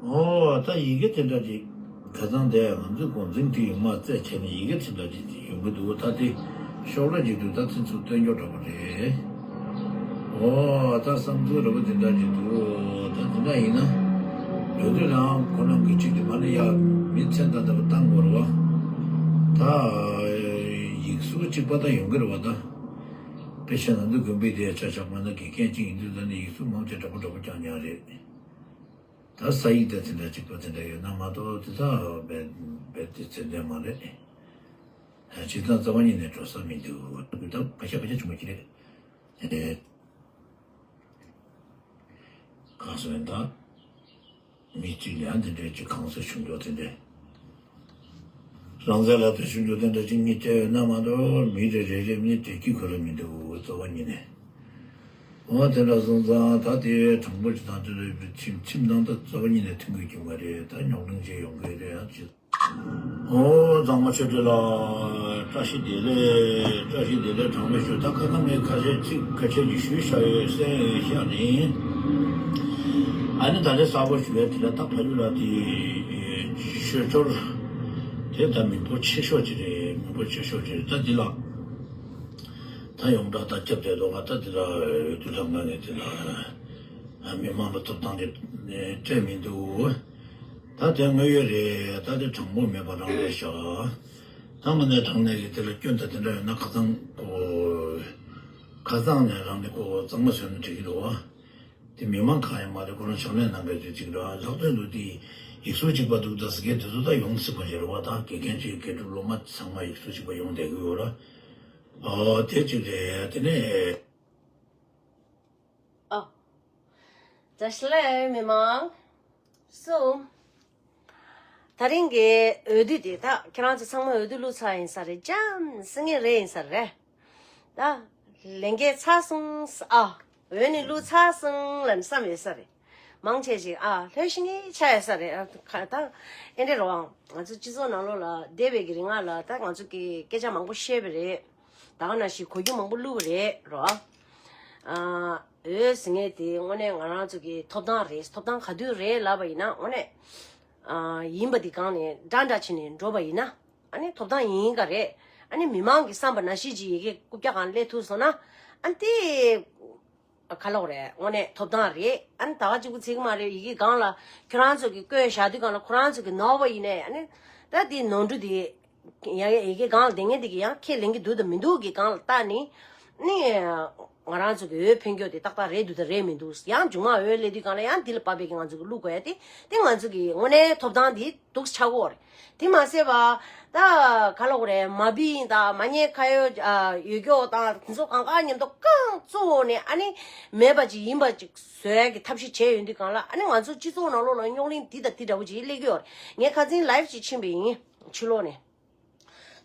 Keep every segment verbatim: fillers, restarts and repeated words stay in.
ཨོ་ད་ཡི་གེ་དེ་འདྲ་ཅིག་ཁ་སང་དེ་ང་ཚོའི་འགོ་འཛིན་དེ་ཡོང་མ་རྩད་ཆད་ནས་ཡི་གེ་དེ་འདྲ་ཅིག་ཡོང་གི་འདུག་ད་དེ་ཤོག་ལྷེ་ཅིག་འདུག་ད་དེ་ཚོ་སྟོན་རྒྱུ་འདྲ་པོ་རེད། ཨོ་ད་བསམ་ཚུལ་འདྲ་པོ་དེ་འདྲ་ཅིག་འདུག་ད་དེ་འདྲ་ཡིན་ན་ཡོད་དུས་ལའང་ཁོ་རང་གི་ཅིག་དེ་མ་ནི་ཡ་མི་མཚན་ད་ལྟ་བུ་བཏང་དགོས་རེད་བ། ད་ཡིག་གཟུགས་གཅིག་པ་ད་ཡོང་གི་རེད་བ། ད་དཔེ་ཆ་ང་ཚོའི་དགོན་པའི་དེ་ཆ་ཆ་མ་ན་དགེ་རྒན་གཅིག་ཡིན་དུས་ད་ནི་ཡིག་གཟུགས་མང་ཆེ་འདྲ་པོ་འདྲ་པོ་རྐྱང་རྐྱང་རེད། ད་ས་ཡིག་དང་དེ་འདྲ་གཅིག་པ་དེ་འདྲ་ཡོད་ན་མ་གཏོགས་དེ་དག་རྦད་རྦད་དེ་ཚད་ལྡན་མ་རེད། ཨ་སྤྱིར་བཏང་རྩ་བ་ཉིད་ནས་འགྲོ་ས་མི་འདུག་ད་བརྒྱ་ཆ་བརྒྱ་ཆ་བྱུང་བ་ཅི་རེད། ཨེ། གང་སོང་ད། མི་གཅིག་ལ་ཡང་དེ་འདྲའི་ཅིག་གང་ཟེར་ཞུ་འདོད་དེ་འདྲའི། རང་བཙན་ལ་དེ་ཞུ་འདོད་དེ་འདྲ་ཅིག་གཉིས་བལྟས་ཡོད་ན་མ་གཏོགས་མི་རེ་རེ་རེ་མི་དེ་སྐྱིད་ཁོ་ར་མི་འདུག་རྩ་བ་ཉིད་ནས། འོ་དེ་འདྲ་སོང་ཙང་ད་དེ་དྲང་པོ་ཅིག་དང་དེ་ལ་ཁྱིམ་ཁྱིམ་ནང་ད་རྩ་བ་ཉིད་ནས་མཐུན་གྱི་ཡོང་གི་རེད། ད་རྙོག་གླེང་ཅིག་ཡོང་གི་རེད་ཡང་ཅི། ཨོ་གཙང་མ་ཆོས་སྒྲོན་ལགས་བཀྲ་ཤིས་བདེ་ལེགས། བཀྲ་ཤིས་བདེ་ལེགས། གྲངས་མེད་ཞུ་ད་ཁ་སང་ངས་ཁ་ཤས་ཚིག་ཁ་ཤས་ཀྱི་ཞུས་བཞག་ཡོད་སེམས་ཤར་ནས། ཨ་ནི་ད་ལན་གསར་པ་ཞུ་ཡ་དེ་ལ་ད་ཕ་ཡུལ་ལ་དེ་ཆོས་འཁོར་དེ་ད་མི་འབོར་ཆེ་ཤོས་ཅིག་རེད། མི་འབོར་ཆེ་ཤོས་ཅིག་རེད། ད་འདི་ལ་ད་ཡོངས་གྲགས་ད་སྐྱབས་བཅོལ་དོ་ག་ད་འདི་ལ་འོས་བསྡུ་ལྷ་ང་ངས་དེ་ལ་མི་མང་ལ་ཐོབ་ཐང་དེ་སྤྲད་མི་འདུག་ད་དེ་དངོས་ཡོད་རེད། ད་དེ་དྲང་པོ་མེད་པ་རང་རེད་ཤག་ད་དངོས་གནས་དྲང་གནས་ཀྱི་དེ་ལ་སྐྱོན་དང་དེ་འདྲ་ཡོད་ན་ཁ་སང་ཁོ་ཁ་སང་ནས་རང་ནས་ཁོ་གཙང་མ་བཟོས་ན་འགྲིག་གི་འདུག་བ། དེ་མི་མང་གང་ཡང་མ་རེད། ཁོ་རང་ཕྱག་ལས་གནང་མཁན་དེ་གཅིག་རེད། ལྷག་དོན་དུ་དེ་ཡིག་གཟུགས་གཅིག་པ་འདུག་ད་ཟེར་མཁན་དེ་ཚོ་ད་ཡོང་སྲིད་པ་རེད་བ། ད་དགེ་རྒན་གཅིག་དགེ་ཕྲུག་སློབ་མ་ཚང་མ་ཡིག་གཟུགས་གཅིག་པ་ཡོང་བསྡད་ཀྱི་ཡོད་ར། ཨོ་དེ་གཅིག་རེད། དེ་ནས། ཨོ། བཀྲ་ཤིས་བདེ་ལེགས་མི་མང་། སུ། ད་རིང་གི་འོས་བསྡུ་དེ་ད་ཁྱེད་རང་ཚོ་ཚང་མ་འོས་བསྡུ་བླུགས་ཚར་ཡིན་ས་རེད། ལྕམ་སྲིད་ངེས་རེད་ཡིན་ས་རེད། ད་ལས་འགན་ཚར་སོང་ཨ། འོས་ནི་བླུགས་ཚར་སོང་ལབ་ནས་བསམ་ཡོད་ས་རེད། མང་ཆེ་ཞིག་ཨ་ལྷོད་ཤི་ངེས་ཆགས་ཡོད་ས་རེད། ཨ་ཁ་ད་ཨེ་འདྲ་རེད་བ། ང་ཚོ་སྤྱི་ཚོགས་ནང་ལོགས་ལ་འདས་པའི་གི་རིང་ལ་ད་ང་ཚོ་གི་སྐད་ཆ་མང་པོ་བཤད་པ་རེད། ད་ག་ནང་བཞིན་གོ་རྒྱུ་མང་པོ་བླུགས་པ་རེད་རོ། ཨ། འོས་ཟེར་མཁན་དེ་དངོས་གནས་ང་རང་ཚོ་གི་ཐོབ་ཐང་རེད། ཐོབ་ཐང་ག་དུས་རེད་ལབ་པ་ཡིན་ན་དངོས་གནས། ཨ། ཡིན་པ་འདི་སྒང་ནས་འདྲ་འདྲ་བྱས་ནས་འགྲོ་བ་ཡིན་ན། ཨ་ནི་ཐོབ་ཐང་ཡིན་ག་རེད། ཨ་ནི་མི་མང་གི་བསམ་པ་ནང་བཞིན་ཅིག་ཡི་གེ་རྐུབ་བཀྱག་སྒང་སླེབས་ཐུབ་སོང་ན། ཨ་ནི་དེ། ག་ལབ་དགོས་རེད། དངོས་གནས་ཐོབ་ཐང་རེད། ཨ་ནི་ད་ག་གཅིག་པུ་ཚིག་མ་རེད། ཡི་གེ་སྒང་ལ་ཁྱོད་རང་ཚོ་གི་བཀོད་བཞག་དུས་སྒང་ལ་ཁོ་རང་ཚོ་གི་ནོར་བ་ཡིན་ནའི་ཨ་ནི། ད་དེ་ནོར་འཁྲུལ་དེ། ཡ་ཡ་ཡི་གེ་སྒང་ལ་བསྡད་མཁན་དེ་གི་ཡང་ཁས་ལེན་གི་འདུག་དང་མི་འདུག་གི་སྒང་ལ་བལྟས་ནི། ནི། ང་རང་ཚོ་གི་འོས་འཕེན་རྒྱུ་དེ་ཏག་ཏག་རེད་འདུག་དང་རེད་མི་འདུག་ཡང་མཇུག་མ་འོས་སླེབས་དུས་སྒང་ལ་ཡང་འདི་ལ་བབས་པའི་གི་ང་ཚོ་གི་བླུག་དགོས་ཡ་དེ། དེ་ང་ཚོ་གི་དངོས་གནས་ཐོབ་ཐང་དེ་འདུག་ཆགས་ཀྱི་ཡོད་རེད། དེ་མ་ཟད་པ། ད་ག་ལབ་དགོས་རེད། མ་བི་དང་མ་ཉེས་ཁ་གཡོག་ཨ། ཡོད་རྒྱུ་དང་དེ་ཚོ་གང་ག་མཉམ་དུ་རྐང་བཙུགས་ནས་ཨ་ནི་མེད་པ་ཅིག་ཡིན་པ་ཅིག་བཟོ་ཡ་གི་ཐབས་ཤེས་བྱས་ཡོང་དུས་སྒང་ལ་ཨ་ནི་ང་ཚོ་སྤྱི་ཚོགས་ནང་ལོགས་ལ་རྙོག་གླེང་འདི་དང་འདི་འདྲ་བོ་ཅིག་སླེབས་ཀྱི་ཡོད་རེད། ངས་ཁ་སང་ལའིབ་ཅིག་ཕྱིན་པ་ཡིན། ཕྱི་ལོགས་ནས།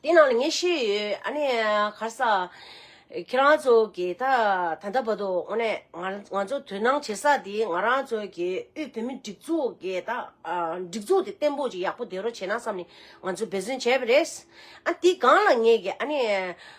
དེ་ནང་ལ་ངས་བཤད་ཡོད། ཨ་ནི་ག་རེ་ཟ། ཁྱེད་རང་ཚོ་གིས་ད་ད་ལྟ་བར་དུ་དངོས་གནས་ང་ང་ཚོ་དོ་སྣང་བྱེད་ས་དེ་ང་རང་ཚོ་གི་དབུས་བོད་མི་སྒྲིག་འཛུགས་ཀྱི་ད་ཨ། སྒྲིག་འཛུགས་དེ་བརྟན་པོ་ཅིག་ཡག་པོ་བསྡད་རོགས་བྱས་ན་བསམ་ནས་ང་ཚོས་འབད་བརྩོན་བྱས་པ་རེད། ཨ་དེ་སྒང་ལ་ངས་ཀྱི་ཨ་ནི་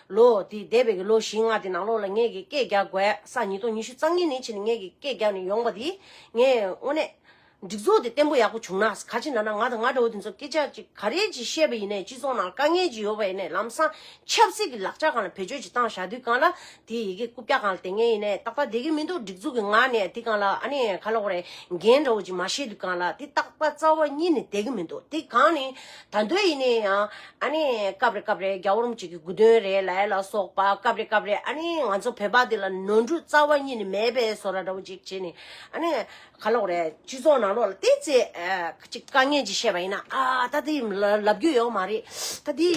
ལོ་དེ་འདས་པའི་གི་ལོ་བཞི་ལྔ་དེ་ནང་ལོགས་ལ་ངས་ཀྱི་སྐད་རྒྱག་དགོས་ས་ཉིས་སྟོང་ཉི་ཤུ་རྩ་གཉིས་ནས་བྱས་ནས་ངས་ཀྱི་སྐད་རྒྱག་ནས་ཡོང་པ་དེ་ངས་དངོས་གནས། སྒྲིག་འཛུགས་དེ་བརྟན་པོ་ཡག་པོ་བྱུང་ན། ག་ཅི་ན་ན་ང་དང་ང་འདྲ་བོ་དེ་ཚོ་སྐད་ཆ་ཅིག་ག་རེ་ཅིག་བཤད་པ་ཡིན་ནའི་སྤྱི་ཚོགས་ནང་དཀའ་ངལ་ཅིག་ཡོད་པ་ཡིན་ནའི་ལམ་སང་ཆབ་སྲིད་ཀྱི་ལག་ཆ་སྒང་ལ་བེད་སྤྱོད་ཅིག་བཏང་བཞག་དུས་སྒང་ལ་དེ་ཡི་གེ་རྐུབ་བཀྱག་སྒང་ལ་བསྡད་མཁན་ཡིན་ནའི་ཏག་ཏག་བསྡད་ཀྱི་མི་འདུག་སྒྲིག་འཛུགས་ཀྱི་ངག་ནས་དེ་སྒང་ལ་ཨ་ནི་ག་ལབ་དགོས་རེད། འགན་འདྲ་བོ་ཅིག་མ་བཞེས་དུས་སྒང་ལ་དེ་ཏག་ཏག་རྩ་བ་ཉིད་ནས་བསྡད་ཀྱི་མི་འདུག་དེ་སྒང་ནས་ད་དུང་ཡིན་ནའི་ཡང་ཨ་ནི་སྐབས་རེ་སྐབས་རེ་རྒྱལ་བ་རིན་པོ་ཆེ་གི་སྐུ་མདུན་རེད་ལབ་ཡ་ལ་སོགས་པ་སྐབས་རེ་སྐབས་རེ་ཨ་ནི་ང་ཚོ་བོད་པ་དེ་ལ་ནོར་འཁྲུལ་རྩ་བ་ཉིད་ནས་མེད་པའི་བཟོ་འདྲ་འདྲ་བོ་ཅིག་བྱས་ནས་ཨ་ནི། ག་ལབ་དགོས་རེད། སྤྱི་ཚོགས་ནང་ལོགས་ལ་ཏོག་ཙམ་ཨ། ཅིག་དཀའ་ངལ་ཅིག་བཤད་པ་ཡིན་ན་ཨ། ད་དེ་ལབ་རྒྱུ་ཡོད་མ་རེད། ད་དེ་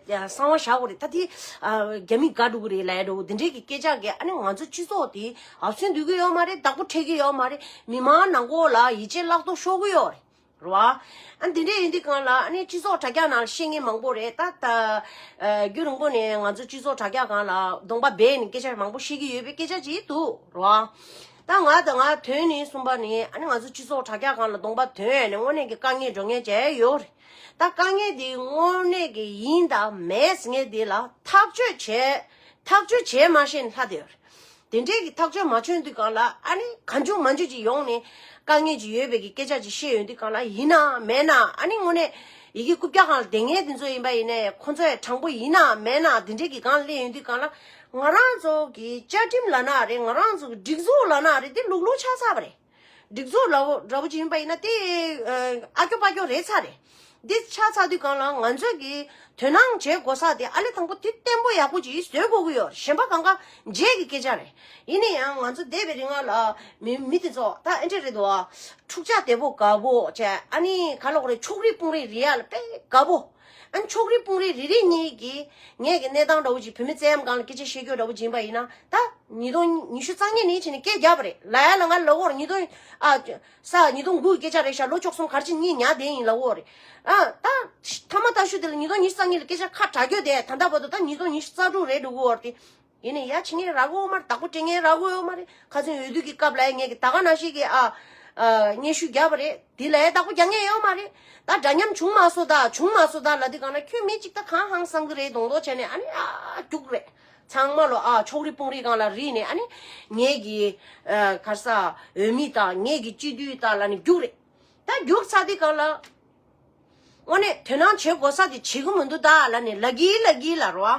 གསང་བ་བཞག་དགོས་རེད། ད་དེ་ཨ། རྒྱ་མི་དགའ་འགྲོ་གི་རེད་ལབ་ཡ་འདྲ་བོ་དེ་འདྲའི་གི་སྐད་ཆ་གིས་ཨ་ནི་ང་ཚོ་སྤྱི་ཚོགས་དེ་ཨབ་སེན་སྡུད་ཀྱི་ཡོད་མ་རེད། བདག་པོ་འཕྲད་ཀྱི་ཡོད་མ་རེད། མི་མང་ནང་ཁོག་ལ་ཡིད་ཆེས་བརླག་ཐོག་ཤོར་གི་ཡོད་རེད། རེད་བ། ཨ་འདི་འདྲ་ཡིན་དུས་སྒང་ལ་ཨ་ནི་སྤྱི་ཚོགས་དྲ་རྒྱ་ནང་ལ་བཤད་མཁན་མང་པོ་རེད། ད་ད་ཨ། རྒྱུན་རིང་པོ་ནས་ང་ཚོ་སྤྱི་ཚོགས་དྲ་རྒྱ་སྒང་ལ་གདོང་པ་སྦས་ནས་སྐད་ཆ་མང་པོ་བཤད་ཀྱི་ཡོད་པའི་སྐད་ཆ་ཅིག་འདུག་རེད་བ། ད་ང་དང་ང་དོན་ནི་གསུམ་པ་ནི་ཨ་ནི་ང་ཚོ་སྤྱི་ཚོགས་དྲ་རྒྱ་སྒང་ལ་གདོང་པ་དོན་ནས་དངོས་གནས་ཀྱི་དཀའ་ངལ་འགྲོ་ངེས་བྱས་ཡོད་རེད། ད་དཀའ་ངལ་འདི་དངོས་གནས་ཀྱི་ཡིན་དང་མེད་ཟེར་མཁན་འདི་ལ་ཐག་གཅོད་བྱས་ཐག་གཅོད་བྱས་མ་ཤེས་ནས་ལྷག་བསྡད་ཡོད་རེད། དེ་འདྲའི་གི་ཐག་གཅོད་མ་བྱུང་དུས་སྒང་ལ་ཨ་ནི་གང་བྱུང་མང་བྱུང་ཅིག་ཡོང་ནས་དཀའ་ངལ་ཅིག་ཡོད་པའི་གི་སྐད་ཆ་ཅིག་བཤད་ཡོང་དུས་སྒང་ལ་ཡིན་ན་མེད་ན་ཨ་ནི་དངོས་གནས་ཡི་གེ་རྐུབ་བཀྱག་སྒང་ལ་བསྡད་མཁན་དེ་ཚོ་ཡིན་པ་ཡིན་ནའི་ཁོ་ཚོ་ཡང་དྲང་པོ་ཡིན་ན་མེད་ན་དེ་འདྲའི་གི་སྒང་སླེབས་ཡོང་དུས་སྒང་ལ་ང་རང་ཚོ་གི་བཅའ་ཁྲིམས་ལབ་ན་རེད། ང་རང་ཚོ་གི་སྒྲིག་འཛུགས་ལབ་ན་རེད། དེ་ལུག་ལུག་ཆགས་ཚར་བ་རེད། སྒྲིག་འཛུགས་ལ་འོ་འདྲ་པོ་ཅིག་ཡིན་པ་ཡིན་ན་དེ་ཨ་སྐྱོ་པ་སྐྱོ་རེད་ཚར་རེད། འདི་ཆགས་ཚར་དུས་སྒང་ལ་ང་ཚོས་ཀྱི་དོ་སྣང་བྱེད་དགོས་ས་དེ་ཨ་ལེ་དང་པོ་དེ་བརྟན་པོ་ཡག་པོ་ཅིག་བཟོ་དགོས་ཀྱི་ཡོད། གཞན་པ་གང་ག་རྗེས་ཀྱི་སྐད་ཆ་རེད། ཡིན་ན་ཡང་ང་ཚོ་འདས་པའི་རིང་ལ་མི་མི་དེ་ཚོ་ད་ཨེ་འདྲ་རེད་འདུག་ཨ། འཁྲུག་ཆ་དེ་པོ་དགའ་པོ་བྱས་ཨ་ནི་ག་ལ་གོ་རེད། ཕྱོགས་རིས་དཔུང་རིས་རེད་ཡ་ལ་དཔེ་དགའ་པོ། ཨ་ནི་ཕྱོགས་རིས་དཔུང་རིས་རེ་རེ་གཉིས་ཀྱིས་ངས་ཀྱི་གནས་སྟངས་འདྲ་བོ་ཅིག་བུད་མེད་བཙན་གཡེམ་སྒང་ལ་སྐད་ཆ་བཤད་རྒྱུ་འདྲ་བོ་ཅིག་ཡིན་པ་ཡིན་ན་ད་ཉིས་སྟོང་ཉི་ཤུ་རྩ་གཉིས་ནས་བྱས་ནས་སྐད་རྒྱབ་པ་རེད། ལ་ཡ་ལ་ང་ལབ་ཀྱི་ཡོད་རེད། ཉིས་སྟོང་ཨ་ས་ཉིས་སྟོང་དགུ་གི་སྐད་ཆ་རེད་ཤག་ལོ་བཅུ་གསུམ་ག་རེ་བྱས་གཉིས་ཉར་བསྡད་ཡིན་ལབ་ཀྱི་ཡོད་རེད། ཨ་ད་ཐ་མ་ད་ཤུ་དེ་ལ་ཉིས་སྟོང་ཉི་ཤུ་རྩ་གཉིས་ལ་སྐད་ཆ་ཁ་གྲག་རྒྱུ་དེ་ད་ལྟ་བར་དུ་ད་ཉིས་སྟོང་ཉི་ཤུ་རྩ་དྲུག་རེད་འགྲོ་གི་ཡོད་རེད་དེ། ཡིན་ནའི་ཡ་ཕྱི་ཉིན་རག་གི་ཡོད་མ་རེད། བདག་པོ་སྤྲད་མཁན་རག་གི་ཡོད་མ་རེད། ཁ་སང་འོས་བསྡུ་གི་སྐབས་ལ་ཡ་ངས་ཀྱི་ད་ག་ནང་བཞིན་གྱི་ཨ་ཨ་སྙན་ཞུ་བརྒྱབ་པ་རེད། དེ་ལ་ཡ་བདག་པོ་རྒྱག་མཁན་ཡོད་མ་རེད། ད་འདྲ་མཉམ་བྱུང་མ་སོང་ད་བྱུང་མ་སོང་ད་ལབ་དུས་སྒང་ལ་ཁྱོད་མི་གཅིག་ད་གང་ཧང་སང་གི་རེད་མདོག་མདོག་བྱས་ནས་ཨ་ནི་ཨ་རྒྱུགས་རེད། ཚང་མ་ལོ་ཨ་ཕྱོགས་རིས་དཔུང་རིས་སྒང་ལ་རིལ་ནས་ཨ་ནི་ངས་ཀྱི་ཨ་ག་རེ་ཟ་འོས་མི་དང་ངས་ཀྱི་སྤྱི་འཐུས་དང་ལབ་ནས་རྒྱུགས་རེད། ད་རྒྱུགས་ཚར་དུས་སྒང་ལ། དངོས་གནས་དོ་སྣང་བྱེད་དགོས་ས་དེ་བྱེད་ཀྱི་མི་འདུག་ད་ལབ་ནས་ལབ་ཀྱི་ལབ་ཀྱི་ལབ་རོ།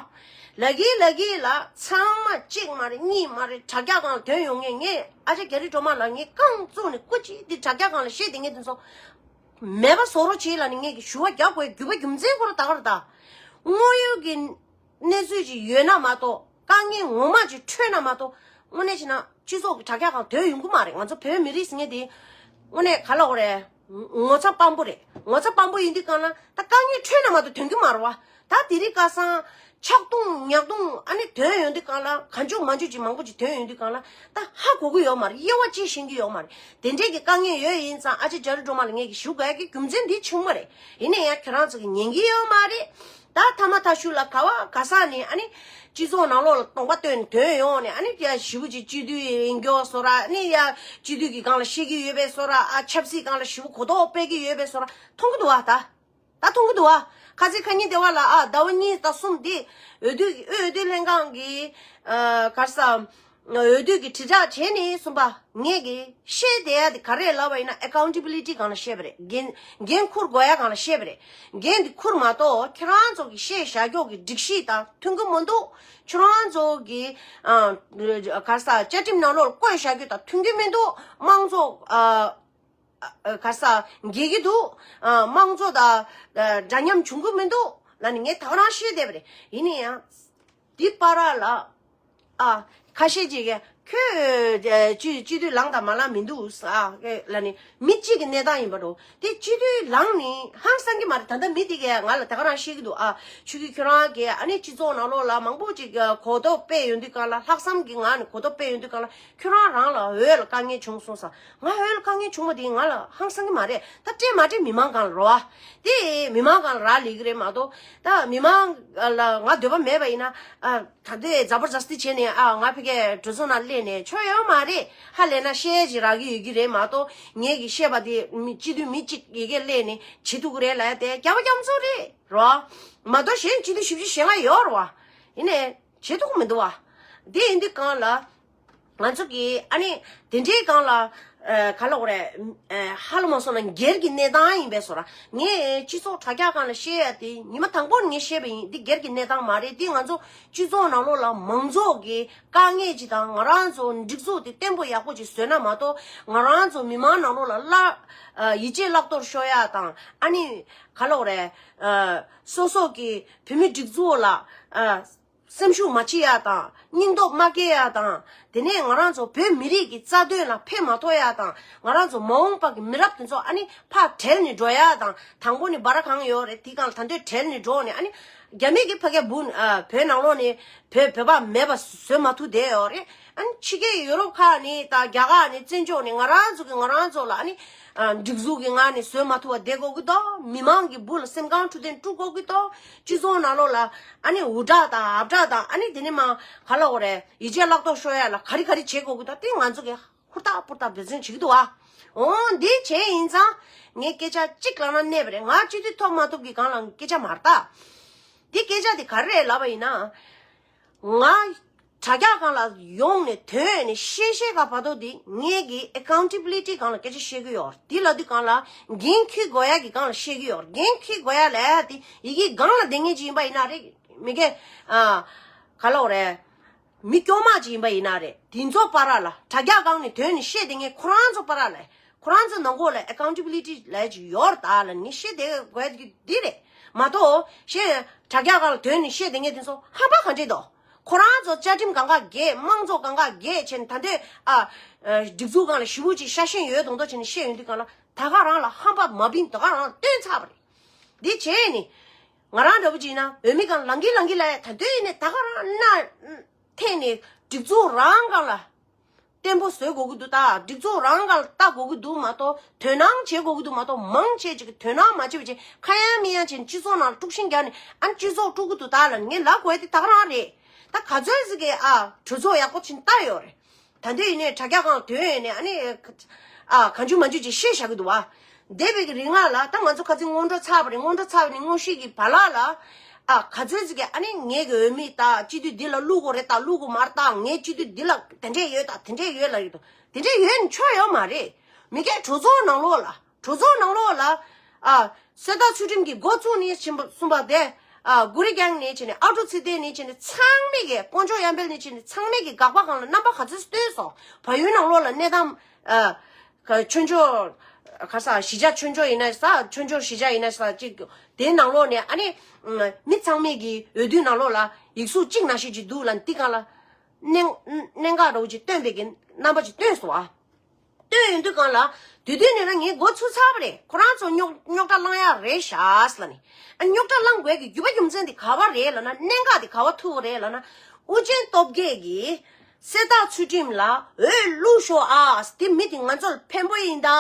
ལབ་ཀྱི་ལབ་ཀྱི་ལབ་ཚང་མ་གཅིག་མ་རེད་གཉིས་མ་རེད་དྲ་རྒྱ་སྒང་ལ་ཐོན་ཡོང་མཁན་ངས་ཨ་ཅག་རྒྱ་རི་སྒྲོལ་མ་ལགས་ངས་རྐང་བཙུགས་ནས་སྐུ་མཁྱེན་འདི་དྲ་རྒྱ་སྒང་ལ་བཤད་བསྡད་མཁན་དེ་ཚོ་མེད་པ་བཟོ་རོགས་བྱེད་ལབ་ནས་ངས་ཀྱི་ཞུ་བ་རྒྱག་དགོས་རྒྱུ་བ་རྒྱུ་མཚན་ཁོ་རང་ད་ག་རེ་ད། དངོས་ཡོད་ཀྱི་གནས་ཚུལ་ཅིག་ཡོད་ན་མ་གཏོགས་དཀའ་ངལ་ངོ་མ་ཅིག་འཕྲད་ན་མ་གཏོགས་དངོས་གནས་བྱས་ན་སྤྱི་ཚོགས་ཀྱི་དྲ་རྒྱ་སྒང་ཐོན་ཡོང་གི་མ་རེད། ང་ཚོ་བོད་མི་རིགས་ཟེར་མཁན་དེ་དངོས་གནས་ག་ལ་འོ་རེད། ངོ་ཚ་དཔང་པོ་རེད། ངོ་ཚ་དཔང་པོ་ཡིན་དུས་སྒང་ལ་ད་དཀའ་ངལ་འཕྲད་ན་མ་གཏོགས་ཐོན་གི་མ་རེད་བ། ད་དེ་རིང་ཁ་སང་ཆག་རྡུང་ཉག་རྡུང་ཨ་ནི་ཐོན་ཡོང་དུས་སྒང་ལ་གང་བྱུང་མང་བྱུང་ཅིག་མང་པོ་ཅིག་ཐོན་ཡོང་དུས་སྒང་ལ་ད་ཧ་གོ་གི་ཡོད་མ་རེད། དབྱེ་བ་དཔྱད་ཤེས་ཀྱི་ཡོད་མ་རེད། དེ་འདྲས་ཀྱི་དཀའ་ངལ་ཡོད་ཡིན་ཙང་ཨ་ཅེ་རྒྱ་རི་སྒྲོལ་མ་ལགས་ངས་ཀྱི་ཞུ་དགོས་ཀྱི་རྒྱུ་མཚན་འདི་ཆུང་མ་རེད། ཡིན་ན་ཡང་ཁྱེད་རང་ཚོ་གི་ཉན་གི་ཡོད་མ་རེད། ད་ཐ་མ་ཐ་ཤུ་ལ་ག་བ་ག་ས་ནས་ཨ་ནི་སྤྱི་ཚོགས་ནང་ལོགས་ལ་སྟོང་པ་བཏོན་ཐོན་ཡོང་ནས་ཨ་ནི་ཡ་ཞི་བུ་ཅིག་སྤྱི་འཐུས་ཡིན་མགྱོགས་སོ་ར་ཨ་ནི་ཡ་སྤྱི་འཐུས་ཀྱི་སྒང་ལ་བཤད་ཀྱི་ཡོད་པའི་སོ་ར་ཨ་ཆབ་སྲིད་སྒང་ལ་ཞི་བུ་གོ་རྟོགས་སྤེལ་གྱི་ཡོད་པའི་སོ་ར་མཐོང་གི་འདུག་བ། ད་ད་མཐོང་གི་འདུག་བ། ཁ་ཚིག་ཁ་ཉིན་དེ་བ་ལ་ཨ་ཟླ་བ་གཉིས་དང་གསུམ་དེ་འོས་བསྡུ་འོས་བསྡུ་ལྷན་ཁང་གི་ཨ་ག་རེ་ཟ། འོས་བསྡུ་གི་དྲིལ་བསྒྲགས་བྱས་ནས་གསུངས་པ་ངས་ཀྱི་བཤད་བསྡད་ཡ་དེ་ག་རེ་ལབ་པ་ཡིན་ན་ཨེ་ཀའུན་ཊེ་བི་ལི་ཊི་སྒང་ལ་བཤད་པ་རེད། འགན་འགན་འཁུར་དགོས་ཡ་སྒང་ལ་བཤད་པ་རེད། འགན་དེ་འཁུར་མ་གཏོགས་ཁྱེད་རང་ཚོ་གི་བཤད་བཞག་རྒྱུ་གི་སྒྲིག་གཞི་དང་མཐུན་གི་མི་འདུག་ཁྱེད་རང་ཚོ་གི་ཨ་ག་རེ་ཟ་བཅའ་ཁྲིམས་ནང་ལོགས་ལ་བཀོད་བཞག་རྒྱུ་དང་མཐུན་གི་མི་འདུག་དམངས་གཙོ་ཨ་ཨ་ག་རེ་ཟ་འགལ་གི་འདུག་ཨ་དམངས་གཙོ་དང་ཨ་འདྲ་མཉམ་བྱུང་གི་མི་འདུག་ལབ་ནས་ངས་ད་ག་རང་བཤད་བསྡད་པ་རེད། ཡིན་ན་ཡང་། འདི་པ་ར་ལ། ཨ། ཁ་ཤས་ཅིག་གིས་ཁྱོད་སྤྱི་སྤྱི་འཐུས་ལངས་དང་མ་ལངས་མི་འདུག་ཨ། ལ་ནི་མི་གཅིག་གི་གནས་སྟངས་ཡིན་པ་འགྲོ། དེ་སྤྱི་འཐུས་ལངས་ནི་ཧང་སང་གི་མ་རེད། ད་ལྟ་མི་དེ་གས་ང་ལ་ད་ག་རང་བཤད་ཀྱི་འདུག་ཨ། ཆོས་སྐྱིད་ཁྱོད་རང་གིས་ཨ་ནི་སྤྱི་ཚོགས་ནང་ལོགས་ལ་མང་པོ་ཅིག་གོ་རྟོགས་སྤེལ་ཡོང་དུས་སྒང་ལ་ལྷག་བསམ་གྱི་ངང་ནས་གོ་རྟོགས་སྤེལ་ཡོང་དུས་སྒང་ལ་ཁྱོད་རང་རང་ལ་འོས་ལ་དཀའ་ངལ་བྱུང་སོང་ས། ང་འོས་ལ་དཀའ་ངལ་བྱུང་བ་དེ་ང་ལ་ཧང་སང་གི་མ་རེད། ད་སྤྲད་མ་སྤྲད་མི་མང་སྒང་ལ་རོ་ཨ། དེ་མི་མང་སྒང་ལ་རག་ལས་ཀྱི་རེད་མ་གཏོགས་ད་མི་མང་ལ་ང་འདོད་པ་མེད་པ་ཡིན་ན་ཨ། ད་ལྟའི་ཛ་བར་ཛ་སྟི་བྱས་ནས་ཨ་ང་ཕ་གིའི་གྲོས་ཚོགས་ནང་སླེབས་ནས་ཆོ་ཡོད་མ་རེད། ཧ་ལས་ན་བཤད་ཅིག་རག་གི་ཡོད་ཀྱི་རེད་མ་གཏོགས་ངས་ཀྱི་བཤད་པ་དེ་མི་སྤྱི་འཐུས་མི་གཅིག་ཡི་གེ་སླེབས་ནས་བྱེད་ཐུབ་ཀྱི་རེད་ལབ་ཡ་དེ་རྒྱ་བ་རྒྱ་མཚོ་རེད་རོ། མ་གཏོགས་གཞན་སྤྱི་འཐུས་བཞི་བཅུ་ཞེ་ལྔ་ཡོད་རེད་བ། ཡིན་ནའི་བྱེད་ཐུབ་ཀྱི་མི་འདུག་བ། དེ་ཡིན་དུས་སྒང་ལ་ང་ཚོ་གི་ཨ་ནི་དེ་འདྲའི་སྒང་ལ་ཨ་ག་ལབ་དགོས་རེད། ཨ་ཧ་ལམ་སོང་ན་སྒེར་གྱི་གནས་སྟངས་ཡིན་པས་སོ་ར། ངས་སྤྱི་ཚོགས་དྲ་རྒྱ་སྒང་ལ་བཤད་ཡ་དེ་ཉི་མ་དང་པོ་ནས་ངས་བཤད་པ་ཡིན། འདི་སྒེར་གྱི་གནས་སྟངས་མ་རེད། འདི་ང་ཚོ་སྤྱི་ཚོགས་ནང་ལོགས་ལ་མང་ཚོགས་ཀྱི་དཀའ་ངལ་ཅིག་དང་ང་རང་ཚོ་སྒྲིག་འཛུགས་དེ་བརྟན་པོ་ཡག་པོ་ཅིག་བཟོས་ན་མ་གཏོགས་ང་རང་ཚོ་མི་མང་ནང་ལོགས་ལ་བརླག་ཨ་ཡིད་ཆེས་བརླག་གཏོར་ཤོར་ཡ་དང་ཨ་ནི་ག་ལབ་དགོས་རེད། ཨ་སོ་སོ་གི་བོད་མི་སྒྲིག་འཛུགས་ལ་ཨ། སེམས་ཤུགས་མ་ཆེ་ཡ་དང་སྙིང་སྟོབས་མ་སྐྱེ་ཡ་དང་དེ་ནས་ང་རང་ཚོ་བོད་མི་རིགས་ཀྱི་རྩ་དོན་ལ་ཕན་མ་ཐོགས་ཡ་དང་ང་རང་ཚོ་མ་འོངས་པ་གི་མི་རབས་དེ་ཚོ་ཨ་ནི་ཕར་བྲལ་ནས་འགྲོ་ཡ་དང་དང་པོ་ནས་སྦ་ར་གང་ཡོད་རེད། དེ་གང་ལ་ད་འདོད་བྲལ་ནས་འགྲོ་ནས་ཨ་ནི་རྒྱ་མི་གི་ཕ་གི་བུ་ཨ་བོད་ནང་ལོགས་ནས་བོད་བོད་པ་མེད་པ་བཟོས་མ་ཐུབ་བསྡད་ཡོད་རེད། ཨ་ནི་ཕྱི་རྒྱལ་ཡུ་རོབ་ཁག་ནས་དང་རྒྱ་གར་ནས་བཙན་བྱོལ་ནས་ང་རང་ཚོ་གི་ང་རང་ཚོ་ལ་ཨ་ནི་ཨ་སྒྲིག་འཛུགས་ཀྱི་ངང་ནས་བཟོས་མ་ཐུབ་པ་བསྡད་དགོས་ཀྱི་འདུག་མི་མང་གི་བུ་ལ་སེམས་ཁམས་འཕྲོད་བསྟེན་དཀྲུག་དགོས་ཀྱི་འདུག་སྤྱི་ཚོགས་ནང་ལོགས་ལ་ཨ་ནི་འུར་སྒྲ་དང་ཨབ་སྒྲ་དང་ཨ་ནི་དེ་ནས་མ་ག་ལབ་དགོས་རེད། ཡིད་ཆེས་བརླག་གཏོར་ཤོར་ཡ་ལ་ག་རེ་ག་རེ་བྱེད་དགོས་ཀྱི་འདུག་དེ་ང་ཚོ་གི་ཧུར་ཐག་ཧུར་ཐག་འབད་བརྩོན་བྱེད་ཀྱི་འདུག་ཨ། འོ་འདི་བྱས་ཡིན་ཙང་ངས་སྐད་ཆ་གཅིག་ལབ་ན་གནས་པ་རེད། ང་སྤྱི་འཐུས་ཐོབ་མ་ཐོབ་ཀྱི་སྒང་ལ་སྐད་ཆ་མ་རེད་ད། འདི་སྐད་ཆ་དེ་ག་རེ་རེད་ལབ་པ་ཡིན་ན། ང་ དྲ་རྒྱ་སྒང་ལ་ཡོང་ནས་ཐོན་ནས་བཤད་བཤད་ག་བར་དོ་འདི་ངས་ཀྱི་accountability་སྒང་ལ་སྐད་ཆ་བཤད་ཀྱི་ཡོད། འདི་ལ་འདི་སྒང་ལ་འགན་འཁྱེར་དགོས་ཡ་གི་སྒང་ལ་བཤད་ཀྱི་ཡོད། འགན་འཁྱེར་དགོས་ཡ་ལ་འདི་ཡི་གེ་སྒང་ལ་བསྡད་མཁན་ཅིག་ཡིན་པ་ཡིན་ན་རེད། མི་སྐད་ཨ་ག་ལ་འོ་རེད། མི་སྐྱོ་མ་ཅིག་ཡིན་པ་ཡིན་ན་རེད། དེ་ཚོ་བར་ལ་དྲ་རྒྱ་སྒང་ནས་ཐོན་ནས་བཤད་བསྡད་མཁན་ཁོ་རང་ཚོ་བར་ལ་ཁོ་རང་ཚོ་ནང་ཁོག་ལ་accountability་ལབ་ཅིག་ཡོད་རེད་ད་ལ་ནི་བཤད་བསྡད་དགོས་ཀྱི་འདི་རེད་མ་གཏོགས་བཤད་དྲ་རྒྱ་སྒང་ལ་ཐོན་ནས་བཤད་བསྡད་མཁན་དེ་ཚོ་ཧམ་པ་ག་འདྲས་འདུག་ཁོ་རང་ཚོ་བཅའ་ཁྲིམས་གང་ག་འགལ་དམངས་གཙོ་གང་ག་འགལ་བྱས་ནས་ད་འདོད་ཨ་སྒྲིག་འཛུགས་སྒང་ལ་ཞེ་པོ་ཅིག་ཤ་ཞེན་ཡོད་མདོག་མདོག་བྱས་ནས་བཤད་ཡོང་དུས་སྒང་ལ་ད་ག་རང་ལ་ཧམ་པ་མ་བིན་ད་ག་རང་ལ་སྟོན་ཚར་བ་རེད། འདི་བྱས་ནས་ང་རང་འདྲ་པོ་ཅིག་ཡིན་ན་འོས་མི་སྒང་ལ་ལངས་ཀྱི་ལངས་ཀྱི་ལ་ད་འདོད་ཡིན་ནས་ད་ག་རང་སྣ་འཐེན་ནས་སྒྲིག་འཛུགས་རང་སྒང་ལ་བརྟན་པོ་བཟོ་དགོས་ཀྱི་འདུག་ད་སྒྲིག་འཛུགས་རང་སྒང་ལ་ལྟ་དགོས་ཀྱི་འདུག་མ་གཏོགས་དོ་སྣང་བྱེད་དགོས་ཀྱི་འདུག་མ་གཏོགས་མང་ཆེ་ཅིག་གིས་དོ་སྣང་མ་བྱེད་པ་བྱས་ཁ་ཡང་མི་ཡང་བྱས་ནས་སྤྱི་ཚོགས་ནང་ལ་དཀྲུག་ཤིང་རྒྱག་ནས་ཨ་ནི་སྤྱི་ཚོགས་དཀྲུག་གི་འདུག་ད་ལ་ངས་ལབ་དགོས་ཡ་དེ་ད་ག་རང་རེད། ད་ག་ཚོད་ཟིག་གིས་ཨ་གྲོས་ཚོགས་ཡག་པོ་ཕྱིན་བལྟ་ཡོད་རེད། ད་འདོད་ཡིན་ནས་དྲ་རྒྱ་སྒང་ཐོན་ཡོད་ནས་ཨ་ནི་ཨ་གང་བྱུང་མ་བྱུང་ཅིག་བཤད་བཞག་གི་འདུག་བ། འདས་པའི་གི་རིང་ལ་ད་ང་ཚོ་ཁ་ཚིག་སྔོན་འགྲོ་ཚར་བ་རེད། སྔོན་འགྲོ་ཚར་བ་ནས་དངོས་གཞི་གི་བར་ལ་ལ་ཨ་ག་ཚོད་ཅིག་གི་ཨ་ནི་ངས་གི་འོས་མི་ད་སྤྱི་འཐུས་འདི་ལ་བླུག་དགོས་རེད་ད་བླུག་དགོས་མ་རེད་ད་ངས་སྤྱི་འཐུས་འདི་ལ་དེ་འདྲས་ཡོད་ད་དེ་འདྲས་ཡོད་ལ་ཡོད་དོ་དེ་འདྲས་ཡོད་ནས་ཆོ་ཡོད་མ་རེད། མི་སྐད་གྲོས་ཚོགས་ནང་ལོགས་ལ། གྲོས་ཚོགས་ནང་ལོགས་ལ། ཨ། གསེར་རྟ་ཚུལ་ཁྲིམས་ཀྱི་འགོ་བཙུགས་ནས་ཕྱིན་པ་གསུམ་པ་དེ། ཨ། གུ་རི་རྒྱང་ནས་བྱས་ནས་ཨ་ཀྲུག་ཚེ་བརྟན་ནས་བྱས་ནས་ཚང་མས་ཀྱི་དཀོན་མཆོག་གཡང་འཕེལ་ནས་བྱས་ནས་ཚང་མས་ཀྱི་དགག་པ་སྒང་ལ་རྣམ་པ་ག་ཚོད་བཏོན་སོང་། བལ་ཡུལ་ནང་ལོགས་ལ་གནས་སྟངས། ཨ། ཆོས་འབྱོར། ག་ས་གཞིས་ཆགས་ཆོས་འབྱོར་ཡིན་ན་ས་ཆོས་འབྱོར་གཞིས་ཆགས་ཡིན་ན་ས་ཅིག་དེའི་ནང་ལོགས་ནས་ཨ་ནི། མི་ཚང་མས་ཀྱི་འོས་བསྡུའི་ནང་ལོགས་ལ་ཡིག་གཟུགས་གཅིག་ནང་བཞིན་ཅིག་འདུག་ལ་འདི་སྒང་ལ། གནད་གནད་འགག་འདྲ་བོ་ཅིག་བཏོན་པའི་གི་རྣམ་པ་ཅིག་བཏོན་སོང་ཨ། བཏོན་ཡོང་དུས་སྒང་ལ། དེ་དུས་ནས་ན་ངས་འགོ་ཚུགས་ཚར་བ་རེད། ཁོ་རང་ཚོ་རྙོག་རྙོག་དྲ་བསླང་ཡག་རེད་ཤག་ཟེར་ལ་ནི། ཨ་རྙོག་དྲ་བསླང་དགོས་ཀྱི་རྒྱུ་བ་རྒྱུ་མཚན་དེ་ག་བ་རེད་ལབ་ན་གནད་འགག་དེ་ག་བ་ཐུག་པ་རེད་ལབ་ན། ཨུ་རྒྱན་སྟོབས་རྒྱས་ཀྱིས་གསེར་རྟ་ཚུལ་ཁྲིམས་ལ་འོས་བླུགས་ཤོག་ཨ། དེ་མི་དེ་ང་ཚོ་ལ་ཕན་པོ་ཡིན་ད།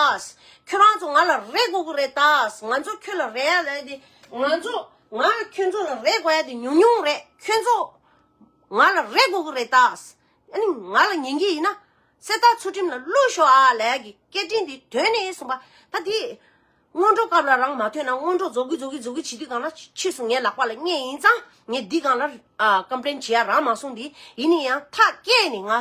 ཁྱོད་རང་ཚོ་ང་ལ་རེ་དགོས་ཀྱི་རེད་ད། ང་ཚོ་ཁྱོད་ལ་རེ་ཡ་ལབ་དེ་ང་ཚོ་ང་ཁྱོད་ཚོ་ལ་རེ་དགོས་ཡ་དེ་ཉུང་ཉུང་རེད། ཁྱོད་ཚོ་ང་ལ་རེ་དགོས་ཀྱི་རེད་ད། ཨ་ནི་ང་ལ་ཉན་གྱི་ཡིན་ན། གསེར་རྟ་ཚུལ་ཁྲིམས་ལ་བླུགས་ཤོག་ཨ་ལབ་ཀྱི་སྐད་འཕྲིན་འདི་ཐོན་ནས་སོང་པ། ད་འདི་སྔོན་འགྲོ་སྐབས་ལ་རང་མ་ཐོན་ན་སྔོན་འགྲོ་རྫོགས་གི་རྫོགས་གི་རྫོགས་གི་བྱེད་དུས་སྒང་ལ་ཕྱིས་སུ་ངའི་ལག་པ་ལ་རྙེད་ཡིན་ཙང་ངས་འདི་སྒང་ལ་ཨ་ཀམ་པི་ལེན་བྱེད་ཡ་རག་མ་སོང་། འདི་ཡིན་ན་ཡང་ཐག་བཅད་ནས་ང་ཨ་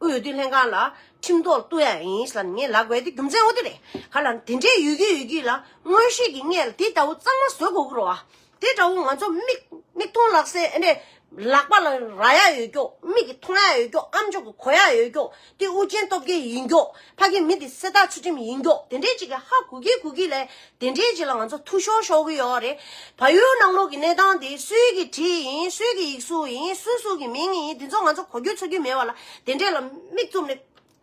དབུས་འོས་བསྡུ་ལྷན་ཁང་ལ་ཁྲིམས་ཐོག་གཏུག་ཡ་ཡིན་ཟེར་ལ་ངས་ལབ་དགོས་དེ་རྒྱུ་མཚན་འོ་དེ་རེད། ག་ལ་དེ་འདྲའི་ཡོད་ཀྱི་ཡོད་ཀྱི་ལ་མངོན་ཤེས་ཀྱི་ངས་ལ་དེ་ལྟ་བུ་གཙང་མ་བཟོ་དགོས་ཀྱི་རེད་བ། དེ་འདྲ་བོ་ང་ཚོ་མིག་མིག་མཐོང་ལག་ཟིན་ཨེ་འདྲས་ལག་པ་ལ་རག་ཡ་ཡོད་ཀྱོག་མིག་གིས་མཐོང་ཡ་ཡོད་ཀྱོག་ཨམ་ཅོག་གིས་གོ་ཡ་ཡོད་ཀྱོག་དེ་ཨུ་རྒྱན་སྟོབས་རྒྱལ་ཡིན་ཀྱོག་ཕ་གི་མི་དེ་གསེར་རྟ་ཚུལ་ཁྲིམས་ཡིན་ཀྱོག་དེ་འདྲས་ཅིག་གི་ཧ་གོ་གི་གོ་གི་ལས་དེ་འདྲས་ཅིག་ལ་ང་ཚོ་ཐུ་ཤོར་ཤོར་གི་ཡོད་རེད། བལ་ཡུལ་ནང་ལོགས་ཀྱི་གནས་སྟངས་དེ་སུའི་གི་བྲིས་ཡིན་སུའི་གི་ཡིག་གཟུགས་ཡིན་སུ་སུ་གི་མིང་ཡིན་དེ་ཚོ་ང་ཚོ་གོ་རྒྱུ་ཚོར་རྒྱུ་མེད་པ་ལ་དེ་འདྲས་ལ་མིག་བཙུམ་ནས།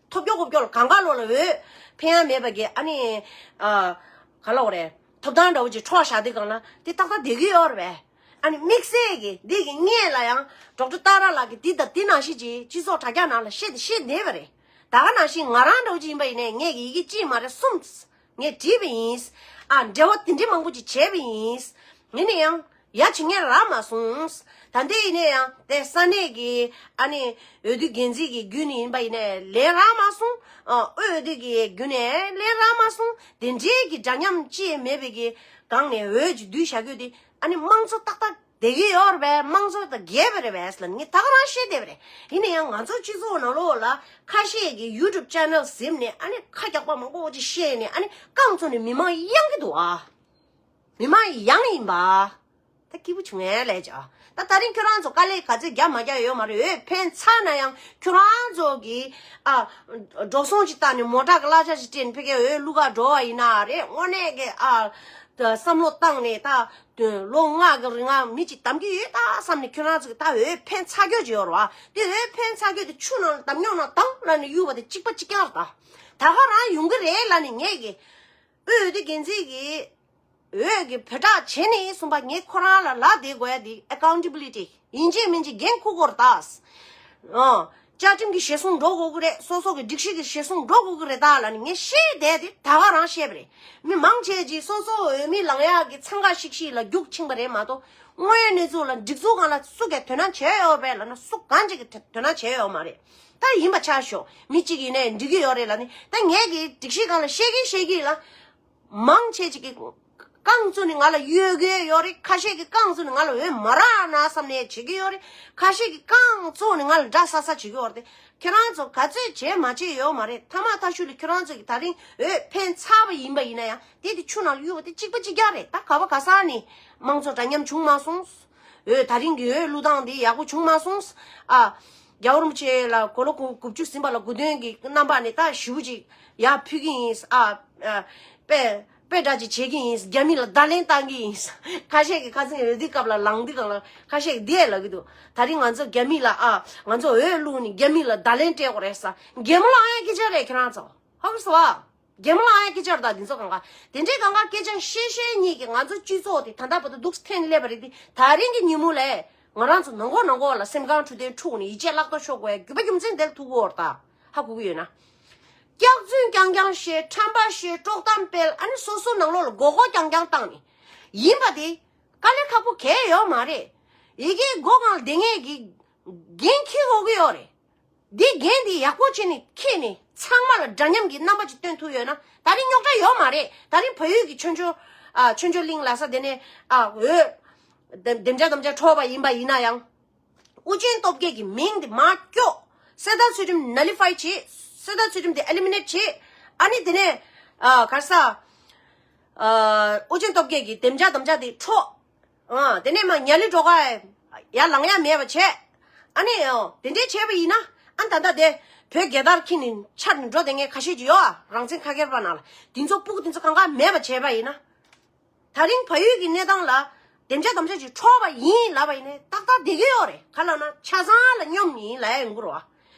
ཐོབ་སྐྱོ་ཁོབ་སྐྱོ་ལ་གང་ག་ལོ་ལ་འོས་ཕན་ཡ་མེད་པ་གི་ཨ་ནི། ཨ། ག་ལ་འོ་རེད། ཐོབ་ཐང་འདྲ་བོ་ཅིག་འཕྲོག་བཞག་དུས་སྒང་ལ་དེ་ཏག་ཏག་བསྡད་ཀྱི་ཡོད་རེད་པས། ཨ་ནི་དམིགས་བསལ་གི་འདི་གི་སྔོན་ལ་ཡང་ཌོག་ཊར་ཏཱ་ར་ལགས་ཀྱིས་འདི་དང་འདི་ནང་བཞིན་ཅིག་སྤྱི་ཚོགས་དྲ་རྒྱ་ནང་ལ་བཤད་དེ་བཤད་བསྡད་པ་རེད། ད་ག་ནང་བཞིན་ང་རང་འདྲ་བོ་ཅིག་ཡིན་པ་ཡིན་ནའི་ངས་གི་ཡི་གེ་གཅིག་མ་རེད་གསུམ། ངས་བྲིས་པ་ཡིན། ཨ་འབྲེལ་བ་དེ་འདྲའི་མང་པོ་ཅིག་བྱས་པ་ཡིན། ཡིན་ན་ཡང་ཡ་བྱེད་མཁན་རག་མ་སོང་། ད་ལྟའི་ཡིན་ན་ཡང་དེ་ས་གནས་ཀྱི་ཨ་ནི་འོས་བསྡུ་འགན་འཛིན་གྱི་བརྒྱུད་ནས་ཡིན་པ་ཡིན་ནའི་ལན་རག་མ་སོང་། ཨ་དབུས་འོས་བསྡུ་གི་བརྒྱུད་ནས་ལན་རག་མ་སོང་། དེ་འདྲའི་གི་འདྲ་མཉམ་ཅིག་མེད་པའི་གི་སྒང་ནས་འོས་ཅིག་བསྡུས་བཞག་རྒྱུ་དེ་ཨ་ནི་དམངས་གཙོ་ཏག་ཏག་བསྡད་ཀྱི་ཡོད་རེད་པས། དམངས་གཙོ་དང་འགལ་བ་རེད་པས་ལབ་ངས་ད་ག་རང་བཤད་བསྡད་པ་རེད། ཡིན་ན་ཡང་ང་ཚོ་སྤྱི་ཚོགས་ནང་ལོགས་ལ་ཁ་ཤས་ཀྱི་ཡུ་ཊུབ་ཅེ་ནལ་གཟིམ་ནས་ཨ་ནི་ཁ་རྒྱག་པ་མང་པོ་ཅིག་བཤད་ནས་ཨ་ནི་རྐང་བཙུགས་ནས་མི་མང་གཡང་གི་འདུག་ཨ། མི་མང་གཡང་ཡིན་པ། ད་སྐྱིད་པོ་བྱུང་ངས་ལས་ཀྱང་། ད་ད་རིང་ཁྱོད་རང་ཚོ་དཀའ་ལས་ག་ཚོད་རྒྱབ་མ་རྒྱབ་ཡོད་མ་རེད། འོས་འཕེན་ཚར་ན་ཡང་ཁྱོད་རང་ཚོ་གིས་ཨ། འགྲོ་སོང་ཅིག་བཏང་ནས་མོ་ཊ་གི་གླ་ཆ་ཅིག་སྤྲད་ནས་ཕ་གིར་འོས་བླུག་ག་འགྲོ་བ་ཡིན་ན་རེད། དངོས་གནས་ཀྱི་ཨ། བསམ་བློ་བཏང་ནས་ད། ལོ་ལྔ་གི་རིང་ང་མི་གཅིག་བདམས་ཀྱི་ཡོད་ད་བསམ་ནས་ཁྱོད་རང་ཚོ་གིས་ད་འོས་འཕེན་ཚར་རྒྱུ་ཅིག་ཡོད་རེད་བ། དེ་འོས་འཕེན་ཚར་རྒྱུ་དེ་ཆུ་ནང་ལ་བསྡམས་རྙོག་ནང་བསྡམས་ལབ་ནས་གཡུག་པ་དེ་གཅིག་པ་གཅིག་རྐྱང་རེད་ད། ད་ག་རང་ཡོང་གི་རེད་ལབ་ནས་ངས་ཀྱི། དབུས་འོས་བསྡུ་འགན་འཛིན་གྱིས་འོས་ཀྱི་བོད་གྲགས་བྱས་ནས་གསུངས་པ་ངས་ཁོ་རང་ལ་ལབ་བསྡད་དགོས་ཡ་དེ་ཨེ་ཀའུན་ཊེ་བི་ལི་ཊི་ཡིན་གཅིག་མིན་གཅིག་འགན་འཁུར་དགོས་རེད་ད། ཨ། བཅའ་ཁྲིམས་ཀྱི་ཞལ་གསུང་འགྲོ་དགོས་ཀྱི་རེད། སོ་སོ་གི་སྒྲིག་གཞི་གི་ཞལ་གསུང་འགྲོ་དགོས་ཀྱི་རེད་ད་ལབ་ནས་ངས་བཤད་བསྡད་དེ་ད་ག་རང་བཤད་པ་རེད། མི་མང་ཆེ་ཅིག་སོ་སོ་འོས་མི་ལངས་ཡག་གི་འཚང་ཁ་ཤིག་ཤིག་ལ་རྒྱུག་ཕྱིན་པ་རེད་མ་གཏོགས་དངོས་ཡོད་གནས་ཚུལ་ལ་སྒྲིག་འཛུགས་སྒང་ལ་སུ་གས་དོ་སྣང་བྱས་ཡོད་པས་ལབ་ན་སུ་གང་ཅིག་གིས་དོ་སྣང་བྱས་ཡོད་མ་རེད། ད་ཡིན་པ་ཆ་ཞོག་མི་གཅིག་ཡིན་ནའི་འགྲིག་གི་ཡོད་རེད་ལབ་ནས་ད་ངས་གི་སྒྲིག་གཞི་སྒང་ལ་བཤད་གི་བཤད་གི་ལ། མང་ཆེ་ཅིག་གིས་ རྐང་བཙུགས་ནས་ང་ལ་གཡོལ་གྱི་ཡོད་རེད། ཁ་ཤས་ཀྱིས་རྐང་བཙུགས་ནས་ང་ལ་འོས་མ་རག་ན་བསམ་ནས་བྱེད་ཀྱི་ཡོད་རེད། ཁ་ཤས་ཀྱིས་རྐང་བཙུགས་ནས་ང་ལ་འདྲ་ས་ས་བྱེད་ཀྱི་ཡོད་རེད། ཁྱེད་རང་ཚོ་ག་ཚོད་བྱས་མ་བྱས་ཡོད་མ་རེད། ཐ་མ་ཐ་ཤུ་ལ་ཁྱེད་རང་ཚོ་གིས་ད་རིང་འོས་འཕེན་ཚར་བ་ཡིན་པ་ཡིན་ན་ཡང་དེ་དེ་ཆུ་ནང་ལ་གཡུགས་པ་དེ་གཅིག་པ་གཅིག་རྐྱང་རེད། ད་ག་བ་ག་ས་ནས་དམངས་གཙོ་འདྲ་མཉམ་བྱུང་མ་སོང་། འོས་ད་རིང་གི་འོས་བླུག་སྟངས་དེ་ཡག་པོ་བྱུང་མ་སོང་། ཨ། རྒྱལ་བ་རིན་པོ་ཆེ་ལ་དགུང་ལོ་དགུ་བཅུ་ཟིན་པ་ལ་དགུང་སྟོན་གྱི་རྣམ་པ་ནས་ད་ཞེ་པོ་ཅིག་ཡར་ཕུལ་གྱི་ཡིན། ཨ། ཨ། དཔེ་དཔེ་འདྲ་ཅིག་བྱེད་ཀྱི་ཡིན། རྒྱ་མི་ལ་བརྡ་ལན་བཏང་གི་ཡིན། ཁ་ཤས་ཀྱིས་ཁ་སང་འོས་བསྡུ་སྐབས་ལ་ལངས་དུས་སྒང་ལ་ཁ་ཤས་ཀྱིས་འདི་ཡས་ལབ་ཀྱི་འདུག་ད་རིང་ང་ཚོ་རྒྱ་མི་ལ། ཨ། ང་ཚོ་འོས་བླུགས་ནས་རྒྱ་མི་ལ་བརྡ་ལན་སྤྲད་དགོས་རེད་ས། གད་མོ་ལངས་ཡ་སྐད་ཆ་རེད་ཁྱེད་རང་ཚོ། ཧ་གོ་སོང་ཨ། གད་མོ་ལངས་ཡ་སྐད་ཆ་རེད། ད་འདི་ཚོ་གང་ག་དེ་འདྲའི་གང་ག་སྐད་ཆ་བཤད་བཤད་ཉིད་ཀྱིས་ང་ཚོ་སྤྱི་ཚོགས་དེ་ད་ལྟ་བར་དུ་འདུག་འཐེན་སླེབས་པ་རེད། དེ་ད་རིང་གི་ཉིན་མོ་ལས་ང་རང་ཚོ་ནང་ཁོག་ནང་ཁོག་ལ་སེམས་ཁམས་འཕྲོད་བསྟེན་འཁྲུགས་ནས་ཡིད་ཆད་བརླག་ཐོག་ཤོར་དགོས་ཡ་རྒྱུ་མ་རྒྱུ་མཚན་དེར་ཐུག་གི་ཡོད་རེད། ད་ཧ་གོ་གི་ཡོད་ན། སྐྱག་རྫུན་རྐྱང་རྐྱང་བཤད། ཁྲམ་པ་བཤད། དཀྲོག་གཏམ་སྤེལ། ཨ་ནི་སོ་སོ་ནང་ལོགས་ལ་མགོ་སྐོར་རྐྱང་རྐྱང་བཏང་ནས་ཡིན་པ་དེ་དཀའ་ལས་ཁག་པོ་གང་ཡང་ཡོད་མ་རེད། ཡི་གེ་སྒོ་སྒང་ལ་བསྡད་མཁན་གྱི་འགན་འཁྱེར་དགོས་ཀྱི་ཡོད་རེད། འདི་འགན་འདི་ཡག་པོ་བྱས་ནས་འཁྱེར་ནས་ཚང་མ་ལ་འདྲ་མཉམ་གྱི་རྣམ་པ་ཅིག་སྟོན་ཐུབ་ཡོད་ན་ད་རིང་རྙོག་དྲ་ཡོད་མ་རེད། ད་རིང་བལ་ཡུལ་གྱི་ཆོས་འབྱོར། ཨ། ཆོས་འབྱོར་གླིང་ལ་ས་དེ་ནས། ཨ། འོས་དེ་འདེམས་བྱ་དམ་བཅའ་འཕྲོག་པ་ཡིན་པ་ཡིན་ན་ཡང་། ཨུ་རྒྱན་སྟོབས་རྒྱལ་གྱི་མིང་དེ་མར་སྐྱོག་གསེར་རྟ་ཚུལ་ཁྲིམས་ནོ་ལི་ཕའི་བྱེད། གསེར་རྟ་ཚུལ་ཁྲིམས་དེ་ཨེ་ལི་མི་ནེཊ་བྱེད། ཨ་ནི་དེ་ནས། ཨ། ག་རེ་ཟ། ཨ། ཨུ་རྒྱན་སྟོབས་རྒྱལ་གྱི་འདེམས་བྱ་དམ་བཅའ་དེ་འཕྲོག་ཨ། དེ་ནས་མར་ཉ་ལི་སྒྲོལ་དཀར་ཡར་ལངས་ཡ་མེད་པ་བྱས། ཨ་ནི་ཨོ་དེ་འདྲས་བྱས་པ་ཡིན་ན། ཨ། ད་ལྟ་དེ་བོད་རྒྱལ་དར་འཁྱེར་ནས་འཕྱར་ནས་འགྲོ་བསྡད་མཁན་ཁ་ཤས་ཅིག་ཡོད་ཨ། རང་བཙན་ཁ་སྒེར་པ་ནང་ལ་དེ་ཚོ་སྤུ་གུ་དེ་ཚོ་གང་ག་མེད་པ་བྱས་པ་ཡིན་ན། ད་རིང་བལ་ཡུལ་གྱི་གནས་སྟངས་ལ་འདེམས་བྱ་དམ་བཅའ་ཅིག་འཕྲོག་པ་ཡིན་ལབ་པ་ཡིན་ནའི་ཏག་ཏག་བསྡད་ཀྱི་ཡོད་རེད། ག་ལབ་ན་ཆ་ཚང་ལ་སྙོམས་ཡིན་ལབ་ཡ་ཡོང་གི་རེད་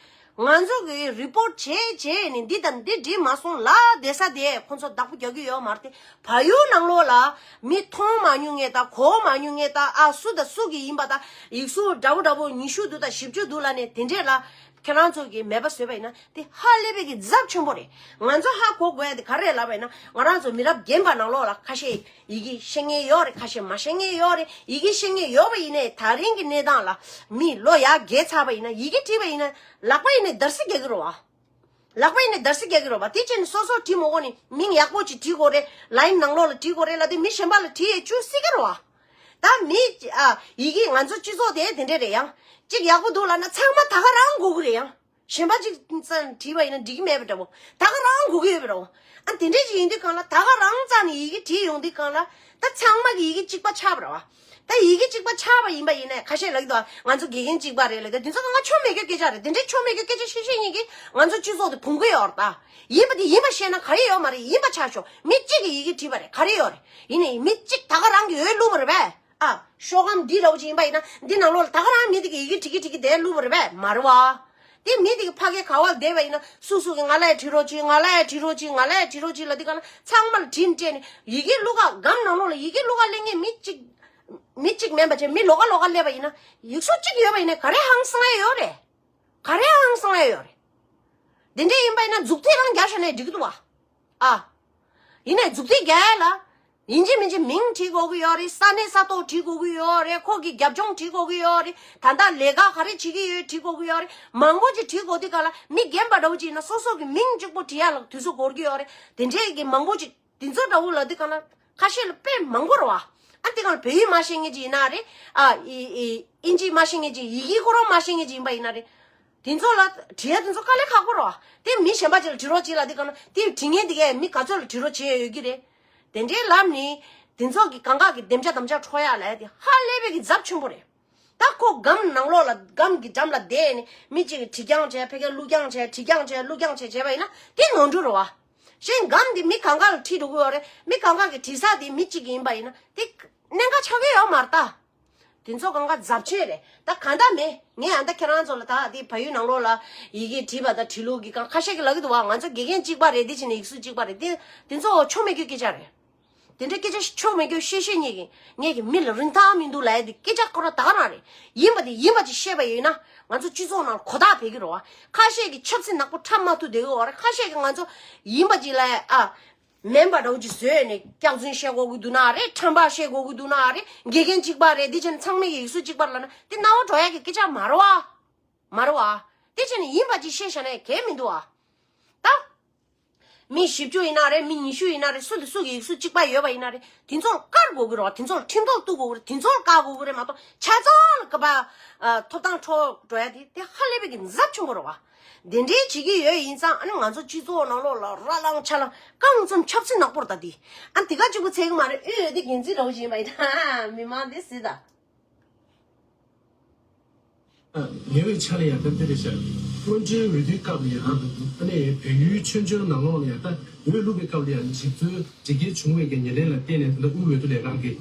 བ། ང་ཚོ་གིས་རི་པོར་ཊི་བྱས་བྱས་ནས་འདི་དང་འདི་འགྲིག་མ་སོང་ལབ་བསྡད་ས་དེ་ཁོ་ཚོ་བདག་པོ་རྒྱག་གི་ཡོད་མ་རེད་དེ། བལ་ཡུལ་ནང་ལོགས་ལ་མི་མཐོང་མ་མྱོང་ངེས་དང་གོ་མ་མྱོང་ངེས་དང་། ཨ། སུ་དང་སུ་གི་ཡིན་པ་དང་། ཡིག་གཟུགས་འདྲ་པོ་འདྲ་པོ་ཉི་ཤུ་འདུག་དང་བཞི་བཅུ་འདུག་ལབ་ནས་དེ་འདྲས་ལ་ཁྱེད་རང་ཚོ་གིས་མེད་པ་བཟོས་པ་ཡིན་ན་དེ་ཧ་ལས་པའི་གི་ཚབས་ཆེན་པོ་རེད། ང་ཚོ་ཧ་གོ་དགོས་ཡ་དེ་ག་རེ་ལབ་པ་ཡིན་ན། ང་རང་ཚོ་མི་རབས་རྒན་པ་ནང་ལོགས་ལ་ཁ་ཤས་ཡི་གེ་ཤེས་མཁན་ཡོད་རེད། ཁ་ཤས་མ་ཤེས་མཁན་ཡོད་རེད། ཡི་གེ་ཤེས་མཁན་ཡོད་པ་ཡིན་ནའི་ད་རིང་གི་གནས་སྟངས་ལ་མི་ལོ་ཡར་རྒས་ཚར་བ་ཡིན་ན་ཡི་གེ་བྲིས་པ་ཡིན་ན་ལག་པ་ཡིན་ནའི་འདར་སིག་རྒྱག་གི་རེད་བ། ལག་པ་ཡིན་ནའི་འདར་སིག་རྒྱག་གི་རེད་བ། དེ་བྱས་ནས་སོ་སོ་བྲིས་མ་དགོས་ནས་མིང་ཡག་པོ་ཅིག་བྲིས་དགོས་རེད། ལའིན་ནང་ལོགས་ལ་བྲིས་དགོས་རེད་ལབ་དུས་མི་གཞན་པ་ལ་བྲིས་ཡས་བཅུག་སྲིད་ཀྱི་རེད་བ། ད་མི། ཨ། ཡི་གེ་ང་ཚོ་སྤྱི་ཚོགས་དེ་དེ་འདྲས་རེད། ཡང་གཅིག་ཡག་པོ་འདུག་ལབ་ན་ཚང་མ་ད་ག་རང་དགོས་ཀྱི་རེད། ཡང་གཞན་པ་གཅིག་ཙམ་བྲིས་པ་ཡིན་ན་འགྲིག་གི་མེད་པ་འདྲ་བོ། ད་ག་རང་དགོས་ཀྱི་ཡོད་པ་འདྲ་བོ། ཨ། དེ་འདྲས་ཅིག་ཡིན་དུས་སྒང་ལ་ད་ག་རང་རྩ་ནས་ཡི་གེ་བྲིས་ཡོང་དུས་སྒང་ལ་ད་ཚང་མ་གི་ཡི་གེ་གཅིག་པ་ཆགས་པ་རེད་བ། ད་ཡི་གེ་གཅིག་པ་ཆགས་པ་ཡིན་པ་ཡིན་ནའི་ཁ་ཤས་ལབ་ཀྱི་འདུག་ང་ཚོ་དགེ་རྒན་གཅིག་པ་རེད་ལབ། ད་དེ་ཚོ་ང་ཆོ་མེད་རྒྱུ་སྐད་ཆ་རེད། དེ་འདྲའི་ཆོ་མེད་རྒྱུ་སྐད་ཆ་བཤད་བཤད་ཉིད་ཀྱིས་ང་ཚོ་སྤྱི་ཚོགས་དེ་ཕུང་གི་ཡོད་རེད་ད། ཡིན་པ་དེ་ཡིན་པ་བཤད་ན་ག་རེ་ཡོད་མ་རེད། ཡིན་པ་ཆགས་ཆོག་མི་གཅིག་གིས་ཡི་གེ་བྲིས་པ་རེད། ག་རེ་ཡོད་རེད། ཡིན་ནའི་མི་གཅིག་ད་ག་རང་གིས་འོས་བླུགས་པ་རེད་པས། ཨ། ཤོག་སྒམ་འདི་འདྲ་བོ་ཅིག་ཡིན་པ་ཡིན་ན་འདི་ནང་ལོགས་ལ་ད་ག་རང་མི་དེ་གིས་ཡི་གེ་བྲིས་ཀྱི་བྲིས་ཀྱི་དེ་བླུགས་པ་རེད་པས། མ་རེད་བ། དེ་མི་དེ་གི་ཕ་གིའི་ག་བ་ལ་བསྡད་པ་ཡིན་ན་སུ་སུ་གིས་ང་ལ་ཡང་བྲིས་རོགས་གྱིས། ང་ལ་ཡང་བྲིས་རོགས་གྱིས། ང་ལ་ཡང་བྲིས་རོགས་གྱིས་ལབ་དུས་སྒང་ལ་ཚང་མ་ལ་བྲིས་ནས་སྤྲད་ནས་ཡི་གེ་བླུགས་ག་སྒམ་ནང་ལོགས་ལ་ཡི་གེ་བླུགས་ག་སླེབས་མཁན་མི་གཅིག་མི་གཅིག་མིན་པ་བྱས་མི་ལོགས་ཀ་ལོགས་ཀ་སླེབས་པ་ཡིན་ན་ཡིག་གཟུགས་གཅིག་ཡོད་པ་ཡིན་ན་ག་རེ་ཧང་སང་ཡ་ཡོད་རེད། ག་རེ་ཧང་སང་ཡ་ཡོད་རེད། དེ་འདྲ་ཡིན་པ་ཡིན་ན་མཛུབ་ཐེལ་རང་རྒྱག་བཞག་ན་འགྲིག་གི་འདུག་བ། ཨ། ཡིན་ནའི་མཛུབ་ཐེལ་རྒྱག་ཡ་ལ། ཡིན་གཅིག་མིན་གཅིག་མིང་བྲིས་དགོས་ཀྱི་ཡོད་རེད། ས་གནས་ས་ཐོག་བྲིས་དགོས་ཀྱི་ཡོད་རེད། ཁོ་གི་རྒྱབ་ལྗོངས་བྲིས་དགོས་ཀྱི་ཡོད་རེད། ད་ལྟ་ལས་ཀ་ག་རེ་བྱེད་ཀྱི་ཡོད་བྲིས་དགོས་ཀྱི་ཡོད་རེད། མང་པོ་ཅིག་བྲིས་དགོས་དུས་སྒང་ལ་མི་རྒན་པ་འདྲ་བོ་ཅིག་ཡིན་ན་སོ་སོ་གི་མིང་གཅིག་པོ་བྲིས་ཡ་ལ་དུས་ཚོད་འགོར་གྱི་ཡོད་རེད། དེ་འདྲའི་གི་མང་པོ་ཅིག་དེ་ཚོ་འདྲ་བོ་ལབ་དུས་སྒང་ལ་ཁ་ཤས་ལ་དཔེ་མང་པོ་རེད་བ། ཨ། དེ་སྒང་ལ་བོད་ཡིག་མ་ཤེས་མཁན་ཅིག་ཡིན་ན་རེད། ཨ། ཨི་ཨི་ཨིན་ཇི་མ་ཤེས་མཁན་ཅིག་ཡི་གེ་ཁོ་རང་མ་ཤེས་མཁན་ཅིག་ཡིན་པ་ཡིན་ན་རེད། དེ་ཚོ་ལ་བྲིས་ཡ་དེ་ཚོ་དཀའ་ལས་ཁག་པོ་རེད་བ། དེ་མི་གཞན་པ་ཅིག་ལ་བྲིས་རོགས་བྱེད་ལབ་དུས་སྒང་ལ་དེ་བྲིས་མཁན་དེ་གས་མི་ག་ཚོད་ལ་བྲིས་རོགས་བྱེད་ཡ་ཡོད་ཀྱི་རེད། དེ་འདྲའི་ལབ་ནས་དེ་ཚོ་གི་གང་ག་གི་འདེམས་བྱ་དམ་བཅའ་འཕྲོག་ཡ་ལབ་ཡ་དེ་ཧ་ལས་པའི་གི་ཚབས་ཆེན་པོ་རེད། ད་ཁོ་སྒམ་ནང་ལོགས་ལ་སྒམ་གྱི་འགྲམ་ལ་བསྡད་ནས་མི་གཅིག་གིས་བྲིས་རྐྱང་བྱས། ཕ་གིར་བླུགས་རྐྱང་བྱས། བྲིས་རྐྱང་བྱས། བླུགས་རྐྱང་བྱས་བྱས་པ་ཡིན་ན་དེ་ནོར་འཁྲུལ་རེད་བ། གཞན་སྒམ་འདི་མི་གང་ག་ལ་བྲིས་འགྲོ་གི་ཡོད་རེད། མི་གང་ག་གི་བྲིས་ས་དེ་མི་གཅིག་གི་ཡིན་པ་ཡིན་ན་དེ་གནད་འགག་ཆགས་ཀྱི་ཡོད་མ་རེད་ད། དེ་ཚོ་གང་ག་རྫབ་ཆེན་རེད། ད་གང་ལྟར་མེད། ངས་ཨ་ད་ཁྱེད་རང་ཚོ་ལ་ད་དེ་བལ་ཡུལ་ནང་ལོགས་ལ་ཡི་གེ་བྲིས་པ་དང་བྲིས་ལུགས་ཀྱི་གང་ཁ་ཤས་ཀྱིས་ལབ་ཀྱི་འདུག་བ། ང་ཚོ་དགེ་རྒན་གཅིག་པ་རེད། དེ་བྱས་ནས་ཡིག་གཟུགས་གཅིག་པ་རེད། དེ་དེ་ཚོ་ཆོ་མེད་རྒྱུ་སྐད་ཆ་རེད། དེ་འདྲའི་སྐད་ཆ་ཆོ་མེད་རྒྱུ་བཤད་བཤད་ཉིད་ཀྱིས་ངེད་ཀྱི་མི་ལ་རིན་ཐང་མི་འདུག་ལབ་ཡ་དེ་སྐད་ཆ་ཁོ་རང་ད་ག་རང་རེད། ཡིན་པ་དེ་ཡིན་པ་ཅིག་བཤད་པ་ཡིན་ན་ང་ཚོ་སྤྱི་ཚོགས་ནང་གོ་བརྡ་ཕེབས་ཀྱི་རེད་བ། ཁ་ཤས་ཀྱིས་ཆབ་སྲིད་ནག་པོ་འཁྲབ་མ་ཐུབ་བསྡད་ཀྱི་ཡོད་རེད། ཁ་ཤས་ཀྱིས་ང་ཚོ་ཡིན་པ་ཅིག་ལབ་ཡ། ཨ། མིན་པ་འདྲ་བོ་ཅིག་བཟོས་ནས་སྐྱག་རྫུན་བཤད་དགོས་ཀྱི་འདུག་ན་རེད། ཁྲམ་པ་བཤད་དགོས་ཀྱི་འདུག་ན་རེད། དགེ་རྒན་གཅིག་པ་རེད། འདི་བྱས་ན་ཚང་མས་ཀྱི་ཡིག་གཟུགས་གཅིག་པ་རེད་ལབ་ན་དེ་རྣ་བ་འགྲོ་ཡ་གི་སྐད་ཆ་མ་རེད་བ། མ་རེད་བ། དེ་བྱས་ནས་ཡིན་པ་ཅིག་བཤད་བཞག་ན་གལ་མི་འདུག་བ། ད། མི་བཞི་བཅུ་ཡིན་ན་རེད། མི་ཉི་ཤུ་ཡིན་ན་རེད། སུ་དང་སུ་གི་ཡིག་གཟུགས་གཅིག་པ་ཡོད་པ་ཡིན་ན་རེད། དེ་ཚོ་ལ་བཀར་དགོས་ཀྱི་རེད་བ། དེ་ཚོ་ལ་ཁྲིམས་ཐོག་གཏུག་དགོས་ཀྱི་རེད། དེ་ཚོ་ལ་བཀག་དགོས་ཀྱི་རེད་མ་གཏོགས། ཆ་ཚང་ལ་ག་པ་ཨ། ཐོབ་ཐང་འཕྲོག་འགྲོ་ཡ་དེ་དེ་ཧ་ལས་པའི་གི་ཚབས་ཆེན་པོ་རེད་བ། དེ་འདྲའི་བྱེད་ཀྱི་ཡོད་ཡིན་ཙང་། ཨ་ནི་ང་ཚོ་སྤྱི་ཚོགས་ནང་ལོགས་ལ་ར་ལངས་ཆ་ལངས་རྐང་ཙམ་ཆབ་སྲིད་ནག་པོ་རེད། ད་དེ་ཨ་ནི་དེ་ག་གཅིག་པུ་ཚད་ཀྱི་མ་རེད། དབུས་འོས་བསྡུ་འགན་འཛིན་འདྲ་བོ་ཞིག་ཡིན་པ་ཡིན་ན། མི་མང་དེ་སྲིད་ད། ཉེ་བའི་ཆར་ལ་ཡང་སྟབས་བདེ་རེད་ཤག་སྔོན་འགྲོའི་འོས་བསྡུའི་སྐབས་ལ་ཡང་། ཨ་ནི་བལ་ཡུལ་ཆོས་འབྱོར་ནང་ལོགས་ལ་ཡང་། ད་འོས་བླུགས་པའི་སྐབས་ལ་ཡང་འཇིགས་ཚུལ་འགྲེལ་བརྗོད་བྱུང་བའི་གི་ཉེར་ལེན་ལ་བརྟེན་ནས། ད་ལྟ་དབུས་འོས་བསྡུ་ལས་ཁང་གིས་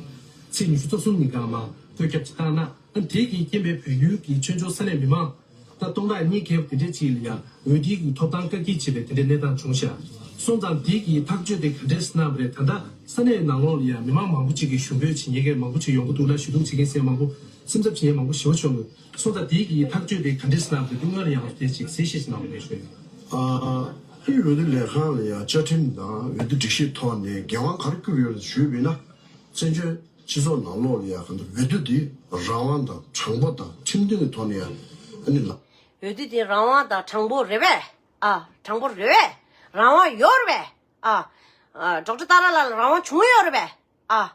ཚེས་ཉི་ཤུ་རྩ་གསུམ་ཉིན་གང་མ་བཀོད་ཁྱབ་ཅིག་བཏང་ན། ཨ་ནི་དེ་གིས་རྐྱེན་པས་བལ་ཡུལ་གྱི་ཆོས་འབྱོར་ས་གནས་མི་མང་ད་སྟོང་ཕྲག་གཉིས་ཁེབས་དེ་འདྲས་ཅིག་ལ་ཡང་འོས་བསྡུའི་གི་ཐོབ་ཐང་བཀག་སྐྱིལ་བྱེད་པའི་དེ་འདྲའི་གནས་སྟངས་བྱུང་ཤག་སོང་ཙང་། དེ་གི་ཐག་གཅོད་དེ་ག་འདྲས་གནང་བ་རེད། ད་ལྟ་ས་གནས་ནང་ལོགས་ལ་ཡང་མི་མང་མང་པོ་ཅིག་གིས་ཞུ་འབོད་བྱེད་མཁན་མང་པོ་ཅིག་ཡོང་གི་འདུག་ལ། ཞུ་གཏུག་བྱེད་མཁན་ཟེར་མང་པོ། སེམས་འཚབ་བྱེད་མཁན་མང་པོ་ཞེ་པོ་བྱུང་འདུག་སོང་ཙང་། དེ་གི་ཐག་གཅོད་དེ་ག་འདྲས་གནང་བ་རེད། དེ་སྔོན་ལ་ཡང་དེ་ཅིག་གསལ་བཤད་ཅིག་གནང་བ་རེད་ཞུ། ཨ། དབུས་འོས་བསྡུ་ལས་ཁང་ལ་ཡང་བཅའ་ཁྲིམས་དང་འོས་བསྡུ་སྒྲིག་གཞིའི་ཐོག་ནས་འགན་དབང་ག་རེ་བསྐུར་ཡོད་ལ་ཞུས་པ་ཡིན་ན། བཙན་བྱོལ་སྤྱི་ཚོགས་ནང་ལོགས་ལ་ཡང་གང་ལྟར་འོས་བསྡུ་འདི་རང་དབང་དང་དྲང་པོ་དང་ཁྲིམས་མཐུན་གྱི་ཐོག་ནས་ཡང་ཨ་ནི་ལ། འོས་བསྡུ་འདི་རང་དབང་དང་དྲང་པོ་རེད་པས། ཨ། དྲང་པོ་རེད་པས། རང་དབང་ཡོད་རེད་པས། ཨ། ཨ། ཌོག་ཊར་ཏཱ་ར་ལ་ལ་རང་དབང་བྱུང་ཡོད་རེད་པས། ཨ།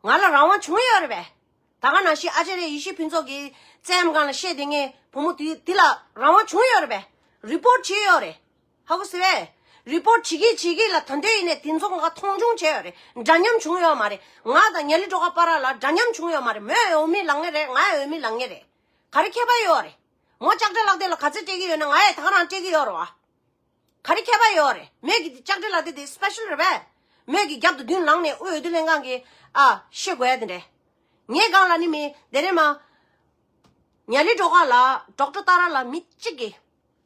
ང་ལ་རང་དབང་བྱུང་ཡོད་རེད་པས། ད་ག་ནང་བཞིན་ཨ་ཅཱརྱ་ཡེ་ཤེས་ཕུན་ཚོགས་ཀྱི་བཙན་གཡེམ་སྒང་ལ་བཤད་བསྡད་མཁན་བུ་མོ་དེ་དེ་ལ་རང་དབང་བྱུང་ཡོད་རེད་པས། རི་པོར་ཊི་བྱས་ཡོད་རེད། ཧ་གོ་སོང་བས། རི་པོར་ཊི་བྱེད་ཀྱི་བྱེད་ཀྱི་ལ། ད་དུང་ཡིན་ནའི་དེ་ཚོ་ང་མཐོང་ཆུང་བྱས་ཡོད་རེད། འདྲ་མཉམ་བྱུང་ཡོད་མ་རེད། ང་དང་ཉ་ལི་སྒྲོལ་དཀར་བར་ལ་འདྲ་མཉམ་བྱུང་ཡོད་མ་རེད། མོས་འོས་མི་ལངས་ངེས་རེད། ང་འོས་མི་ལངས་ངེས་རེད། ག་རེ་ཁྱད་པར་ཡོད་རེད། མོ་ལྕགས་དྲ་ལག་དེབ་ལ་ག་ཚོད་སྤྲད་ཀྱི་ཡོད་ན། ང་ཡང་ད་ག་རང་སྤྲད་ཀྱི་ཡོད་རེད་བ། ག་རེ་ཁྱད་པར་ཡོད་རེད། མོས་ཀྱི་ལྕགས་དྲ་ལག་དེབ་དེ་སི་པེ་ཤལ་རེད་པས། མོས་ཀྱི་རྒྱབ་ཏུ་མདུན་ལངས་ནས་དབུས་འོས་བསྡུ་ལྷན་ཁང་གི་ཨ་བཤད་དགོས་ཡ་དེ་འདྲས། ངའི་སྒང་ལ་ནི་མི་དེ་རེད་མ། ཉ་ལི་སྒྲོལ་དཀར་ལ་ཌོག་ཊར་ཏཱ་ར་ལ་མི་གཅིག་གིས་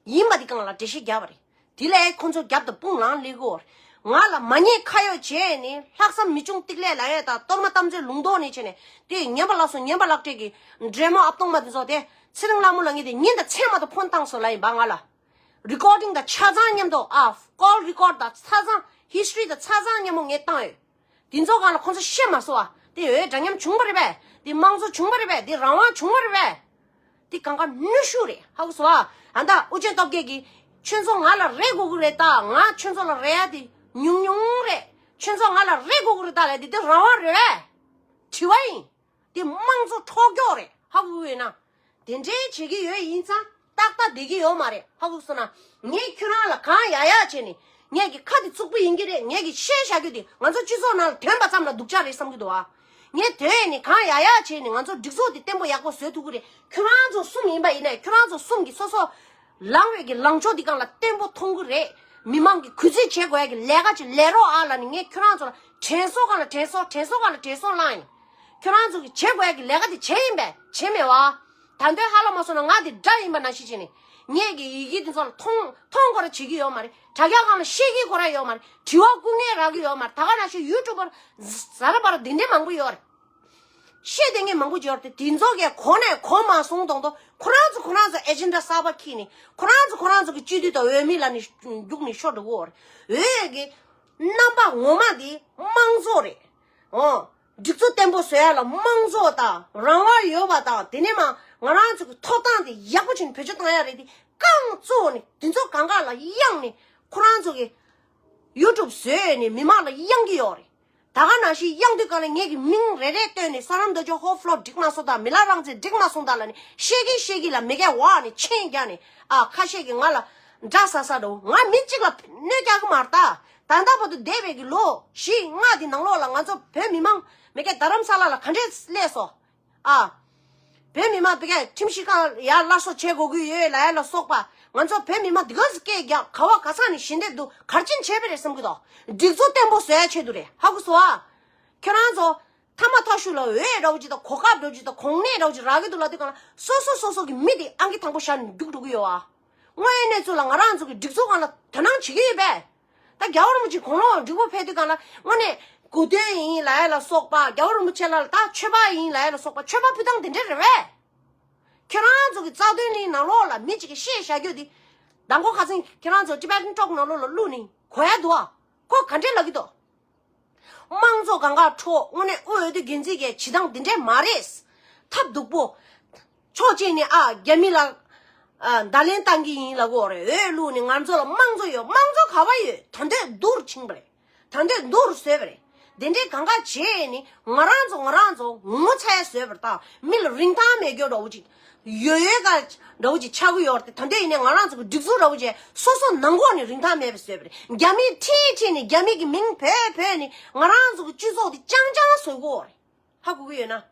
ཡིན་པ་འདི་སྒང་ལ་འགྲེལ་བཤད་བརྒྱབ་པ་རེད། དེ་ལས་ཁོང་ཚོ་རྒྱབ་ཏུ་དཔུང་ལངས་སླེབས་ཀྱི་ཡོད་རེད། ང་ལ་མ་ཉེས་ཁ་གཡོགས་བྱས་ནས། ལྷག་བསམ་མི་ཆུང་ཏིག་ལེ་ལབ་ཡས་དང་གཏོར་མ་གཏམ་ཚོའི་ལུང་རྟོགས་ནས་བྱས་ནས། དེ་ངན་པ་ལ་སོགས། ངན་པ་ལག་སྤྲད་ཀྱི་འདྲེ་མོ་ཨབ་སྟོང་མ་དེ་ཚོ། དེ་ཚེ་རིང་ལྷ་མོ་ལབ་མཁན་དེ་ཉིན་དང་མཚན་མ་དང་ཕོན་བཏང་སོང་ལབ་ཡིན་པ། ང་ལ་རི་ཀོར་ཌིང་དང་ཆ་ཚང་མཉམ་དུ། ཨ། ཀོལ་རི་ཀོར་དང་ཆ་ཚང་། ཧིས་ཊོ་རི་དང་ཆ་ཚང་མཉམ་པོ་ངས་བཏང་ཡོད། དེ་ཚོ་སྒང་ལ་ཁོང་ཚོ་བཤད་མ་སོང་བ། དེ་འོས་འདྲ་མཉམ་བྱུང་བ་རེད་པས། དེ་དམངས་གཙོ་བྱུང་བ་རེད་པས། དེ་རང་དབང་བྱུང་བ་རེད་པས། དེ་གང་ག་གནོན་ཤུགས་རེད། ཧ་གོ་སོང་བ། ཨ་ད་ཨུ་ཅན་སྟོབས་རྒྱལ་གྱིས་ཁྱོད་ཚོ་ང་ལ་རེ་དགོས་ཀྱི་རེད། ད་ང་ཁྱོད་ཚོ་ལ་རེ་ཡ་དེ་ཉུང་ཉུང་རེད། ཁྱོད་ཚོ་ང་ལ་རེ་དགོས་ཀྱི་རེད་ད་ལབ་དེ། དེ་རང་དབང་རེད་པས། དྲི་བ་ཡིན། དེ་དམངས་གཙོ་འཕྲོག་རྒྱུ་རེད། ཧ་གོ་གི་ཡོད་ན། དེ་འདྲའི་བྱེད་ཀྱི་ཡོད་ཡིན་ཙང་ཏག་ཏག་བསྡད་ཀྱི་ཡོད་མ་རེད། ཧ་གོ་སོང་ན། ངས་ཁྱོད་རང་ལ་གང་ཡག་ཡག་བྱས་ནས། ངས་ཀྱི་ཁ་དེ་ཚུགས་པོ་ཡིན་གྱི་རེད། ངས་ཀྱི་བཤད་བཞག་རྒྱུ་དེ་ང་ཚོ་སྤྱི་ཚོགས་ནང་ལ་ཐོན་པ་ཙམ་ལ་སྡུག་ཅག་རེད་བསམ་གྱི་འདུག་ཨ། ངས་དོན་ནས་གང་ཡག་ཡག་བྱས་ནས་ང་ཚོ་སྒྲིག་འཛུགས་དེ་བརྟན་པོ་ཡག་པོ་བཟོས་ཐུབ་ཀྱི་རེད། ཁྱོད་རང་ཚོ་གསུམ་ཡིན་པ་ཡིན་ནའི། ཁྱོད་རང་ཚོ་གསུམ་གྱིས་སོ་སོ་ལངས་པའི་གི་ལངས་ཕྱོགས་འདི་སྒང་ལ་བརྟན་པོ་མཐོང་གི་རེད། མི་མང་གི་གུས་བརྩི་བྱེད་དགོས་ཡ་གི་ལས་ཀ་ཅིག་ལས་རོགས་ཨ་ལབ་ནས། ངས་ཁྱོད་རང་ཚོ་ལ་དྲན་གསོ་སྒང་ལ་དྲན་གསོ། དྲན་གསོ་སྒང་ལ་དྲན་གསོ་བསླངས་ཡིན། ཁྱོད་རང་ཚོ་གི་བྱེད་དགོས་ཡ་གི་ལས་ཀ་དེ་བྱས་ཡིན་པས། བྱས་མེད་བ། ད་དུང་ཧ་ལམ་མ་སོང་ན་ང་དེ་དགྲ་ཡིན་པ་ནང་བཞིན་བྱས་ནས། ངས་གི་ཡི་གེ་དེ་ཚོ་ལ་མཐོང་མཐོང་དགོས་ར་བྱེད་ཀྱི་ཡོད་མ་རེད། དྲ་རྒྱ་སྒང་ལ་བཤད་ཀྱི་དགོས་ར་ཡོད་མ་རེད། དྲི་བ་སྐུ་ངལ་རག་གི་ཡོད་མ་རེད། ད་ག་ནང་བཞིན་ཡུ་ཊུབ་པར་ཟ་ར་པ་ར་འདི་འདྲའི་མང་པོ་ཡོད་རེད། བཤད་བསྡད་མཁན་མང་པོ་ཡོད་རེད། དེ་ཚོ་གས་གོ་ནས་གོ་མ་སོང་མདོག་མདོག་ཁོ་རང་ཚོ་ཁོ་རང་ཚོ་ཨེ་ཇེན་ཌ་གསར་པ་འཁྱེར་ནས། ཁོ་རང་ཚོ་ཁོ་རང་ཚོ་གི་སྤྱི་འཐུས་དང་འོས་མི་ལ་ནི་རྒྱུགས་ནས་ཤོར་འགྲོ་གི་ཡོད་རེད། འོས་ཀྱི་རྣམ་པ་ངོ་མ་དེ་དམངས་གཙོ་རེད། ཨོ། སྒྲིག་འཛུགས་བརྟན་པོ་བཟོ་ཡ་ལ་དམངས་གཙོ་དང་རང་དབང་ཡོད་པ་དང་། དེ་ནས་མ་ང་རང་ཚོ་གི་ཐོབ་ཐང་དེ་ཡག་པོ་བྱས་ནས་བེད་སྤྱོད་བཏང་ཡ་རེད། དེ་རྐང་བཙུགས་ནས་དེ་ཚོ་གང་ག་ལ་གཡེང་ནས། ཁོ་རང་ཚོ་གི་ཡུ་ཊུབ་བཟོས་ནས་མི་མང་ལ་གཡེང་གི་ཡོད་རེད། ད་ག་ནང་བཞིན་གཡེང་དུས་སྒང་ལ་ངེད་ཀྱི་མིང་རེ་རེ་བཏོན་ནས། ས་རམ་རྡོ་རྗེ་ཧོ་ཕ་ལོ་འགྲིག་མ་སོང་དང་། མི་ལ་རང་བཙན་འགྲིག་མ་སོང་དང་ལབ་ནས་བཤད་ཀྱིན་བཤད་ཀྱིན་ལ། མི་སྐད་འོག་ནས་མཆན་རྒྱག་ནས། ཨ། ཁ་ཤས་ཀྱིས་ང་ལ་འདྲ་ཟ་ས་འདྲ་བོ། ང་མི་གཅིག་ལ་གནོད་རྒྱག་གི་མ་རེད་ད། ད་ལྟ་བར་དུ་འདས་པའི་གི་ལོ་བཞི་ལྔ་དེ་ནང་ལོགས་ལ་ང་ཚོ་བོད་མི་མང་མི་སྐད་རྡ་རམ་ས་ལ་ལ་ག་འདྲས་སླེབས་སོང་། ཨ། བོད་མི་མང་བི་ཀའི་ཁྲིམས་ཞིབ་ཁང་ཡར་སླར་གསོ་བྱེད་དགོས་ཀྱི་ཡོད་ལབ་ཡ་ལ་སོགས་པ། ང་ཚོ་བོད་མི་མང་འདི་ག་ཚོད་སྐད་རྒྱག། ག་བ་ག་ས་ནས་ཞི་བདེ་འདུག། གར་ཕྱིན་བྱས་པ་རེད་བསམ་གྱི་འདུག། སྒྲིག་འཛུགས་བརྟན་པོ་བཟོ་ཡ་ཆེད་དུ་རེད། ཧ་གོ་སོང་ཨ། ཁྱོད་རང་ཚོ་མཐའ་མ་ཐག་ཤུ་ལ་འོས་འདྲ་བོ་ཅིག་དང་། གོ་སྐབས་འདྲ་བོ་ཅིག་དང་། གོང་ནས་འདྲ་བོ་ཅིག་རག་གི་འདུག་ལབ་དུས་སྒང་ལ། སོ་སོ་སོ་སོ་གི་མི་དེ་ཨང་ཀི་དང་པོ་བཞག་ནས་རྒྱུགས་འགྲོ་གི་ཡོད་ཨ། དངོས་གནས་ཚུལ་ལ་ང་རང་ཚོ་གི་སྒྲིག་འཛུགས་སྒང་ལ་དོ་སྣང་བྱེད་ཀྱི་ཡོད་པས། ད་རྒྱལ་བ་རིན་པོ་ཆེ་དགུང་ལོ་འབྲིང་པོ་ཕེབས་དུས་སྒང་ལ། དངོས་གནས་གོ་སྟོན་ཡིན་ལབ་ཡ་ལ་སོགས་པ། རྒྱལ་བ་རིན་པོ་ཆེ་ལ་ད་མཆོད་པ་ཡིན་ལབ་ཡ་ལ་སོགས་པ། མཆོད་པ་ཕུལ་སྟངས་དེ་འདྲ་རེད་པས། ཁྱོད་རང་ཚོ་གི་རྩ་དོན་གླིང་ནང་ལོགས་ལ་མི་གཅིག་གིས་བཤད་བཞག་རྒྱུ་དེ། མདང་དགོང་ཁ་སང་ཁྱོད་རང་ཚོ་ཊི་བེ་ཊན་ཊོག་ནང་ལོགས་ལ་བླུགས་ནས་གོ་ཡ་འདུག་ཨ། ཁོ་ག་འདྲས་ལབ་ཀྱི་འདུག། དམངས་གཙོ་གང་ག་འཕྲོག། དངོས་གནས་དབུས་འོས་བསྡུ་འགན་འཛིན་གྱི་བྱེད་སྟངས་འདི་འདྲས་མ་རེད། ཐབས་སྡུག་པོ། ཕྱོགས་གཅིག་ནས་ཨ་རྒྱ་མི་ལ་ བརྡ་ལན་བཏང་གི་ཡིན་ལབ་གོ་རེད། འོས་བླུགས་ནས་ང་ཚོ་ལ་དམངས་གཙོ་ཡོད། དམངས་གཙོ་ག་བ་ཡོད། ད་འདོད་སྡུག་རུ་ཕྱིན་པ་རེད། ད་འདོད་སྡུག་རུ་བཟོས་པ་རེད། དེ་འདྲའི་གང་ག་བྱས་ནས་ང་རང་ཚོ་ང་རང་ཚོ་ངོ་ཚ་ཡ་བཟོས་པ་རེད། ད་མི་ལ་རིན་ཐང་མེད་རྒྱུ་འདྲ་བོ་ཅིག་ཡོད་ཡོད་ག་འདྲ་བོ་ཅིག་ཆགས་ཀྱི་ཡོད་རེད། ད་འདོད་ཡིན་ནས་ང་རང་ཚོ་གི་སྒྲིག་འཛུགས་འདྲ་བོ་ཅིག་སོ་སོ་ནང་ཁོག་ནས་རིན་ཐང་མེད་པ་བཟོས་པ་རེད། རྒྱ་མིས་ཁྲིད་ཁྲིད་ནས་རྒྱ་མི་གི་མིང་བོས་བོས་ནས་ང་རང་ཚོ་གི་སྤྱི་ཚོགས་དེ་ཅང་ཅང་བཟོས་གོ་རེད། ཧ་གོ་གི་ཡོད་ན།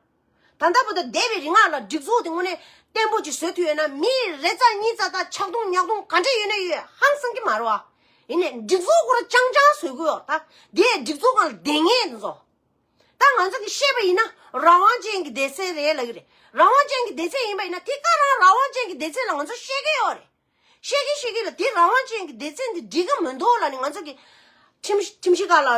ད་ལྟ་བར་དུ་འདས་པའི་རིང་ལ་སྒྲིག་འཛུགས་དེ་དངོས་གནས་བརྟན་པོ་ཅིག་བཟོ་ཐུབ་ཡོད་ན། མི་རེ་ཙམ་གཉིས་ཙམ་དང་ཆག་རྡུང་ཉག་རྡུང་ག་འདྲ་ཡོད་ན་ཡོད་ཧང་སང་གི་མ་རེད་བ། ཡིན་ནའི་སྒྲིག་འཛུགས་སྐོར་ཅང་ཅང་བཟོ་གི་ཡོད། ད་དེ་སྒྲིག་འཛུགས་སྒང་ལ་བསྡད་མཁན་དེ་ཚོ། ད་ང་ཚོ་གི་བཤད་པ་ཡིན་ན་རང་དབང་ཅན་གྱི་སྡེ་ཚན་རེད་ལབ་ཀྱི་རེད། རང་དབང་ཅན་གྱི་སྡེ་ཚན་ཡིན་པ་ཡིན་ན་དེ་ག་རང་རང་དབང་ཅན་གྱི་སྡེ་ཚན་ལ་ང་ཚོ་བཤད་ཀྱི་ཡོད་རེད། བཤད་ཀྱི་བཤད་ཀྱི་ལ་དེ་རང་དབང་ཅན་གྱི་སྡེ་ཚན་འདི་འགྲིག་གི་མི་འདུག་ལབ་ནས་ང་ཚོ་གི་ཁྲིམས་ཁྲིམས་ཞིབ་ཁང་ལ་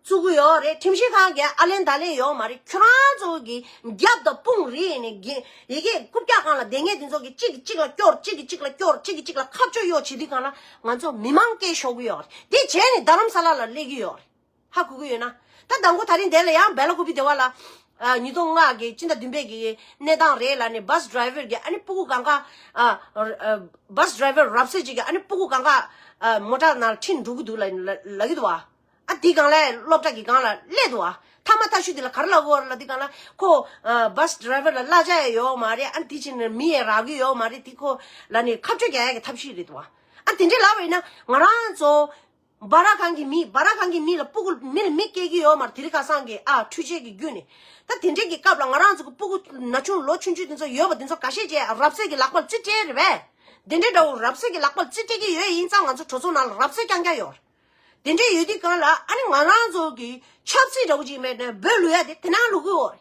བཙུགས་ཀྱི་ཡོད་རེད། ཁྲིམས་ཞིབ་ཁང་གི་ཨ་ལན་ད་ལན་ཡོད་མ་རེད། ཁྱོད་རང་ཚོ་གི་རྒྱབ་དང་དཔུང་རེད་ནས་གི་ཡི་གེ་རྐུབ་བཀྱག་སྒང་ལ་བསྡད་མཁན་དེ་ཚོ་གི་གཅིག་གིས་གཅིག་ལ་སྐྱོར། གཅིག་གིས་གཅིག་ལ་སྐྱོར། གཅིག་གིས་གཅིག་ལ་ཁ་གཅོད་གཡོག་བྱེད་དུས་སྒང་ལ་ང་ཚོ་མི་མང་སྐད་ཤོར་གི་ཡོད་རེད། དེ་བྱས་ནས་རྡ་རམ་ས་ལ་ལ་སླེབས་ཀྱི་ཡོད་རེད། ཧ་གོ་གི་ཡོད་ན། ད་དང་པོ་ད་རིང་དེ་ལ་ཡང་སྦེ་ལ་ཀུ་པི་དེ་བ་ལ། ཨ། ཉིས་སྟོང་ལྔ་གི་སྤྱི་ཟླ་བདུན་པའི་གི་གནས་སྟངས་རེད་ལབ་ནས་བྷ་སི་ཌ་རའི་ཝར་གི་ཨ་ནི་སྤུ་གུ་གང་ག་ཨ། ཨ། བྷ་སི་ཌ་རའི་ཝར་རབ་གསལ་ཅིག་གི་ཨ་ནི་སྤུ་གུ་གང་ག་ཨ། མོ་ཊ་ནང་ལ་ཁྲིད་འགྲོ་གི་འདུག་ལ་ལ་ལབ་ཀྱི་འདུག་བ། ཨ། དེ་སྒང་ལ་སློབ་གྲྭ་གི་སྒང་ལ་སླེབས་འདུག་བ། ཐ་མ་ཐ་ཤུ་དེ་ལ་ག་རེ་ལབ་ཀྱི་ཡོད་རེད་ལབ་དུས་སྒང་ལ་ཁོ། ཨ། བྷ་སི་ཌ་རའི་ཝར་ལ་གླ་ཆ་ཡང་ཡོད་མ་རེད། ཨ་ནི་དེ་བྱས་ནས་མི་ཡང་རག་གི་ཡོད་མ་རེད། དེ་ཁོ་ལ་ནི་ཁ་གཅོད་རྒྱག་ཡ་གི་ཐབས་ཤེས་རེད་འདུག་བ། ཨ། དེ་འདྲས་ལབ་པ་ཡིན་ན་ང་རང་ཚོ། སྦ་ར་ཁང་གི་མི། སྦ་ར་ཁང་གི་མི་ལ་སྤུ་གུ་མི་ལ་མི་སྐྱེ་གི་ཡོད་མ་རེད། དེ་རིང་ཁ་སང་གི་ཨ་འཕྲུལ་ཆས་ཀྱི་བརྒྱུད་ནས། ད་དེ་འདྲས་ཀྱི་སྐབས་ལ་ང་རང་ཚོ་གི་སྤུ་གུ་ན་ཆུང་ལོ་ཆུང་ཆུང་དེ་ཚོ་ཡོད་པ་དེ་ཚོ་ཁ་ཤས་ཀྱིས་རབ་གསལ་གྱི་ལག་པར་རྩིས་སྤྲད་རེད་པས། དེ་འདྲས་འདྲ་བོ་རབ་གསལ་གྱི་ལག་པར་རྩིས་སྤྲད་ཀྱི་ཡོད་ཡིན་ཙང་ང་ཚོ་གྲོས་ཚོགས་ནང་ལ་རབ་གསལ་རྐྱང་རྐྱང་ཡོད་རེད། དེ་འདྲས་ཡོད་དུས་སྒང་ལ་ཨ་ནི་ང་རང་ཚོ་གི་ཆབ་སྲིད་འདྲ་བོ་ཅིག་མེད་ནས་འབོད་བླུག་ཡ་དེ་དེ་ནང་བླུག་གི་ཡོད་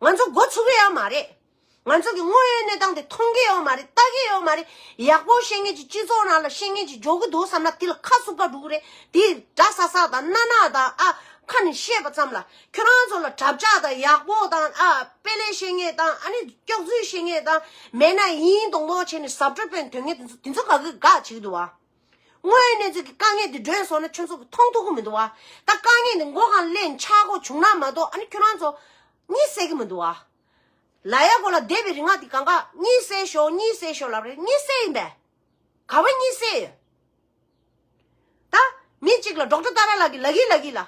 རེད། ང་ཚོ་མགོ་ཚུགས་ཀྱི་ཡོད་མ་རེད། ང་ཚོ་གི་དངོས་ཡོད་གནས་སྟངས་དེ་མཐོང་གི་ཡོད་མ་རེད། ལྟ་གི་ཡོད་མ་རེད། ཡག་པོ་བཤད་མཁན་ཅིག་སྤྱི་ཚོགས་ནང་ལ་བཤད་མཁན་ཅིག་འབྱོར་གི་འདུག་བསམ་ན་དེ་ལ་ཁ་ཟུག་པ་འགྲོ་གི་རེད། དེ་འདྲ་ས་ས་དང་སྣ་ནག་དང་ཨ་ཁ་ནས་བཤད་པ་ཙམ་ལ་ཁྱོད་རང་ཚོ་ལ་གྲབས་ཆག་དང་ཡག་པོ་དང་ཨ་དཔེ་ལེགས་བཤད་མཁན་དང་ཨ་ནི་སྐྱག་རྫུན་བཤད་མཁན་དང་མེད་ན་ཡིན་མདོག་མདོག་བྱས་ནས་ཟབ་སྤྲོས་སྤེལ་དོན་མཁན་དེ་ཚོ་དེ་ཚོ་ག་གི་དགའ་བྱེད་ཀྱི་འདུག་བ། དངོས་ཡོད་གནས་ཚུལ་གྱི་དཀའ་ངལ་འདི་སྒྲོན་སོང་ན་ཁྱོད་ཚོ་གི་མཐོང་ཐུབ་ཀྱི་མི་འདུག་བ། ད་དཀའ་ངལ་འདི་མགོ་གང་ལེན་ཆག་སྒོ་བྱུང་ན་མ་གཏོགས་ཨ་ནི་ཁྱོད་རང་ཚོ་གཉིད་སད་ཀྱི་མི་འདུག་བ། ལ་ཡ་གོ་ལ་བསྡད་པའི་རིང་ང་འདི་གང་ག་གཉིད་སད་ཤོག་གཉིད་སད་ཤོག་ལབ་རེད། གཉིད་སད་ཡིན་པས། ག་བ་གཉིད་སད་ཡོད། ད་མི་གཅིག་ལ་ཌོག་ཊར་ཏཱ་ར་ལགས་ཀྱིས་ལབ་ཀྱི་ལབ་ཀྱི་ལ།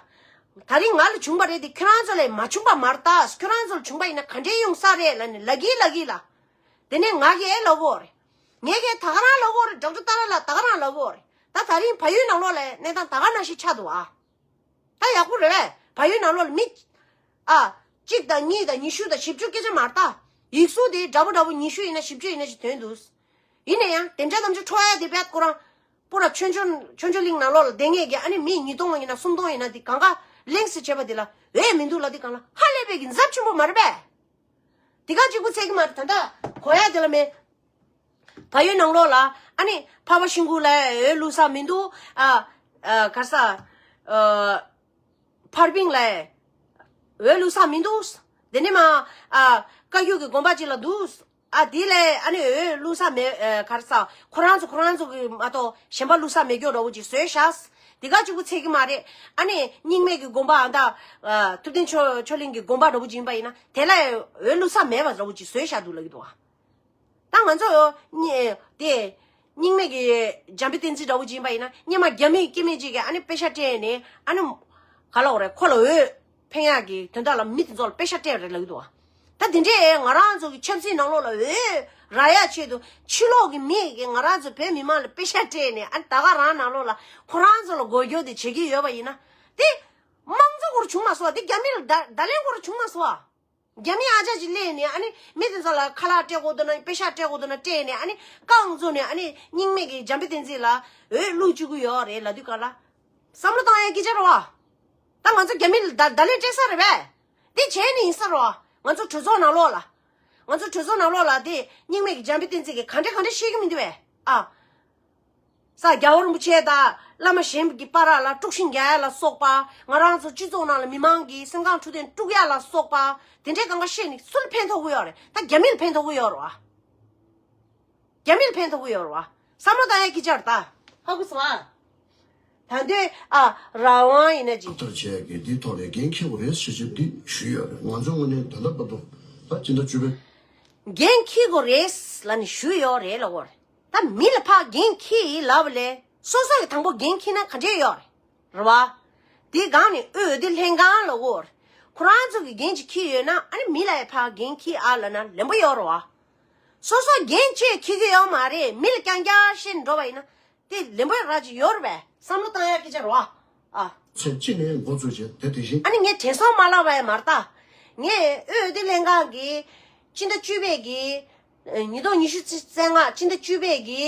ད་རིང་ང་ལ་བྱུང་བ་རེད་དེ་ཁྱོད་རང་ཚོ་ལ་མ་བྱུང་བ་མ་རེད། ད་ཁྱོད་རང་ཚོ་ལ་བྱུང་བ་ཡིན་ན་ག་འདྲའི་ཡོང་ས་རེད་ལབ་ནས་ལབ་ཀྱི་ལབ་ཀྱི་ལ། དེ་ནས་ང་གིས་ཨེ་ལབ་གོ་རེད། ངས་ཀྱིས་ད་ག་རང་ལབ་གོ་རེད། ཌོག་ཊར་ཏཱ་ར་ལགས་ད་ག་རང་ལབ་གོ་རེད། ད་ད་རིང་བལ་ཡུལ་ནང་ལོགས་ལ་གནས་སྟངས་ད་ག་ནང་བཞིན་ཆགས་འདུག་ཨ། ད་ཡག་པོ་རེད་པས། བལ་ཡུལ་ནང་ལོགས་ལ་མི། ཨ། གཅིག་དང་གཉིས་དང་ཉི་ཤུ་དང་བཞི་བཅུ་སྐད་ཆ་མ་རེད་ད། ཡིག་གཟུགས་དེ་འདྲ་པོ་འདྲ་པོ་ཉི་ཤུ་ཡིན་ན་བཞི་བཅུ་ཡིན་ན་ཞིག་ཐོན་འདུག་ཡིན་ན་ཡང་དེ་འདྲ་ནམ་རྒྱུན་འཕྲོ་ཡ་དེ་བས་ཁོ་རང་། པུ་ར་ཆོས་འབྱོར་ཆོས་འབྱོར་གླིང་ནང་ལོགས་ལ་བསྡད་མཁན་གྱི་ཨ་ནི་མི་ཉིས་སྟོང་ཡིན་ན་སུམ་སྟོང་ཡིན་ན་དེ་གང་ག་གླེང་སེ་བྱས་པ་དེ་ལ་འོས་མི་འདུག་ལབ་དུས་སྒང་ལ་ཧ་ལས་པའི་གི་འཛབ་ཆེན་པོ་མ་རེད་པས། དེ་ག་གཅིག་པུ་ཚད་ཀྱི་མ་རེད། ད་ལྟ་གོ་ཡ་དེ་ལ་མེད། བལ་ཡུལ་ནང་ལོགས་ལ་ཨ་ནི་འཕགས་པ་ཤིང་ཀུན་ལ་འོས་བླུག་ས་མི་འདུག་ཨ། ཨ། ག་རེ་ཟ། ཨ། ཕར་ཕིང་ལ་འོས་བླུག་ས་མི་འདུག་དེ་ནས་མ། ཨ། བཀའ་བརྒྱུད་ཀྱི་དགོན་པ་ཅིག་ལ་འདུག་ཨ། དེ་ལ་ཨ་ནི་འོས་བླུག་ས་མེད། ཨ། ག་རེ་ཟ། ཁོ་རང་ཚོ་ཁོ་རང་ཚོ་གི་མ་གཏོགས་གཞན་པ་བླུག་ས་མེད་རྒྱུ་འདྲ་བོ་ཅིག་བཟོས་ཤག་དེ་ག་གཅིག་པུ་ཚད་ཀྱི་མ་རེད། ཨ་ནི་རྙིང་མའི་གི་དགོན་པ་ཨ་ད། ཨ། ཐུབ་བསྟན་ཆོས་ཆོས་གླིང་གི་དགོན་པ་འདྲ་བོ་ཅིག་ཡིན་པ་ཡིན་ན་དེ་ལ་འོས་བླུག་ས་མེད་པ་འདྲ་བོ་ཅིག་བཟོས་བཞག་འདུག་ལབ་ཀྱི་འདུག་ཨ། ད་ང་ཚོ་ནི་དེ་རྙིང་མའི་གི་འཇམ་དཔལ་བསྟན་འཛིན་འདྲ་བོ་ཅིག་ཡིན་པ་ཡིན་ན་སྔོན་མ་རྒྱ་མི་སྐྱེ་དམན་ཅིག་གིས་ཨ་ནི་པེ་ཤ་སྤྲད་ནས་ཨ་ནི་ག་ལབ་དགོས་རེད། ཁོ་ལ་འོས་འཕེན་ཡག་གི་དོན་དག་ལ་མི་དེ་ཚོ་ལ་པེ་ཤ་སྤྲད་རེད་ལབ་ཀྱི་འདུག་ཨ། ད་དེ་འདྲས་ང་རང་ཚོ་གི་ཆབ་སྲིད་ནང་ལོགས་ལ་འོས་རག་ཡག་ཆེད་དུ་ཕྱི་ལོགས་ཀྱི་མི་གིས་ང་རང་ཚོ་བོད་མི་མང་ལ་པེ་ཤ་སྤྲད་ནས་ཨ་ནི་ད་ག་རང་ནང་ལོགས་ལ་ཁོ་རང་ཚོ་ལ་མགོ་སྐོར་དེ་བྱེད་ཀྱི་ཡོད་པ་ཡིན་ན་དེ་དམངས་གཙོ་སྐོར་བྱུང་མ་སོང་ཨ། དེ་རྒྱ་མི་ལ་བརྡ་བརྡ་ལན་སྐོར་བྱུང་མ་སོང་ཨ། རྒྱ་མི་ཨ་ཅག་ཅིག་སླེབས་ནས་ཨ་ནི་མི་དེ་ཚོ་ལ་ཁ་ལག་སྤྲད་དགོས་འདུག་ན་པེ་ཤག་སྤྲད་དགོས་འདུག་ན་སྤྲད་ནས་ཨ་ནི་རྐང་བཙུགས་ནས་ཨ་ནི་རྙིང་མའི་གི་འཇམ་དཔལ་བསྟན་འཛིན་ལ་འོས་བླུག་བཅུག་གི་ཡོད་རེད་ལབ་དུས་སྒང་ལ་བསམ་བློ་བཏང་ཡ་སྐད་ཆ་རེད་བ། ད་ང་ཚོ་རྒྱ་མི་ལ་བརྡ་བརྡ་ལན་སྤྲད་ས་རེད་པས། དེ་བྱས་ནས་ཡིན་ས་རེད་བ། ང་ཚོ་གྲོས་ཚོགས་ནང་ལོགས་ལ། ང་ཚོ་གྲོས་ཚོགས་ནང་ལོགས་ལ་དེ་རྙིང་མའི་གི་འཇམ་དཔལ་བསྟན་འཛིན་གྱིས་ག་འདྲ་ག་འདྲ་བཤད་ཀྱི་མི་འདུག་པས་ཨ། ས་རྒྱལ་བ་རིན་པོ་ཆེ་དང་བླ་མ་གཞན་གྱི་བར་ལ་དཀྲུག་ཤིང་རྒྱག་ཡ་ལ་སོགས་པ། ང་རང་ཚོ་སྤྱི་ཚོགས་ནང་ལ་མི་མང་གི་སེམས་ཁམས་འཕྲོད་བསྟེན་དཀྲུག་ཡ་ལ་སོགས་པ། དེ་འདྲའི་གང་ག་བཤད་ནས་སུ་ལ་ཕན་ཐོགས་ཀྱི་ཡོད་རེད། ད་རྒྱ་མི་ལ་ཕན་ཐོགས་ཀྱི་ཡོད་རེད་བ། རྒྱ་མི་ལ་ཕན་ཐོགས་ཀྱི་ཡོད་རེད་བ། བསམ་བློ་བཏང་ཡ་སྐད་ཆ་རེད་ད། ཧ་གོ་སོང་ཨ། ད་འདོད་ཨ་རང་དབང་ཡིན་ན་ཅིག་ཐག་གཅོད་བྱས་ཀྱི་འདིའི་ཐོག་ནས་འགན་འཁྱེར་དགོས་རེད་ཞེས་བྱས་འདི་ཞུས་ཡོད་རེད། ང་ཚོའི་ངོས་ནས་ད་ལྟ་བར་དུ་ད་སྤྱི་ཟླ་བཅུ་པའི། འགན་འཁྱེར་དགོས་རེད་ལབ་ནས་ཞུས་ཡོད་རེད་ལབ་དགོས་རེད། ད་མི་ལ་ཕར་འགན་འཁྱེར་ལབ་ལས་སོ་སོ་གི་དང་པོ་འགན་འཁྱེར་ན་ག་འདྲས་ཡོད་རེད། རེད་བ། དེའི་སྒང་ནས་འོས་བསྡུ་ལྷན་ཁང་ལ་འོ་རེད། ཁོ་རང་ཚོ་གི་འགན་ཅིག་འཁྱེར་ཡོད་ན་ཨ་ནི་མི་ལ་ཡང་ཕར་འགན་འཁྱེར་ཨ་ལབ་ན་ལན་པོ་ཡོད་རེད་བ། སོ་སོ་འགན་ཅིག་འཁྱེར་གི་ཡོད་མ་རེད། མི་ལ་རྐྱང་རྐྱང་བཤད་འགྲོ་བ་ཡིན་ན་དེ་ལན་པོ་ར་ཅིག་ཡོད་རེད་པས། བསམ་བློ་བཏང་ཡ་སྐད་ཆ་རེད་བ། ཨ། ཚེ་གཅིག་ནས་འགོ་བཙུགས་བྱས་དེ་དེ་བཞིན། ཨ་ནི་ངས་དྲན་སོང་མ་ལབ་པ་ཡང་མ་རེད་ད། ངས་འོས་བསྡུ་ལྷན་ཁང་གི་སྤྱི་ཟླ་བཅུ་པའི་གི་ཉིས་སྟོང་ཉི་ཤུ་རྩ་ལྔ་སྤྱི་ཟླ་བཅུ་པའི་གི་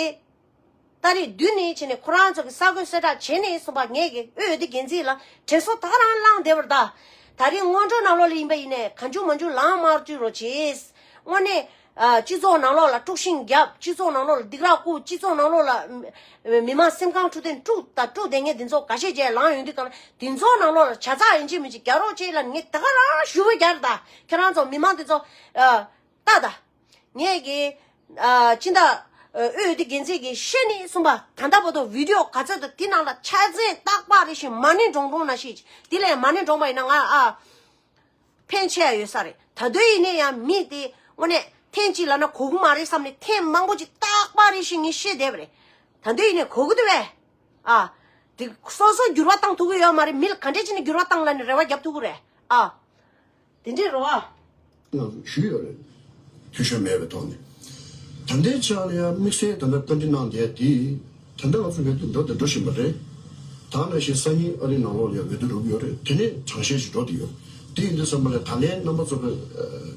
ཏ་རིག་བདུན་ནས་བྱས་ནས་ཁོ་རང་ཚོ་གི་ས་བགོས་གསལ་བསྒྲགས་བྱས་ནས་གསུངས་པ་ངས་གི་འོས་བསྡུ་འགན་འཛིན་ལ་དྲན་གསོ་ད་ག་རང་བླངས་བསྡད་པ་རེད་ད། ད་རིང་སྔོན་འགྲོ་ནང་ལོགས་ལ་ཡིན་པ་ཡིན་ནས་གང་བྱུང་མང་བྱུང་ལངས་མ་བཅུག་རོགས་བྱེད། དངོས་གནས། ཨ། སྤྱི་ཚོགས་ནང་ལོགས་ལ་དཀྲུག་ཤིང་བརྒྱབ། སྤྱི་ཚོགས་ནང་ལོགས་ལ་སྡིགས་ར་བསྐུལ། སྤྱི་ཚོགས་ནང་ལོགས་ལ་མི་མི་མང་སེམས་ཁམས་འཁྲུག་དེ་དཀྲུག་ད་དཀྲུག་བསྡད་མཁན་དེ་ཚོ་འགའ་ཤས་ཅིག་ལངས་ཡོང་དུས་གང་ལ་དེ་ཚོ་ནང་ལོགས་ལ་བྱ་ཚགས་ཡིན་གཅིག་མིན་གཅིག་རྒྱག་རོགས་བྱེད་ལབ་ངས་ད་ག་རང་ཞུ་བ་རྒྱག་རེད་ད། ཁྱེད་རང་ཚོ་མི་མང་དེ་ཚོ་ཨ། ལྟ་ད། ངས་གི་ཨ། སྤྱི་ཟླ་ཨ། འོས་བསྡུ་འགན་འཛིན་གྱིས་ཤེས་ནས་གསུངས་པ་ད་ལྟ་བར་དུ་བི་ཌི་ཡོ་ག་ཚོད་དང་དེ་ནང་ལ་ཆ་ཚང་རྟག་པར་རེ་བཞིན་མ་ཎི་བགྲང་བགྲང་ན་ཤེས་ཀྱི་དེ་ལས་མ་ཎི་བགྲངས་པ་ཡིན་ན་ང་ཨ། ཕན་ཆེ་ཡ་ཡོད་ས་རེད། ད་དུང་ཡིན་ནའི་ཡང་མི་དེ་དངོས་གནས་ཐེངས་གཅིག་ལབ་ན་གོ་གི་མ་རེད་བསམ་ནས་ཐེངས་མང་པོ་ཅིག་རྟག་པར་རེ་བཞིན་ངས་བཤད་བསྡད་པ་རེད། ད་དུང་ཡིན་ནའི་གོ་གི་འདུག་བས། ཨ། དེ་སོ་སོ་འགྱུར་བ་བཏང་ཐུབ་ཀྱི་ཡོད་མ་རེད། མི་ལ་ག་འདྲས་བྱས་ནས་འགྱུར་བ་བཏང་ལབ་ནས་རེ་བ་རྒྱབ་ཐུབ་ཀྱི་རེད། ཨ། དེ་འདྲས་རེད་བ། ང་ཞུས་ཡོད་རེད། འཐུས་ཤོར་མེད་པའི་ཐོག་ནས། ད་ལྟའི་ཆ་ལ་ཡང་དམིགས་བསལ་ད་ལྟ་བཀའ་འདྲི་གནང་བསྡད་དེ། ད་ལྟ་ང་ཚོ་འོས་བསྡུ་འགྲོ་དང་འགྲོ་བཞིན་པ་རེད། ད་ནང་བཞིན་སང་ཉིན་ཨ་རིའི་ནང་ལོགས་ལ་ཡང་འོས་བསྡུ་འགྲོ་གི་ཡོད་རེད། དེ་ནས་གྲངས་བཤེར་ཞིག་འགྲོ་བསྡད་ཡོད། དེ་ཡིན་དུས་ཙམ་པ་ལ་ད་ལན་རྣམ་པ་ཚོ་གི་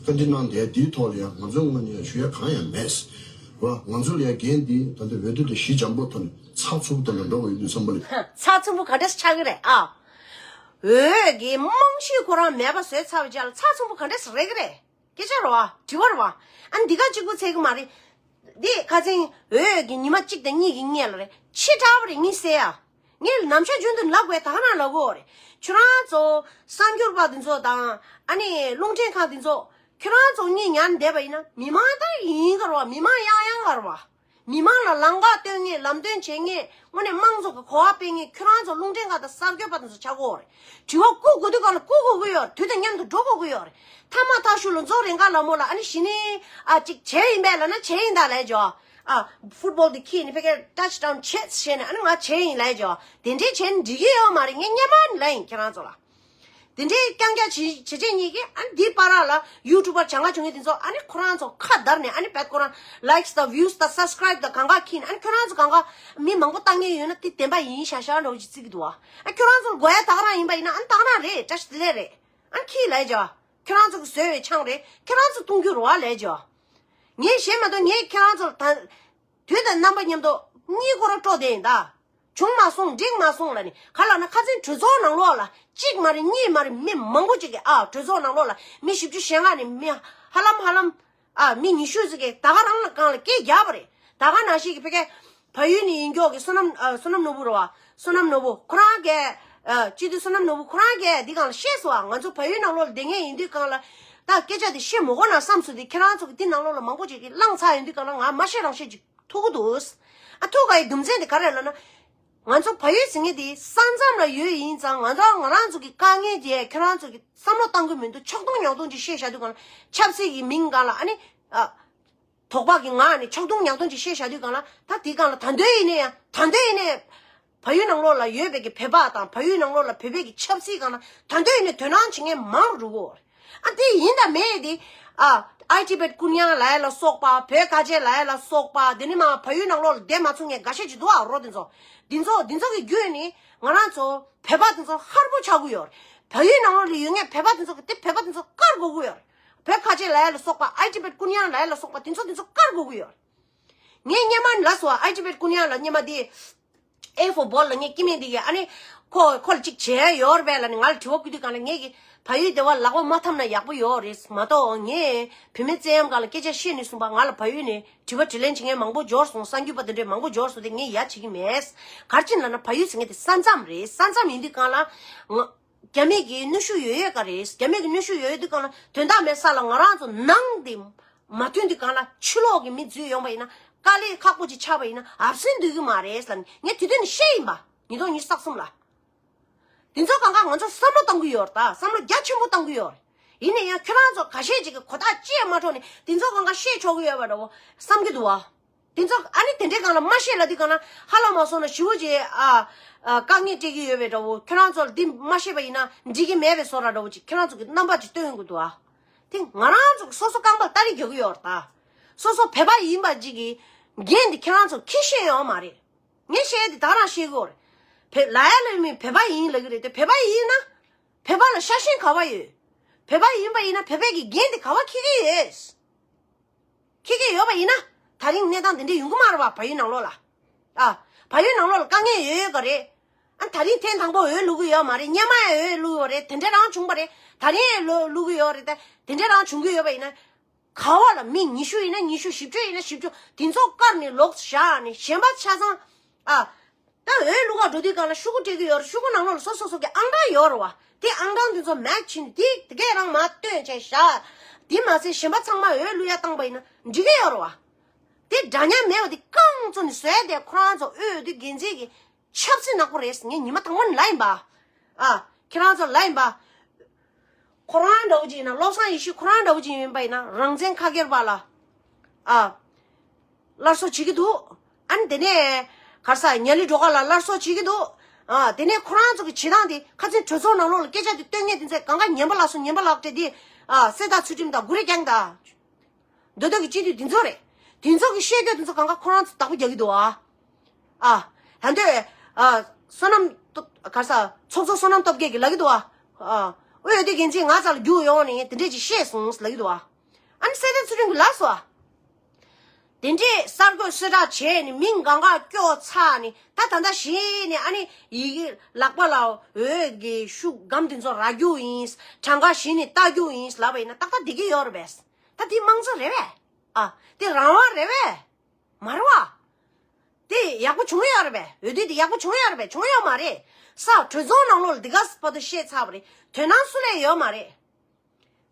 བཀའ་འདྲི་གནང་བསྡད་དེའི་ཐོག་ལ་ཡང་ང་ཚོའི་ངོས་ནས་ཡང་ཞུ་ཡ་གང་ཡང་མེད། བ། ང་ཚོ་ལ་ཡང་འགན་འདི་ད་ལྟ་འོས་བསྡུ་དེ་ཞི་འཇམ་པོ་ཐོག་ནས་ཚགས་ཚུད་པོ་དང་འགྲོ་དགོས་ཡོད་དུས་ཙམ་པ་ལ། ཚགས་ཚུད་པོ་ག་འདྲས་ཆགས་ཀྱི་རེད་ཨ། འོས་ཀྱི་རྨང་གཞི་ཁོ་རང་མེད་པ་བཟོས་ཚར་བའི་རྗེས་ལ་ཚགས་ཚུད་པོ་ག་འདྲས་རེད་ཀྱི་རེད། སྐད་ཆ་རེད་བ། དྲི་བ་རེད་བ། ཨ་ནི་འདི་ག་གཅིག་པུ་ཚད་ཀྱི་མ་རེད། འདི་ཁ་སང་འོས་ཀྱི་ཉི་མ་གཅིག་དང་གཉིས་ཀྱི་སྔོན་ལ་རེད། ཕྱི་དྲགས་པ་རེད་ངས་ཟེར་ཡ། ངས་ནམ་ཞག་རྒྱུན་དུ་ལབ་དགོས་ད་ག་རང་ལབ་དགོས་རེད། ཁྱོད་རང་ཚོ་གསར་འགྱུར་པ་འདི་ཚོ་དང་ཨ་ནི་རླུང་འཕྲིན་ཁང་འདི་ཚོ་ཁྱོད་རང་ཚོ་གཉིས་ཉར་བསྡད་པ་ཡིན་ན་མི་མང་ད་ཡིན་ག་རེད་བ། མི་མང་ཡང་ཡང་ག་རེད་བ། མི་མང་ལ་ལམ་ཁ་སྟོན་མཁན་ལམ་སྟོན་བྱེད་མཁན་དངོས་གནས་དམངས་གཙོ་གི་གོ་བ་སྤེལ་མཁན་ཁྱོད་རང་ཚོ་རླུང་འཕྲིན་ཁང་དང་གསར་འགྱུར་པ་དེ་ཚོ་ཆགས་ཀྱི་ཡོད་རེད། དྲི་བ་བཀུག་དགོས་དུས་གང་ལ་བཀུག་དགོས་ཀྱི་ཡོད་རེད། དུས་དང་མཉམ་དུ་འགྲོ་དགོས་ཀྱི་ཡོད་རེད། མཐའ་མ་ཐག་ཤུལ་ལ་མཚོ་རེ་འགའ་ལ་མོ་ལ་ཨ་ནི་གཞི་ནས་ཨ་ཅིག་བྱས་ཡིན་པས་ལབ་ན་བྱས་ཡིན་ད་ལབ་ཅོ། ཨ། ཕུཊ་བོལ་དེ་ཁྱེར་ནས་ཕ་གིར་ཊཆ་ཌའོན་བྱས་བྱས་ནས་ཨ་ནི་ང་བྱས་ཡིན་ལབ་ཅོ། དེ་འདྲས་བྱས་ན་འགྲིག་གི་ཡོད་མ་རེད། ངས་སྔོན་མ་ནས་ལབ་ཡིན་ཁྱེད་རང་ཚོ་ལ། དེ་འདྲའི་རྐྱང་རྐྱང་བྱེད་བྱེད་བྱེད་གཉིས་ཀྱིས་ཨ་འདི་བར་ལ་ཡུ་ཊུབ་པར་བྱ་ང་བྱུང་ངེས་དེ་ཚོ་ཨ་ནི་ཁོ་རང་ཚོ་ཁ་བརྡར་ནས་ཨ་ནི་བེད་ཁོ་རང་ལའིཀ་སི་དང་བིའུ་སི་དང་སབ་སི་ཀ་རའིབ་དང་གང་ག་ཁྱེར་ནས་ཨ་ནི་ཁྱོད་རང་ཚོ་གང་ག་མི་མང་པོ་བཏང་མཁན་ཡོད་ན་དེ་བདེན་པ་ཡིན་ཤག་ཤག་འདྲ་བོ་ཅིག་བརྩི་གི་འདུག་བ། ཨ་ཁྱོད་རང་ཚོ་དགོས་ཡ་ད་ག་རང་ཡིན་པ་ཡིན་ན་ཨ་ནི་ད་ག་རང་རེད། བཀྲ་ཤིས་བདེ་ལེགས་རེད། ཨ་ནི་ཁྱེར་ལབ་ཡ་ཅོ། ཁྱོད་རང་ཚོ་གི་བཟོས་པའི་ཆང་རེད། ཁྱོད་རང་ཚོ་འཐུང་རྒྱུ་རེད་བ་ལབ་ཡ་ཅོ། ངས་བཤད་མ་གཏོགས་ངས་ཁྱོད་རང་ཚོ་ལ་ད། དུས་དང་རྣམ་པ་མཉམ་དུ་གཉིད་ཁོ་རང་དཀྲོག་བསྡད་ཡིན་ད། བྱུང་མ་སོང་འགྲིག་མ་སོང་ལབ་ནས་ག་ལབ་ན་ཁ་སང་གྲོས་ཚོགས་ནང་ལོགས་ལ་གཅིག་མ་རེད་གཉིས་མ་རེད་མི་མང་པོ་ཅིག་གིས་ཨ་གྲོས་ཚོགས་ནང་ལོགས་ལ་མི་བཞི་བཅུ་ཞེ་ལྔ་ནས་མི་ཧ་ལམ་ཧ་ལམ་ཨ་མི་ཉི་ཤུ་ཟིག་གིས་ད་ག་རང་ལ་སྒང་ལ་སྐད་རྒྱབ་པ་རེད། ད་ག་ནང་བཞིན་གྱི་ཕ་གི་བལ་ཡུལ་ནས་ཡིན་མཁན་གྱི་བསོད་ནམས་ཨ་བསོད་ནམས་ནོར་བུ་རེད་བ། བསོད་ནམས་ནོར་བུ་ཁོ་རང་གིས་ཨ་སྤྱི་འཐུས་བསོད་ནམས་ནོར་བུ་ཁོ་རང་གིས་འདི་སྒང་ལ་བཤད་སོང་བ། ང་ཚོ་བལ་ཡུལ་ནང་ལོགས་ལ་བསྡད་མཁན་ཡིན་དུས་སྒང་ལ་ད་སྐད་ཆ་དེ་བཤད་མི་དགོས་ན་བསམ་སོང་དེ་ཁྱེད་རང་ཚོ་གི་འདི་ནང་ལོགས་ལ་མང་པོ་ཅིག་གིས་བླངས་ཚར་ཡོང་དུས་སྒང་ལ་ང་མ་བཤད་རང་བཤད་ཅིག་ཐུག་གི་འདུག་ཨ་ཐུག་ག་ཡི་རྒྱུ་མཚན་དེ་ག་རེ་ལབ་ན། ང་ཚོ་བལ་ཡུལ་ཟེར་མཁན་དེ་ས་མཚམས་ལ་ཡོད་ཡིན་ཙང་ང་ཚོ་ང་རང་ཚོ་གི་དཀའ་ངལ་དེ་ཁྱེད་རང་ཚོ་གི་བསམ་བློ་བཏང་གི་མི་འདུག་ཆག་རྡུང་ཉག་རྡུང་ཅིག་བཤད་བཞག་དུས་སྒང་ལ་ཆབ་སྲིད་ཀྱི་མིང་སྒང་ལ་ཨ་ནི་ཨ། དོགས་པ་གི་ངང་ནས་ཆག་རྡུང་ཉག་རྡུང་ཅིག་བཤད་བཞག་དུས་སྒང་ལ་ད་དེའི་སྒང་ལ་ད་འདོད་ཡིན་ནའི་ཡང་ད་འདོད་ཡིན་ནའི་བལ་ཡུལ་ནང་ལོགས་ལ་ཡོད་པའི་གི་བོད་པ་དང་བལ་ཡུལ་ནང་ལོགས་ལ་བོད་པའི་གི་ཆབ་སྲིད་སྒང་ལ་ད་འདོད་ཡིན་ནའི་དོ་སྣང་བྱེད་མཁན་མང་རུ་འགྲོ་གི་ཡོད་རེད། ཨ་དེ་ཡིན་དང་མེད་དེ་ཨ་ཨའི་ཊི་བེད་ཀུན་དབྱང་ལབ་ཡ་ལ་སོགས་པ་བོད་ཁ་ཆེ་ལབ་ཡ་ལ་སོགས་པ་དེ་ནི་མ་བལ་ཡུལ་ནང་ལོགས་ལ་བསྡད་མ་ཚུགས་མཁན་འགའ་ཤས་ཅིག་འདུག་ཨ། རོ་དེ་ཚོ་དེ་ཚོ་དེ་ཚོ་གི་བརྒྱུད་ནས་ང་རང་ཚོ་བོད་པ་དེ་ཚོ་ཧར་པོ་ཆགས་ཀྱི་ཡོད་རེད། བལ་ཡུལ་ནང་ལོགས་ལ་ཡོད་མཁན་བོད་པ་དེ་ཚོ་གི་དེ་བོད་པ་དེ་ཚོ་བཀར་དགོས་ཀྱི་ཡོད་རེད། བོད་ཁ་ཆེ་ལབ་ཡ་ལ་སོགས་པ་ཨའི་ཊི་བེད་ཀུན་དབྱང་ལབ་ཡ་ལ་སོགས་པ་དེ་ཚོ་དེ་ཚོ་བཀར་དགོས་ཀྱི་ཡོད་རེད། ངས་སྔོན་མ་ལབ་སོང་ཨ། ཨའི་ཊི་བེད་ཀུན་དབྱང་ལ་སྔོན་མ་དེ་ཨེ་ཧྥོར་བྷོལ་ལ་ངས་སྐྱེ་དམན་དེ་གི་ཨ་ནི་ཁོ་ཁོ་ལ་ཅིག་བྱེད་ཡ་ཡོད་རེད་པས་ལབ་ནས་ང་ལ་དྲི་བ་བསྐུར་དུས་སྒང་ལ་ངས་གི་བལ་ཡུལ་སྡེ་བ་ལག་པ་མ་འཐམ་ན་ཡག་པོ་ཡོད་རེད་མ་གཏོགས་ངས་བུད་མེད་བཙན་གཡེམ་སྒང་ལ་སྐད་ཆ་བཤད་ནས་གསུངས་པ་ང་ལ་བལ་ཡུལ་ནས་དྲི་བ་དྲིས་ལན་བྱེད་མཁན་མང་པོ་འབྱོར་སོང་། གསར་འགྱུར་པ་དེ་འདྲས་མང་པོ་འབྱོར་སོང་དེ་ངས་ཡ་བྱེད་ཀྱི་མེད། ག་རེ་བྱས་ནས་ལབ་ན་བལ་ཡུལ་ཟེར་མཁན་དེ་ས་མཚམས་རེད། ས་མཚམས་ཡིན་དུས་སྒང་ལ་ང་རྒྱ་མི་གི་གནོན་ཤུགས་ཡོད་ཡོད་ག་རེད། རྒྱ་མི་གི་གནོན་ཤུགས་ཡོད་ཡོད་དུས་སྒང་ལ་དོན་དག་མེད་ས་ལ་ང་རང་ཚོ་ནང་དེ་མ་མཐུན་དུས་སྒང་ལ་ཕྱི་ལོགས་ཀྱི་མི་འཛུལ་ཡོང་པ་ཡིན་ན་དཀའ་ལས་ཁག་པོ་ཅིག་ཆགས་པ་ཡིན་ན་ཨབ་སེན་སྡོད་ཀྱི་མ་རེད་ལབ་ནས་ངས་དེ་དུས་ནས་བཤད་ཡིན་པ། ཉིས་སྟོང་ཉི་ཤུ་རྩ་གསུམ་ལ། དེ་ཚོ་གང་ག་ང་ཚོ་བསམ་བློ་གཏོང་གི་ཡོད་རེད་ད། བསམ་བློ་རྒྱ་ཆེན་པོ་གཏོང་གི་ཡོད་རེད། ཡིན་ན་ཡང་ཁྱོད་རང་ཚོ་ཁ་ཤས་ཅིག་གིས་གོ་ཐག་ཅི་ཡང་མ་འཕྲོད་ནས་དེ་ཚོ་གང་ག་བཤད་ཆོག་གི་ཡོད་པ་འདྲ་བོ་བསམ་གྱི་འདུག་བ། དེ་ཚོ་ཨ་ནི་དེ་འདྲའི་སྒང་ལ་མ་ཤེས་ལབ་དུས་སྒང་ལ་ཧ་ལམ་མ་སོང་ན་ཞི་བོ་ཅིག་ཨ་ཨ་དཀའ་ངལ་སྤྲད་ཀྱི་ཡོད་པའི་འདྲ་བོ། ཁྱོད་རང་ཚོ་ལ་འདི་མ་ཤེས་པ་ཡིན་ན་འགྲིག་གི་མེད་པའི་བཟོ་འདྲ་འདྲ་བོ་ཅིག་ཁྱོད་རང་ཚོ་གི་རྣམ་པ་ཅིག་སྟོན་དགོས་འདུག་ཨ། དེ་ང་རང་ཚོ་གི་སོ་སོ་རྐང་པར་སྟ་རེ་རྒྱག་གི་ཡོད་རེད་ད། སོ་སོ་བོད་པ་ཡིན་པ་ཅིག་གི་འགན་འདི་ཁྱེད་རང་ཚོ་ཁྱི་ཤེས་ཡོད་མ་རེད། ངས་བཤད་ཡ་འདི་ད་རང་ཤེས་དགོས་རེད། བོད་ལ་ཡ་ལ་མི་བོད་པ་ཡིན་ལབ་ཀྱི་རེད་དེ། བོད་པ་ཡིན་ན་བོད་པ་ལ་ཤ་ཞེན་ག་བ་ཡོད། བོད་པ་ཡིན་པ་ཡིན་ན་བོད་པའི་གི་འགན་འདི་ག་བ་འཁྱེར་གྱི་ཡོད། འཁྱེར་གྱི་ཡོད་པ་ཡིན་ན་ད་རིང་གནས་སྟངས་འདི་འདྲ་ཡོང་གི་མ་རེད་བ། བལ་ཡུལ་ནང་ལོགས་ལ། ཨ། བལ་ཡུལ་ནང་ལོགས་ལ་དཀའ་ངལ་ཡོད་ཡོད་ག་རེད། ཨ། ད་རིང་ཐེངས་དང་པོ་འོས་བླུག་གི་ཡོད་མ་རེད། སྔོན་མ་ཡང་འོས་བླུག་ཡོད་རེད། དེ་འདྲ་རང་བྱུང་པ་རེད། ད་རིང་ཡང་བླུག་བླུག་གི་ཡོད་རེད། ད་དེ་འདྲ་རང་བྱུང་གི་ཡོད་པ་ཡིན་ན། ག་བ་ལ་མི་ཉི་ཤུ་ཡིན་ན་ཉི་ཤུ། བཞི་བཅུ་ཡིན་ན་བཞི་བཅུ། དེ་ཚོ་བཀར་ནས་ལོག་བཞག་ནས་གཞན་པ་ཆ་ཚང་། ཨ། ད་འོས་བླུག་ག་འགྲོ་དུས་སྒང་ལ་ཤོག་གུ་སྤྲད་ཀྱི་ཡོད་རེད། ཤོག་གུ་ནང་ལོགས་ལ་སོ་སོ་སོ་གི་ཨང་གྲངས་ཡོད་རེད་བ། དེ་ཨང་གྲངས་དེ་ཚོ་མེ་ཆི་ཕྱིན་དེ་དེ་གས་རང་མར་བཏོན་བྱས་བཞག་དེ་མ་ཟད་གཞན་པ་ཚང་མ་འོས་བླུག་ཡ་བཏང་པ་ཡིན་ན་འགྲིག་གི་ཡོད་རེད་བ། དེ་འདྲ་མཉམ་མེད་པ་དེ་རྐང་བཙུགས་ནས་བཟོས་ཏེ་ཁོ་རང་ཚོ་འོས་བསྡུ་འགན་འཛིན་གྱི་ཆབ་སྲིད་ནག་པོ་རེད། ངས་ཉི་མ་དང་པོ་ནས་ལབ་ཡིན་པ། ཨ། ཁྱེད་རང་ཚོ་ལབ་ཡིན་པ། ཁོ་རང་འདྲ་བོ་ཅིག་ཡིན་ན། བློ་བཟང་ཡེ་ཤེས་ཁོ་རང་འདྲ་བོ་ཅིག་ཡིན་པ་ཡིན་ན་རང་བཙན་ཁ་སྒེར་པ་ལ། ཨ། སླར་གསོ་བྱེད་ཀྱི་འདུག་ཨ་ནི་དེ་ནས་ག་རེ་ཟ། ཉ་ལི་སྒྲོལ་དཀར་ལ་སླར་གསོ་བྱེད་ཀྱི་འདུག་ཨ། དེ་ནས་ཁོ་རང་ཚོ་གི་བྱེད་སྟངས་དེ་ཁ་སང་གྲོས་ཚོགས་ནང་ལོགས་ལ་སྐད་ཆ་དེ་སྟོན་མཁན་དེ་ཚོས་གང་ག་ཉན་པ་ལགས་སོ། ཉན་པ་ལགས་སྤྲད་དེ། ཨ། གསེར་རྟ་ཚུལ་ཁྲིམས་དང་གུ་རེ་རྐྱང་དང་། མདོ་སྟོད་ཀྱི་སྤྱི་འཐུས་དེ་ཚོ་རེད། དེ་ཚོ་གི་བཤད་རྒྱུ་དེ་ཚོ་གང་ག་ཁོ་རང་ཚོ་བདག་པོ་རྒྱག་གི་འདུག་ཨ། ཨ། ད་འདོད། ཨ། བསོད་ནམས་སྟོབས། ག་རེ་ཟ། ཚོགས་གཙོ་བསོད་ནམས་སྟོབས་རྒྱལ་གྱིས་ལབ་ཀྱི་འདུག་ཨ། ཨ། འོས་བསྡུ་འགན་འཛིན་ང་རྩ་ལ་རྒྱུགས་ཡོང་ནས་དེ་འདྲས་ཅིག་བཤད་སོང་ལབ་ཀྱི་འདུག་ཨ། ཨ་ནི་གསེར་རྟ་ཚུལ་ཁྲིམས་ཀྱིས་ལབ་སོང་ཨ། དེ་འདྲས་གསར་འགོད་གསལ་བསྒྲགས་བྱས་ནས་མི་གང་ག་སྐྱོ་ཚ་ནས། ད་ད་ལྟ་གཞི་ནས་ཨ་ནི་ཡི་གེ་ལག་པ་ལ་འོས་ཀྱི་ཤུགས་སྒམ་དེ་ཚོ་རག་རྒྱུ་ཡིན། གྲངས་ཀ་གཞི་ནས་ལྟ་རྒྱུ་ཡིན་ལབ་པ་ཡིན་ན་ཏག་ཏག་བསྡད་ཀྱི་ཡོད་རེད་པས། ད་དེ་དམངས་གཙོ་རེད་པས། ཨ། དེ་རང་དབང་རེད་པས། མ་རེད་བ། དེ་ཡག་པོ་བྱུང་ཡོད་རེད་པས། འོས་བསྡུ་དེ་ཡག་པོ་བྱུང་ཡོད་རེད་པས། བྱུང་ཡོད་མ་རེད། ས་གྲོས་ཚོགས་ནང་ལོགས་ལ་འདི་ག་བར་དུ་བཤད་ཚར་བ་རེད། དོ་སྣང་སུ་ལ་ཡོད་མ་རེད།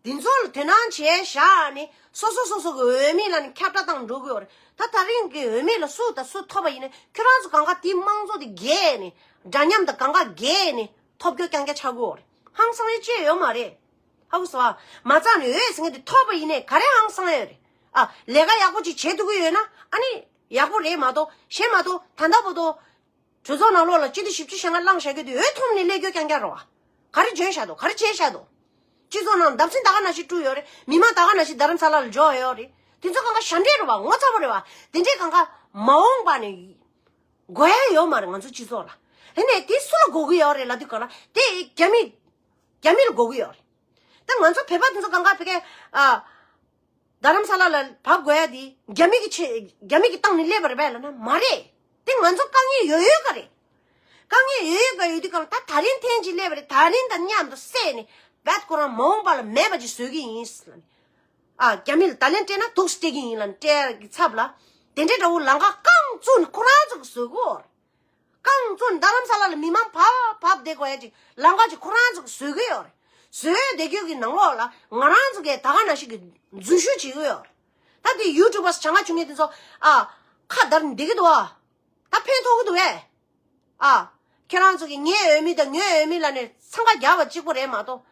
འདི་ཚོ་ལ་དོ་སྣང་བྱས་བཞག་ནས་སོ་སོ་སོ་སོ་གི་འོས་མི་ལ་ནི་ཁྱབ་བསྒྲགས་བཏང་འགྲོ་གི་ཡོད་རེད། ད་ད་རིང་གི་འོས་མི་ལ་སུ་དང་སུ་ཐོབ་པ་ཡིན་ན་ཁྱོད་རང་ཚོ་གང་ག་དེ་དམངས་གཙོ་དེ་རྒྱས་ནས། འདྲ་མཉམ་དང་གང་ག་རྒྱས་ནས་ཐོབ་རྒྱུ་རྐྱང་རྐྱང་ཆགས་ཀྱི་ཡོད་རེད། ཧང་སང་ཡ་ཅི་ཡོད་མ་རེད། ཧ་གོ་སོང་ཨ། མ་རྩ་ནས་འོས་ཟེར་མཁན་དེ་ཐོབ་པ་ཡིན་ནའི་ག་རེ་ཧང་སང་ཡ་ཡོད་རེད། ཨ། ལས་ཀ་ཡག་པོ་ཅིག་བྱེད་ཐུབ་ཀྱི་ཡོད་ན་ཨ་ནི་ཡག་པོ་རེད་མ་གཏོགས། གཞན་མ་གཏོགས་ད་ལྟ་བར་དུ་གྲོས་ཚོགས་ནང་ལོགས་ལ་སྤྱི་འཐུས་བཞི་བཅུ་ཞེ་ལྔ་བླངས་བཞག་རྒྱུ་དེ་འོས་ཐོབ་ནས་སླེབས་རྒྱུ་རྐྱང་རྐྱང་རེད་བ། ག་རེ་བྱས་བཞག་འདུག་ག་རེ་བྱས་བཞག་འདུག་སྤྱི་ཚོགས་ནང་བརྡབ་གསིག་ད་ག་ནང་བཞིན་བསྐྲུན་ཡོད་རེད། མི་མང་ད་ག་ནང་བཞིན་རྡ་རམ་ས་ལ་ལ་འབྱོར་ཡོད་རེད། དེ་ཚོ་གང་ག་ཞབས་འདྲེན་རེད་བ། ངོ་ཚ་པོ་རེད་བ། དེ་འདྲའི་གང་ག་མ་འོངས་པ་ནས་དགོས་ཡ་ཡོད་མ་རེད་ང་ཚོ་སྤྱི་ཚོགས་ལ། དེ་ནས་དེ་སུ་ལ་དགོས་ཀྱི་ཡོད་རེད་ལབ་དུས་གང་ལ་དེ་རྒྱ་མི། རྒྱ་མི་ལ་དགོས་ཀྱི་ཡོད་རེད། ད་ང་ཚོ་བོད་པ་དེ་ཚོ་གང་ག་ཕ་གིར། ཨ། རྡ་རམ་ས་ལ་ལ་བབས་དགོས་ཡ་དེ་རྒྱ་མི་གི་ཆེད། རྒྱ་མི་གི་སྟེང་ནས་སླེབས་པ་རེད་པས་ལབ་ན་མ་རེད། དེ་ང་ཚོ་དཀའ་ངལ་ཡོད་ཡོད་ག་རེད། དཀའ་ངལ་ཡོད་ཡོད་ག་ཡོད་དུས་གང་ལ་ད་ད་རིང་ཐེངས་གཅིག་སླེབས་པ་རེད། ད་རིང་དང་མཉམ་དུ་བསྲེས་ནས་བད་ཁོ་རང་མ་འོངས་པ་ལ་མེད་པ་ཅིག་བཟོ་གི་ཡིན་ལབ་ནས། ཨ། རྒྱ་མི་ལ་ད་ལན་སྤྲད་ན་དུག་སྤྲད་ཀྱི་ཡིན་ལབ་ནས་སྤྲད་ཀྱི་ཚབ་ལ། དེ་འདྲའི་འདྲ་བོ་ལམ་ཁ་རྐང་བཙུགས་ནས་ཁོ་རང་ཚོ་གིས་བཟོ་གི་ཡོད་རེད། རྐང་བཙུགས་ནས་རྡ་རམ་ས་ལ་ལ་མི་མང་བབས་བབས་བསྡད་དགོས་ཡ་ཅིག་ལམ་ཁ་ཅིག་ཁོ་རང་ཚོ་གིས་བཟོ་གི་ཡོད་རེད། བཟོས་བསྡད་རྒྱུ་གི་ནང་ལོགས་ལ་ང་རང་ཚོ་གིས་ད་ག་ནང་བཞིན་གྱི་འཛུལ་ཞུགས་བྱེད་ཀྱི་ཡོད་རེད། ད་དེ་ཡུ་ཊུབ་པར་བྱ་ངན་བྱུང་མཁན་དེ་ཚོ། ཨ། ཁ་བརྡར་ནས་བསྡད་ཀྱི་འདུག་ཨ། ད་ཕན་ཐོགས་ཀྱི་འདུག་གས། ཨ། ཁྱེད་རང་ཚོ་གིས་ངའི་འོས་མི་དང་ངའི་འོས་མི་ལབ་ནས་འཚང་ཁ་རྒྱག་པ་གཅིག་པོ་རེད་མ་གཏོགས།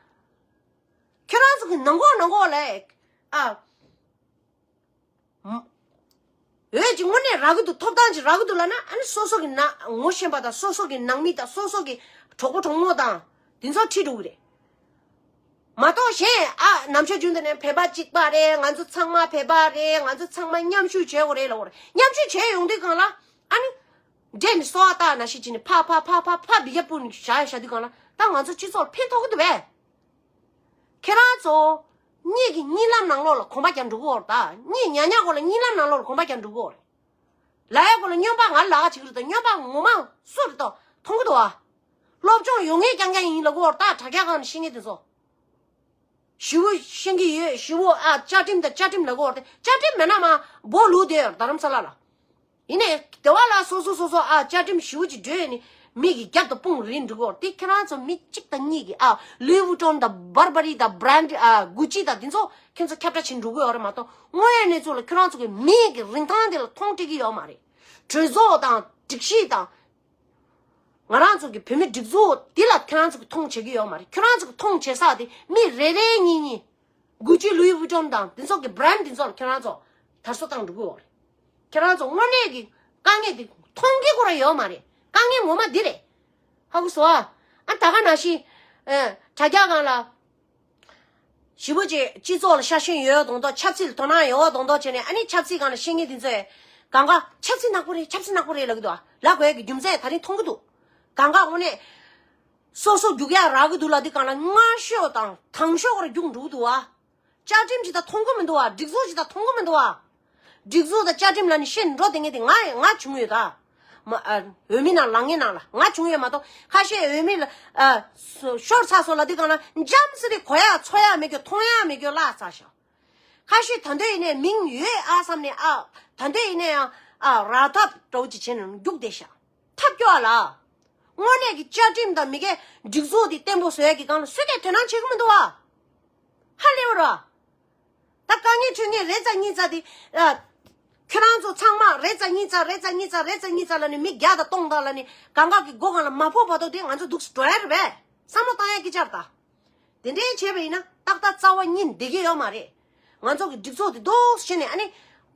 ཁྱེད་རང་ཚོ་གི་ནང་ཁོག་ནང་ཁོག་ལ། ཨ། འོས་ཅིག་དངོས་གནས་རག་གི་འདུག་ཐོབ་ཐང་ཅིག་རག་གི་འདུག་ལབ་ན་ཨ་ནི་སོ་སོ་གི་ནང་ངོ་ཤེས་པ་དང་སོ་སོ་གི་ནང་མི་དང་སོ་སོ་གི་གྲོགས་པོ་གྲོགས་མོ་དང་དེ་ཚོ་ཁྲིད་འགྲོ་གི་རེད། མ་གཏོགས་གཞན། ཨ། ནམ་ཞག་རྒྱུན་དུ་ནས་བོད་པ་གཅིག་པ་རེད། ང་ཚོ་ཚང་མ་བོད་པ་རེད། ང་ཚོ་ཚང་མ་མཉམ་ཞུགས་བྱེད་དགོས་རེད་ལབ་དགོས་རེད། མཉམ་ཞུགས་བྱས་ཡོང་དུས་སྒང་ལ་ཨ་ནི་འདྲེ་ནི་སོ་བ་ལྟ་ན་ཞིག་བྱས་ནས་ཕ་ཕ་ཕ་ཕ་ཕ་འབི་རྒྱབ་སྤུངས་ནས་བཞག་བཞག་དུས་སྒང་ལ་ད་ང་ཚོ་སྤྱི་ཚོགས་ལ་ཕན་ཐོགས་ཀྱི་འདུག་པས། ཁྱེད་རང་ཚོ་གཉིད་ཀྱི་གཉིད་ལམ་ནང་ལོགས་ལ་གོམ་པ་རྒྱག་འགྲོ་གི་ཡོད་རེད་ད། གཉིད་ཉལ་ཉལ་གོ་ལ་གཉིད་ལམ་ནང་ལོགས་ལ་གོམ་པ་རྒྱག་འགྲོ་གི་ཡོད་རེད། ལ་ཡ་གོ་ལ་སྨྱོན་པ་ང་ལ་ལ་བྱེད་ཀྱི་རེད་ད། སྨྱོན་པ་ངོ་མ་སུ་རེད་ད་མཐོང་གི་འདུག་ཨ། སློབ་སྦྱོང་ཡོད་མཁན་རྐྱང་རྐྱང་ཡིན་ལབ་གི་ཡོད་རེད་ད། དྲ་རྒྱ་སྒང་ནས་ཤེས་མཁན་དེ་ཚོ། ཞི་བོ་ཤེས་ཀྱི་ཡོད། ཞི་བོ་ཨ་བཅའ་ཁྲིམས་དང་བཅའ་ཁྲིམས་ལབ་གི་ཡོད་རེད་དེ། བཅའ་ཁྲིམས་མེད་ན་མ་འབོ་ལུག་དེ་ཡོད་རེད་རྡ་རམ་ས་ལ་ལ། ཡིན་ནའི་དེ་བ་ལ་སོ་སོ་སོ་སོ་ཨ་བཅའ་ཁྲིམས་ཞི་བོ་ཅིག་སྒྲོལ་ནས་མི་གི་རྒྱབ་ཏུ་དཔུང་རིང་འགྲོ་གི་ཡོད་རེད་དེ། ཁྱེད་རང་ཚོ་མི་གཅིག་དང་གཉིས་ཀྱིས་ཨ་ལུའི་ཝུ་ཊོན་དང་བར་བ་རི་དང་བྷ་རན་ཌི་ཨ་གུ་ཅི་དང་དེ་ཚོ་ཁྱེད་ཚོ་ཁྱབ་བསྒྲགས་བྱེད་འགྲོ་གི་ཡོད་རེད་མ་གཏོགས། དངོས་ཡོད་གནས་ཚུལ་ལ་ཁྱེད་རང་ཚོ་གི་མི་གི་རིན་ཐང་དེ་ལ་མཐོང་སྤྲད་ཀྱི་ཡོད་མ་རེད། གྲོས་ཚོགས་དང་སྒྲིག་གཞི་དང་། ང་རང་ཚོ་གི་བོད་མི་སྒྲིག་འཛུགས་འདི་ལ་ཁྱེད་རང་ཚོ་གི་མཐོང་བྱེད་ཀྱི་ཡོད་མ་རེད། ཁྱེད་རང་ཚོ་གི་མཐོང་བྱེད་ས་དེ་མི་རེ་རེ་གཉིས་གཉིས། གུ་ཅི་ལུའི་ཝུ་ཊོན་དང་འདི་ཚོ་གི་བྷ་རན་ཌི་འདི་ཚོ་ལ་ཁྱེད་རང་ཚོ་དར་སྲོལ་བཏང་འགྲོ་གི་ཡོད་རེད། ཁྱེད་རང་ཚོ་དངོས་གནས་ཀྱི་དཀའ་ངལ་འདི་མཐོང་གི་ཁོ་རང་ཡོད་མ་རེད། དཀའ་ངལ་ངོ་མ་འདི་རེད། ཧ་གོ་སོང་ཨ། ཨ་ད་ག་ནང་བཞིན། ཨ་དྲ་རྒྱ་སྒང་ལ། ཞེ་པོ་ཅིག་སྤྱི་ཚོགས་ལ་ཤ་ཞེན་ཡོད་མདོག་མདོག་ཆབ་སྲིད་ལ་དོ་སྣང་ཡོད་མདོག་མདོག་བྱས་ནས། ཨ་ནི་ཆབ་སྲིད་སྒང་ལ་བཤད་མཁན་དེ་ཚོས་གང་ག་ཆབ་སྲིད་ནག་པོ་རེད། ཆབ་སྲིད་ནག་པོ་རེད་ལབ་ཀྱི་འདུག་ལབ་དགོས་ཀྱི་རྒྱུ་མཚན་ད་རིང་མཐོང་གི་འདུག་གང་ག་དངོས་གནས་སོ་སོ་རྒྱུག་ཡག་རག་གི་འདུག་ལབ་དུས་སྒང་ལ་སྔ་ཤོས་དང་དང་ཤོས་ཀར་རྒྱུག་འགྲོ་གི་འདུག་བ། བཅའ་ཁྲིམས་ཅིག་ད་མཐོང་གི་མི་འདུག་བ། སྒྲིག་འཛུགས་ཅིག་ད་མཐོང་གི་མི་འདུག་བ། སྒྲིག་འཛུགས་དང་བཅའ་ཁྲིམས་ལ་ནི་ཤེས་འགྲོ་བསྡད་མཁན་དེ་ང་ང་བྱུང་ཡོད་ད། མ་ཨ་འོས་མི་ནང་ལངས་མཁན་ནང་ལ་ང་བྱུང་ཡོད་མ་གཏོགས། ཁ་ཤས་འོས་མི་ལ་ཨ་སོ་ཤོར་ཚར་སོང་ལབ་དུས་སྒང་ལ་འཇམ་སེ་རེ་གོ་ཡག་ཚོར་ཡག་མེད་རྒྱུ། མཐོང་ཡག་མེད་རྒྱུ་བརླག་ཚར་ཤག་ཁ་ཤས་ད་འདོད་ཡིན་ནའི་མིང་ཡོད་ཨ་བསམ་ནས། ཨ་ད་འདོད་ཡིན་ནའི་ཡང་ཨ་རག་ཐབས་འདྲ་བོ་ཅིག་བྱས་ནས་རྒྱུག་བསྡད་ཤག་ཐབས་སྐྱོ་བ་ལ། དངོས་གནས་ཀྱི་བཅའ་ཁྲིམས་དང་མི་སྒེར་སྒྲིག་འཛུགས་དེ་བརྟན་པོ་བཟོ་ཡག་གི་སྒང་ལ་སུས་ཀྱང་དོ་སྣང་བྱེད་ཀྱི་མི་འདུག་བ། ཧ་ལས་པ་རེད་བ། ད་དཀའ་ངལ་འཕྲད་མཁན་རེ་ཙམ་གཉིས་ཙམ་དེ། ཨ། ཁྱོད་རང་ཚོ་ཚང་མ་རེ་ཙམ་གཉིས་ཙམ་རེ་ཙམ་གཉིས་ཙམ་རེ་ཙམ་གཉིས་ཙམ་ལབ་ནས་མི་བརྒྱ་དང་སྟོང་དང་ལབ་ནས་གང་ག་གི་མགོ་སྒང་ལ་མ་ཕོག་བར་དུ་དེ་ང་ཚོ་འདུག་སེ་འགྲོ་ཡ་རེད་པས། བསམ་བློ་བཏང་ཡ་སྐད་ཆ་རེད་ད། དེ་འདྲའི་བྱས་པ་ཡིན་ན་ཏག་ཏག་རྩ་བ་ཉིད་བསྡད་ཀྱི་ཡོད་མ་རེད། ང་ཚོ་གི་སྒྲིག་འཛུགས་དེ་འདུག་སེ་བྱས་ནས། ཨ་ནི་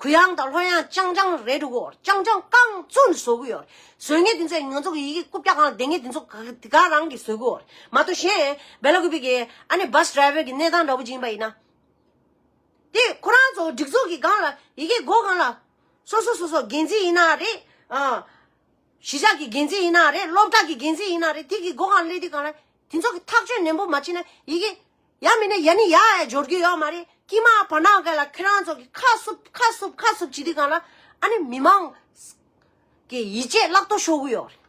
གུ་ཡངས་དང་ལྷོད་ཡངས་རྐྱང་རྐྱང་རེད་འགྲོ་གི་ཡོད་རེད། རྐྱང་རྐྱང་རྐང་བཙུགས་ནས་བཟོ་གི་ཡོད་རེད། བཟོ་མཁན་དེ་ཚོས་ང་ཚོ་གི་ཡི་གེ་རྐུབ་བཀྱག་སྒང་ལ་བསྡད་མཁན་དེ་ཚོ་ག་དེ་ག་རང་གིས་བཟོ་གི་ཡོད་རེད་མ་གཏོགས། གཞན་སྦེ་ལ་ཀུ་པི་གི་ཨ་ནི་བྷ་སི་ཌ་རའི་ཝར་གི་གནས་སྟངས་འདྲ་པོ་ཅིག་ཡིན་པ་ཡིན་ན། དེ་ཁོ་རང་ཚོ་སྒྲིག་འཛུགས་ཀྱི་སྒང་ལ་ཡི་གེ་མགོ་སྒང་ལ་སོ་སོ་སོ་སོ་འགན་འཛིན་ཡིན་ན་རེད། ཨ། གཞིས་ཆགས་ཀྱི་འགན་འཛིན་ཡིན་ན་རེད། སློབ་གྲྭ་གི་འགན་འཛིན་ཡིན་ན་རེད། དེ་གི་མགོ་སྒང་ལ་སླེབས་དུས་སྒང་ལ་དེ་ཚོ་གི་ཐག་གཅོད་ནན་པོ་མ་བྱས་ན་ཡི་གེ་ཡ་མིན་ན་ཡ་ནི་ཡ་ཡ་འབྱོར་གྱི་ཡོད་མ་རེད། དཀྱིལ་མ་བར་ནང་སྒང་ལ་ཁྱེད་རང་ཚོ་གི་ཁ་སུབ་ཁ་སུབ་ཁ་སུབ་བྱེད་དུས་སྒང་ལ་ཨ་ནི་མི་མང་གི་ཡིད་ཆེས་བརླག་ཏོ་ཤོར་གི་ཡོད་རེད།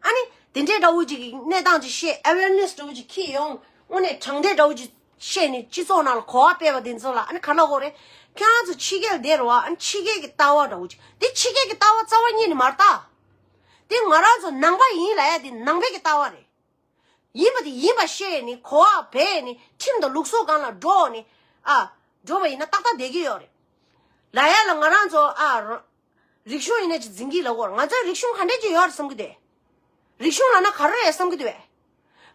ཨ་ནི་དེ་འདྲའི་འདྲ་བོ་ཅིག་གི་གནས་སྟངས་ཅིག་བཤད། ཨ་ཝེར་ནེ་སི་འདྲ་བོ་ཅིག་འཁྱེར་ཡོང་། དངོས་གནས་དྲང་བདེན་འདྲ་བོ་ཅིག་བཤད་ནས་སྤྱི་ཚོགས་ནང་ལ་གོ་བ་སྤེལ་བ་དེ་ཚོ་ལ་ཨ་ནི་ག་རེ་ལབ་དགོས་རེད། ཁྱེད་རང་ཚོ་ཕྱི་རྒྱལ་བསྡད་རེད་བ། ཨ་ནི་ཕྱི་རྒྱལ་གྱི་ལྟ་བ་འདྲ་བོ་ཅིག་དེ་ཕྱི་རྒྱལ་གྱི་ལྟ་བ་རྩ་བ་ཉིད་ནས་མ་རེད་ད། དེ་ང་རང་ཚོ་ནང་པ་ཡིན་ལབ་ཡ་དེ་ནང་པའི་གི་ལྟ་བ་རེད། ཡིན་པ་དེ་ཡིན་པ་བཤད་ནས་གོ་བ་སྤེལ་ནས་ཁྲིམས་དང་ལུགས་སྲོལ་སྒང་ལ་འགྲོ་ནས། ཨ། འགྲོ་བ་ཡིན་ན་ཏག་ཏག་བསྡད་ཀྱི་ཡོད་རེད། ལབ་ཡ་ལ་ང་རང་ཚོ་ཨ་ར་རིག་གཞུང་ཡིན་ན་ཅིག་འཛིན་གྱི་ལབ་དགོས་རེད། ང་ཚོའི་རིག་གཞུང་ག་འདྲས་ཅིག་ཡོད་རེད་བསམ་གྱི་འདུག་རིག་གཞུང་ལབ་ན་ག་རེ་རེད་བསམ་གྱི་འདུག་བས།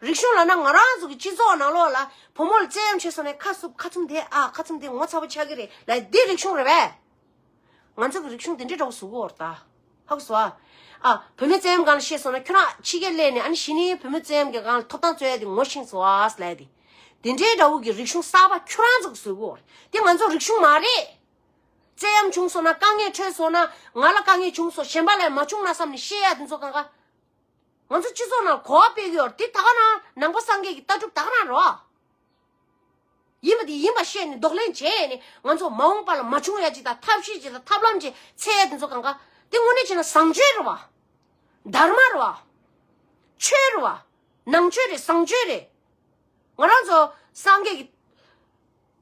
རིག་གཞུང་ལབ་ན་ང་རང་ཚོ་གི་སྤྱི་ཚོགས་ནང་ལོགས་ལ་བུ་མོ་ལ་བཙན་གཡེམ་བྱས་སོང་ནས་ཁ་སུབ་ཁ་ཚུམ་དེ། ཨ། ཁ་ཚུམ་དེ་ངོ་ཚ་པོ་ཆགས་ཀྱི་རེད་ལབ། འདི་རིག་གཞུང་རེད་བས། ང་ཚོ་གི་རིག་གཞུང་དེ་འདྲའི་འདྲ་བོ་བཟོ་གི་ཡོད་རེད་ད། ཧ་གོ་སོང་ཨ། ཨ། བུད་མེད་བཙན་གཡེམ་སྒང་ལ་བཤད་སོང་ན་ཁྱོད་རང་ཕྱི་རྒྱལ་སླེབས་ནས་ཨ་ནི་གཞི་ནས་བུད་མེད་བཙན་གཡེམ་གྱི་སྒང་ལ་ཐོབ་ཐང་རྩོད་ཡ་དེ་ངོ་ཤེས་སོང་ཨ་ལབ་ཡ་དེ། དེ་འདྲའི་འདྲ་བོ་གི་རིག་གཞུང་གསར་པ་ཁྱོད་རང་ཚོ་གི་བཟོ་གི་ཡོད་རེད། དེ་ང་ཚོ་རིག་གཞུང་མ་རེད། བཙན་གཡེམ་བྱུང་སོང་ན། དཀའ་ངལ་འཕྲད་སོང་ན། ང་ལ་དཀའ་ངལ་བྱུང་སོང་། གཞན་པ་ལ་མ་བྱུང་ན་བསམ་ནས་བཤད་ཡ་དེ་ཚོ་གང་ག་ང་ཚོ་སྤྱི་ཚོགས་ནང་གོ་བ་སྤེལ་གྱི་ཡོད་རེད། དེ་ད་ག་རང་ནང་པ་སངས་རྒྱས་ཀྱི་ལྟ་གྲུབ་ད་ག་རང་རེད་བ། ཡིན་པ་དེ་ཡིན་པ་བཤད་ནས་གདོང་ལེན་བྱས་ནས་ང་ཚོ་མ་འོངས་པ་ལ་མ་བྱུང་ཡ་ཅིག་དང་། ཐབས་ཤེས་ཅིག་དང་། ཐབས་ལམ་ཅིག་འཚོལ་ཡ་དེ་ཚོ་གང་ག་དེ་དངོས་གནས་བྱས་ན་བཟང་སྤྱོད་རེད་བ། དྷརྨ་རེད་བ། ཆོས་རེད་བ། ནང་ཆོས་རེད། བཟང་སྤྱོད་རེད། ང་རང་ཚོ་སངས་རྒྱས་ཀྱི་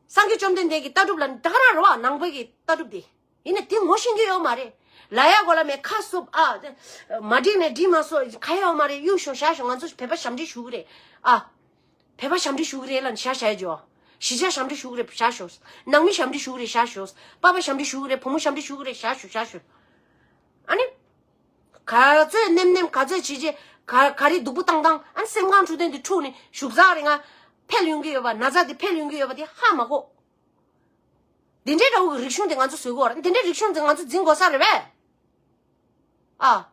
སངས་རྒྱས་བཅོམ་ལྡན་འདས་ཀྱི་ལྟ་གྲུབ་ལ་ད་ག་རང་རེད་བ། ནང་པའི་གི་ལྟ་གྲུབ་དེ། ཡིན་ན་དེ་ངོ་ཤེས་ཀྱི་ཡོད་མ་རེད། ལབ་ཡ་གོ་ལ་མེད། ཁ་སུབ། ཨ། མ་འགྲིག་ནས་འགྲིག་མ་སོང་། ག་ཡོད་མ་རེད། གཡུག་ཞོག་བཞག་ཞོག་ང་ཚོ་བོད་པ་ཞབས་འདྲེན་ཞུ་གི་རེད། ཨ། བོད་པ་ཞབས་འདྲེན་ཞུ་གི་རེད་ལབ་ནས་བཞག་བཞག་ཡ་ཅོ། གཞིས་ཆགས་ཞབས་འདྲེན་ཞུ་གི་རེད་བཞག་ཞོག་ནང་མི་ཞབས་འདྲེན་ཞུ་གི་རེད་བཞག་ཞོག་པ་ཕ་ཞབས་འདྲེན་ཞུ་གི་རེད། བུ་མོ་ཞབས་འདྲེན་ཞུ་གི་རེད་བཞག་ཞོག་བཞག་ཞོག་ཨ་ནི། ག་ཚོད་ནེམ་ནེམ། ག་ཚོད་བྱས་བྱས། ག་ག་རེ་སྡུག་པོ་བཏང་བཏང་། ཨ་ནི་སེམས་ཁམས་འཁྲུག་དོན་དེ་འཁྲུག་ནས་བཞུགས་ཚར་རེད། ང་འཕེལ་ཡོང་གི་ཡོད་པ། ན་ཚ་དེ་འཕེལ་ཡོང་གི་ཡོད་པ་དེ་ཧ་མ་གོ། འདི་འདྲའི་འདྲ་བོ་གི་རིག་གཞུང་དེ་ང་ཚོ་བཟོ་དགོས་རེད། འདི་འདྲའི་རིག་གཞུང་དེ་ང་ཚོ་འཛིན་དགོས་ས་རེད་པས། ཨ།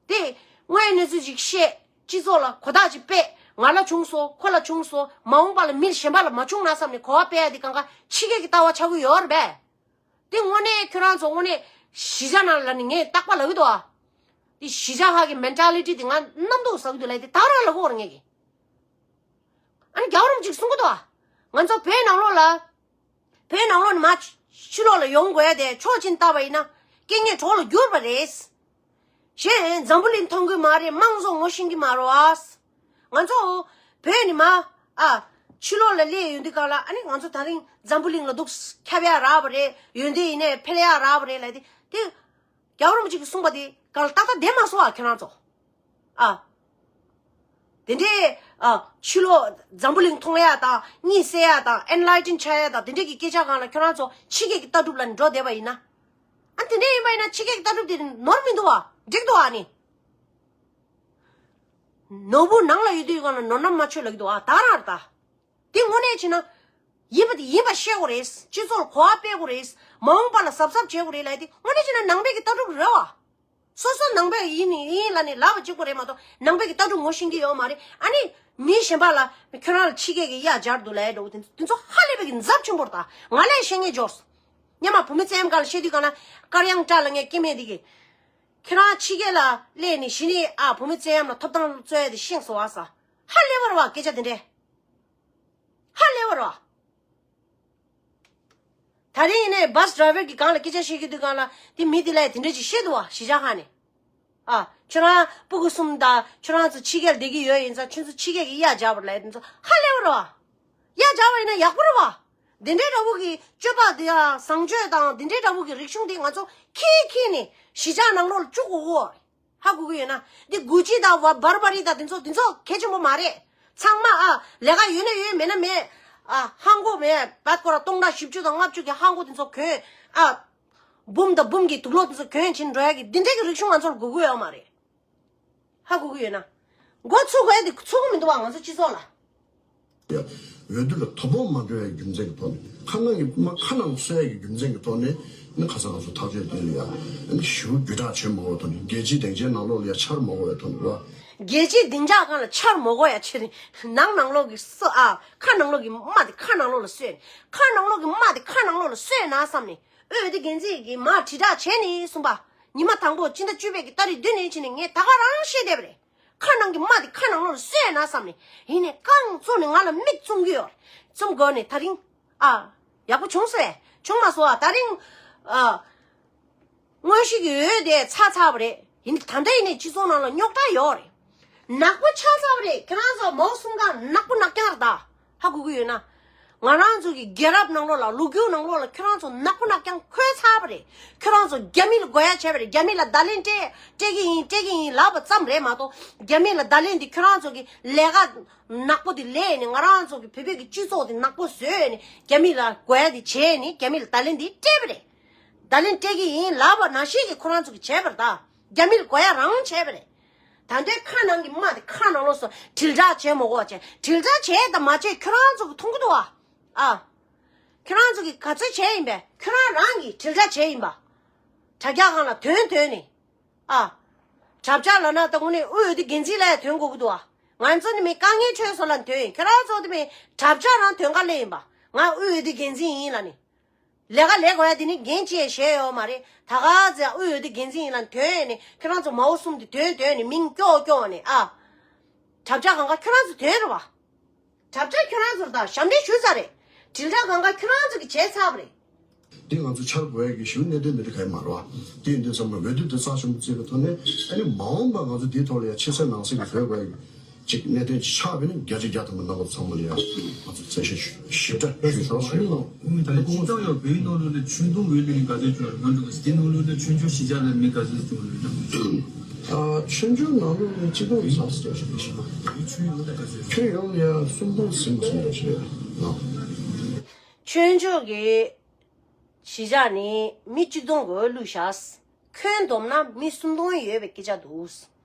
དེ་དངོས་ཡོད་གནས་ཚུལ་ཅིག་བཤད། སྤྱི་ཚོགས་ལ་གོ་རྟོགས་ཅིག་སྤེལ། ང་ལ་བྱུང་སོང་། ཁོ་ལ་བྱུང་སོང་། མ་འོངས་པ་ལ་མི་གཞན་པ་ལ་མ་བྱུང་ན་བསམ་ནས་གོ་བ་སྤེལ་ཡ་དེ་གང་ག་ཕྱི་རྒྱལ་གྱི་ལྟ་བ་ཆགས་ཀྱི་ཡོད་རེད་པས། དེ་དངོས་གནས་ཁྱོད་རང་ཚོ་དངོས་གནས་གཞིས་ཆགས་ནང་ལ་ནི་ངས་རྟག་པར་ལབ་ཀྱི་འདུག་ཨ། དེ་གཞིས་ཆགས་ཁག་གི་མེན་ཊ་ལི་ཊི་དེ་ང་རྣམ་རྟོག་ཟ་གི་འདུག་ལབ་དེ་ད་རང་ལབ་དགོས་རེད་ངས་ཀྱི། ཨ་ནི་རྒྱལ་བ་རིན་པོ་ཆེས་གསུང་གི་འདུག་ཨ། ང་ཚོ་བོད་ནང་ལོགས་ལ། བོད་ནང་ལོགས་ནས་མར་ཕྱི་ལོགས་ལ་ཡོང་དགོས་ཡ་དེ་ཕྱོགས་གཅིག་ནས་བལྟས་པ་ཡིན་ན་རྐྱེན་ངན་གྲོགས་ལ་གྱུར་པ་རེད། གཞན་འཛམ་བུ་གླིང་མཐོང་གི་མ་རེད། དམངས་གཙོ་ངོ་ཤེས་ཀྱི་མ་རེད་བ། ང་ཚོ་བོད་ནས་མར། ཨ། ཕྱི་ལོགས་ལ་སླེབས་ཡོང་དུས་སྒང་ལ་ཨ་ནི་ང་ཚོ་ད་རིང་འཛམ་བུ་གླིང་ལ་འདུག་ཁྱབ་ཡག་རག་པ་རེད། ཡོན་ཏན་ཡིན་ནའི་འཕེལ་ཡག་རག་པ་རེད་ལབ་དེ། དེ་རྒྱལ་བ་རིན་པོ་ཆེ་གིས་གསུངས་པ་དེ་སྒང་ལ་ཏག་ཏག་བསྡད་མ་སོང་ཨ་ཁྱེད་རང་ཚོ། ཨ། དེ་འདྲའི། ཨ། ཕྱི་ལོགས་འཛམ་བུ་གླིང་མཐོང་ཡག་དང་། གཉིད་སད་ཡག་དང་། ཨེན་ལའི་ཊན་ཆགས་ཡག་དང་། དེ་འདྲའི་གི་སྐད་ཆ་སྒང་ལ་ཁྱེད་རང་ཚོ་ཕྱི་རྒྱལ་གྱི་ལྟ་གྲུབ་ལ་འགྲོ་བསྡད་པ་ཡིན་ན། ཨ། དེ་འདྲ་ཡིན་པ་ཡིན་ན་ཕྱི་རྒྱལ་གྱི་ལྟ་གྲུབ་དེ་ནོར་མི་འདུག་བ། འགྲིག་འདུག་བ་ནི། ནོར་བུ་ནང་ལ་ཡོད་དུས་སྒང་ལ་ནོར་རྣམས་མ་ཆོད་ལབ་ཀྱི་འདུག་བ། ད་རང་རེད་ད། དེ་དངོས་གནས་བྱས་ན། ཡིན་པ་དེ་ཡིན་པ་བཤད་དགོས་རེད། སྤྱི་ཚོགས་ལ་གོ་བ་སྤེལ་དགོས་རེད། མ་འོངས་པ་ལ་གཟབ་གཟབ་བྱེད་དགོས་རེད་ལབ་ཡ་དེ་དངོས་གནས་བྱས་ན་ནང་པའི་གི་ལྟ་གྲུབ་རེད་བ། སོ་སོ་ནང་པའི་ཡིན་ནི་ཡིན་ལབ་ནས་ལབ་པ་གཅིག་པོ་རེད་མ་གཏོགས། ནང་པའི་གི་ལྟ་གྲུབ་ངོ་ཤེས་ཀྱི་ཡོད་མ་རེད། ཨ་ནི་མི་གཞན་པ་ལ་ཁྱོད་རང་ལ་ཕྱི་རྒྱལ་གྱི་གཡག་སྦྱར་འདུག་ལབ་ཡ་འདྲ་བོ་དེ་ཚོ་དེ་ཚོ་ཧ་ལས་པའི་གི་འཛབ་ཆེན་པོ་རེད། ད་ང་ལས་བཤད་མཁན་འབྱོར་སོང་། སྔོན་མ་བུད་མེད་བཙན་གཡེམ་སྒང་ལ་བཤད་དུས་སྒང་ལ་དཀར་ཡང་བཀྲ་ལ་ངས་སྐྱེ་དམན་དེ་གི་ཁྱེད་རང་ཕྱི་རྒྱལ་ལ་སླེབས་ནས་གཞི་ནས་ཨ་བུད་མེད་བཙན་གཡེམ་ལ་ཐོབ་ཐང་རྩོད་ཡ་དེ་ཤེས་སོང་བ་ས། ཧ་ལས་པ་རེད་བ་སྐད་ཆ་དེ་འདྲས། ཧ་ལས་པ་རེད་བ། ད་རིང་ཡིན་ནའི་བྷ་སི་ཌ་རའི་ཝར་གྱི་སྒང་ལ་སྐད་ཆ་བཤད་ཀྱི་དུས་སྒང་ལ་དེ་མི་དེ་ལ་དེ་འདྲས་ཅིག་བཤད་འདུག་བ་གཞིས་ཆགས་ཁག་ནས། ཨ། ཁྱོད་རང་སྤུ་གུ་གསུམ་དང་ཁྱོད་རང་ཚོ་ཕྱི་རྒྱལ་བསྡད་ཀྱི་ཡོད་ཡིན་ཙང་ཁྱོད་ཚོ་ཕྱི་རྒྱལ་གྱི་གཡག་སྦྱར་བ་རེད་ལབ་ཡ་དེ་ཚོ་ཧ་ལས་པ་རེད་བ། གཡག་སྦྱར་བ་ཡིན་ན་ཡག་པོ་རེད་བ། འདི་འདྲའི་འདྲ་བོ་གི་སྤྱོད་པ་དེ་ཡང་བཟང་སྤྱོད་དང་འདི་འདྲའི་འདྲ་བོ་གི་རིག་གཞུང་དེ་ང་ཚོ་ཁྱེར་ཁྱེར་ནས་གཞིས་ཆགས་ནང་ལོགས་ལ་བཅུག་དགོས་གོ། ཧ་གོ་གི་ཡོད་ན། འདི་གུ་ཅི་དང་བ་བར་བ་རི་དང་དེ་ཚོ་དེ་ཚོ་གལ་ཆེན་པོ་མ་རེད། ཚང་མ་ཨ་ལས་ཀ་ཡོད་ན་ཡོད་མེད་ན་མེད། ཨ་ཧང་གོ་མེད་བད་ཀོ་ར་སྟོང་ཕྲག་བཞི་བཅུ་དང་ལྔ་བཅུ་གི་ཧང་གོ་དེ་ཚོ་གྱོན། ཨ་འབུམ་དང་འབུམ་གྱི་དུག་ལོག་དེ་ཚོ་གྱོན་བྱས་འགྲོ་ཡ་གི་འདི་འདྲའི་གི་རིག་གཞུང་ང་ཚོར་དགོས་ཀྱི་ཡོད་མ་རེད། ཧ་གོ་གི་ཡོད་ན། མགོ་ཚུགས་དགོས་ཡ་དེ་ཚུགས་གི་མི་འདུག་བ་ང་ཚོ་སྤྱི་ཚོགས་ལ། ཡ། འོས་བསྡུ་ལ་དོ་ཕོག་མ་འགྲོ་ཡའི་རྒྱུ་མཚན་གྱི་ཐོག་ནས། ཁ་ནང་གི་དབུ་མ་ཁ་ནང་གསོ་ཡ་གི་རྒྱུ་མཚན་གྱི་ཐོག་ནས་ནི་ཁ་སང་ང་ཚོ་ཐག་གཅོད་བཏོན་ཡ། ཨ་ནི་ཞེ་པོ་བརྒྱུད་བསྒྲགས་བྱེད་མ་དགོས་ཐོག་ནས། རྒྱལ་སྤྱིའི་སྡིངས་ཆའི་ནང་ལོགས་ལ་ཡ་འཕྱར་མ་དགོས་ཡ་ཐོག་ནས་བ། རྒྱལ་སྤྱིའི་སྡིངས་ཆ་སྒང་ལ་འཕྱར་མ་དགོས་ཡ་ཆེད་དུ་ནང་ནང་ལོགས་ཀྱི་སོ་ཨ་ཁ་ནང་ལོགས་ཀྱི་རྨ་དེ་ཁ་ནང་ལོགས་ལ་གསོས་ནས། ཁ་ནང་ལོགས་ཀྱི་རྨ་དེ་ཁ་ནང་ལོགས་ལ་གསོས་ན་བསམ་ནས། འོས་བསྡུ་འགན་འཛིན་གྱིས་མར་དྲིལ་བསྒྲགས་བྱས་ནས་གསུངས་པ། ཉི་མ་དང་པོ་སྤྱི་ཟླ་བཅུ་པའི་གི་ཏ་རིག་བདུན་ནས་བྱས་ནས་ངས་ད་ག་རང་བཤད་བསྡད་པ་རེད། ཁ་ནང་གི་རྨ་དེ་ཁ་ནང་ལོགས་ལ་གསོས་ན་བསམ་ནས། ཡིན་ནའི་རྐང་བཙུགས་ནས་ང་ལ་མིག་བཙུམ་གྱི་ཡོད་རེད། བཙུམ་དགོས་ནས་ད་རིང་ཨ་ཡག་པོ་བྱུང་སོང་ཨེ། བྱུང་མ་སོང་ཨ། ད་རིང་ཨ་དངོས་གཞི་གི་འོས་དེ་ཚར་ཚར་བ་རེད། ཡིན་ད་ལྟ་ཡིན་ནའི་སྤྱི་ཚོགས་ནང་ལ་རྙོག་དྲ་ཡོད་རེད། ནག་པོ་ཆགས་ཚར་བ་རེད། ཁྱེད་རང་ཚོ་མའོ་གསུང་ག་ནག་པོ་ནག་རྐྱང་རེད་ད། ཧ་གོ་གི་ཡོད་ན། ང་རང་ཚོ་གི་རྒྱལ་རབས་ནང་ལོགས་ལ་ལོ་རྒྱུས་ནང་ལོགས་ལ་ཁྱོད་རང་ཚོ་ནག་པོ་ནག་རྐྱང་འཁོད་ཚར་བ་རེད། ཁྱོད་རང་ཚོ་རྒྱ་མི་ལ་དགོས་ཡ་བྱས་པ་རེད། རྒྱ་མི་ལ་བརྡ་ལན་སྤྲད་སྤྲད་ཀྱི་ཡིན་སྤྲད་ཀྱི་ཡིན་ལབ་པ་ཙམ་རེད་མ་གཏོགས། རྒྱ་མི་ལ་བརྡ་ལན་འདི་ཁྱོད་རང་ཚོ་གི་ལས་ཀ་ནག་པོ་འདི་ལས་ནས་ང་རང་ཚོ་གི་བོད་པའི་གི་སྤྱི་ཚོགས་འདི་ནག་པོ་བཟོས་ནས་རྒྱ་མི་ལ་དགོས་ཡ་འདི་བྱས་ནས་རྒྱ་མི་ལ་བརྡ་ལན་འདི་སྤྲད་པ་རེད། བརྡ་ལན་སྤྲད་ཀྱི་ཡིན་ལབ་པ་ནང་བཞིན་གྱི་ཁོ་རང་ཚོ་གི་བྱས་པ་རེད་ད། རྒྱ་མི་ལ་དགོས་ཡ་རང་བྱས་པ་རེད། ད་ལྟའི་ཁ་ནང་གི་རྨ་དེ་ཁ་ནང་ལོགས་སུ་དྲིལ་བསྒྲགས་བྱས་མ་དགོས་པ་བྱས། དྲིལ་བསྒྲགས་བྱས་དང་མ་བྱས་ཁྱོད་རང་ཚོ་གི་མཐོང་གི་འདུག་ཨ། ཨ། ཁྱོད་རང་ཚོ་གི་ག་ཚོད་བྱས་ཡིན་པས། ཁྱོད་རང་རང་གིས་དྲིལ་བསྒྲགས་བྱས་ཡིན་པ། དྲ་རྒྱ་སྒང་ལ་ཐོན་ཐོན་ནས། ཨ། དྲ་བྱ་ལབ་ན་ད་དངོས་གནས་དབུས་འོས་བསྡུ་འགན་འཛིན་ལ་ཡང་ཐོན་དགོས་ཀྱི་འདུག་ཨ། ང་ཚོ་ནི་མི་དཀའ་ངལ་འཕྲད་སོང་ལ་ཐོན་ཡིན། ཁྱོད་རང་ཚོ་དེ་མི་དྲ་བྱ་རང་ཐོན་ག་སླེབས་ཡིན་པ། ང་དབུས་འོས་བསྡུ་འགན་འཛིན་ཡིན་ལབ་ནས། ལས་ཀ་ལས་དགོས་ཡ་དེ་ནི་འགན་ཅིག་བཞེས་ཡོད་མ་རེད། ད་ག་ཚོད་དབུས་འོས་བསྡུ་འགན་འཛིན་ཡིན་ལབ་ཐོན་ནས་ཁྱོད་རང་ཚོ་མའོ་གསུམ་དེ་ཐོན་ཐོན་ནས་མིང་སྐྱོ་སྐྱོ་ནས་ཨ། དྲ་བྱ་སྒང་ག་ཁྱོད་རང་ཚོ་ཐོན་རེད་བ། དྲ་བྱ་ཁྱོད་རང་ཚོར་ད་ཞབས་འདྲེན་ཞུས་ཚར་རེད། དྲིལ་བསྒྲགས་སྒང་ག་ཁྱོད་རང་ཚོ་གིས་བྱས་ཚར་བ་རེད། འདི་ང་ཚོ་འཆར་དགོས་ཡ་གི་ཞུ་གནད་དོན་འདི་འདྲ་ག་ཡི་མ་རེད་བ། དེ་ཡིན་དུས་ཙམ་པ་འོས་བསྡུ་དེ་རྩ་ཆེན་པོ་བརྩིས་པའི་ཐོག་ནས། ཨ་ནི་མ་འོངས་པ་ང་ཚོ་འདིའི་ཐོག་ལ་ཡ་ཕྱི་གསལ་ནང་གསལ་གྱི་བཟོ་དགོས་ཡ་གི་ཅིག་གནད་དོན་ཅིག་ཆགས་པས་ན་བརྒྱ་ཆ་བརྒྱ་ཐམ་པ་རྣམ་པ་ཚང་མ་ལ་ཡ་ང་ཚོ་བརྩི་བཞག་ཞིབ་ཕྲ་ཞུས་ཆོག་ཞུ་ཡིན། ད་ལྟ་སྤྱིར་བཏང་ཡང་བོད་ཡིག་ནང་ལོགས་ལ་ཆོས་དུང་འོས་བསྡུ་ནི་ག་ཚོད་བྱུང་རེད། ང་འགྲོ་གི་དེ་ནང་ལོགས་ལ་ཆོས་འབྱོར་གཞིས་ཆགས་ལ་མི་ག་ཚོད་བྱུང་རེད། ཨ། ཆོས་འབྱོར་ནང་ལོགས་ལ་གཅིག་སྟོང་ལྷག་ཙམ་ཞིག་རེད་ཤག་ཁྱོན་ཡོངས་ལ་ཡ་སུམ་སྟོང་ཟིན་པ་ཙམ་ཞིག་རེད། ཆོས་འབྱོར་གྱི་གཞིས་ཆགས་ནི་མི་གཅིག་སྟོང་གིས་བླུགས་བཞག་ཁྱོན་བསྡོམས་ན་མི་སུམ་སྟོང་ཡོད་པའི་སྐད་ཆ་འདུག་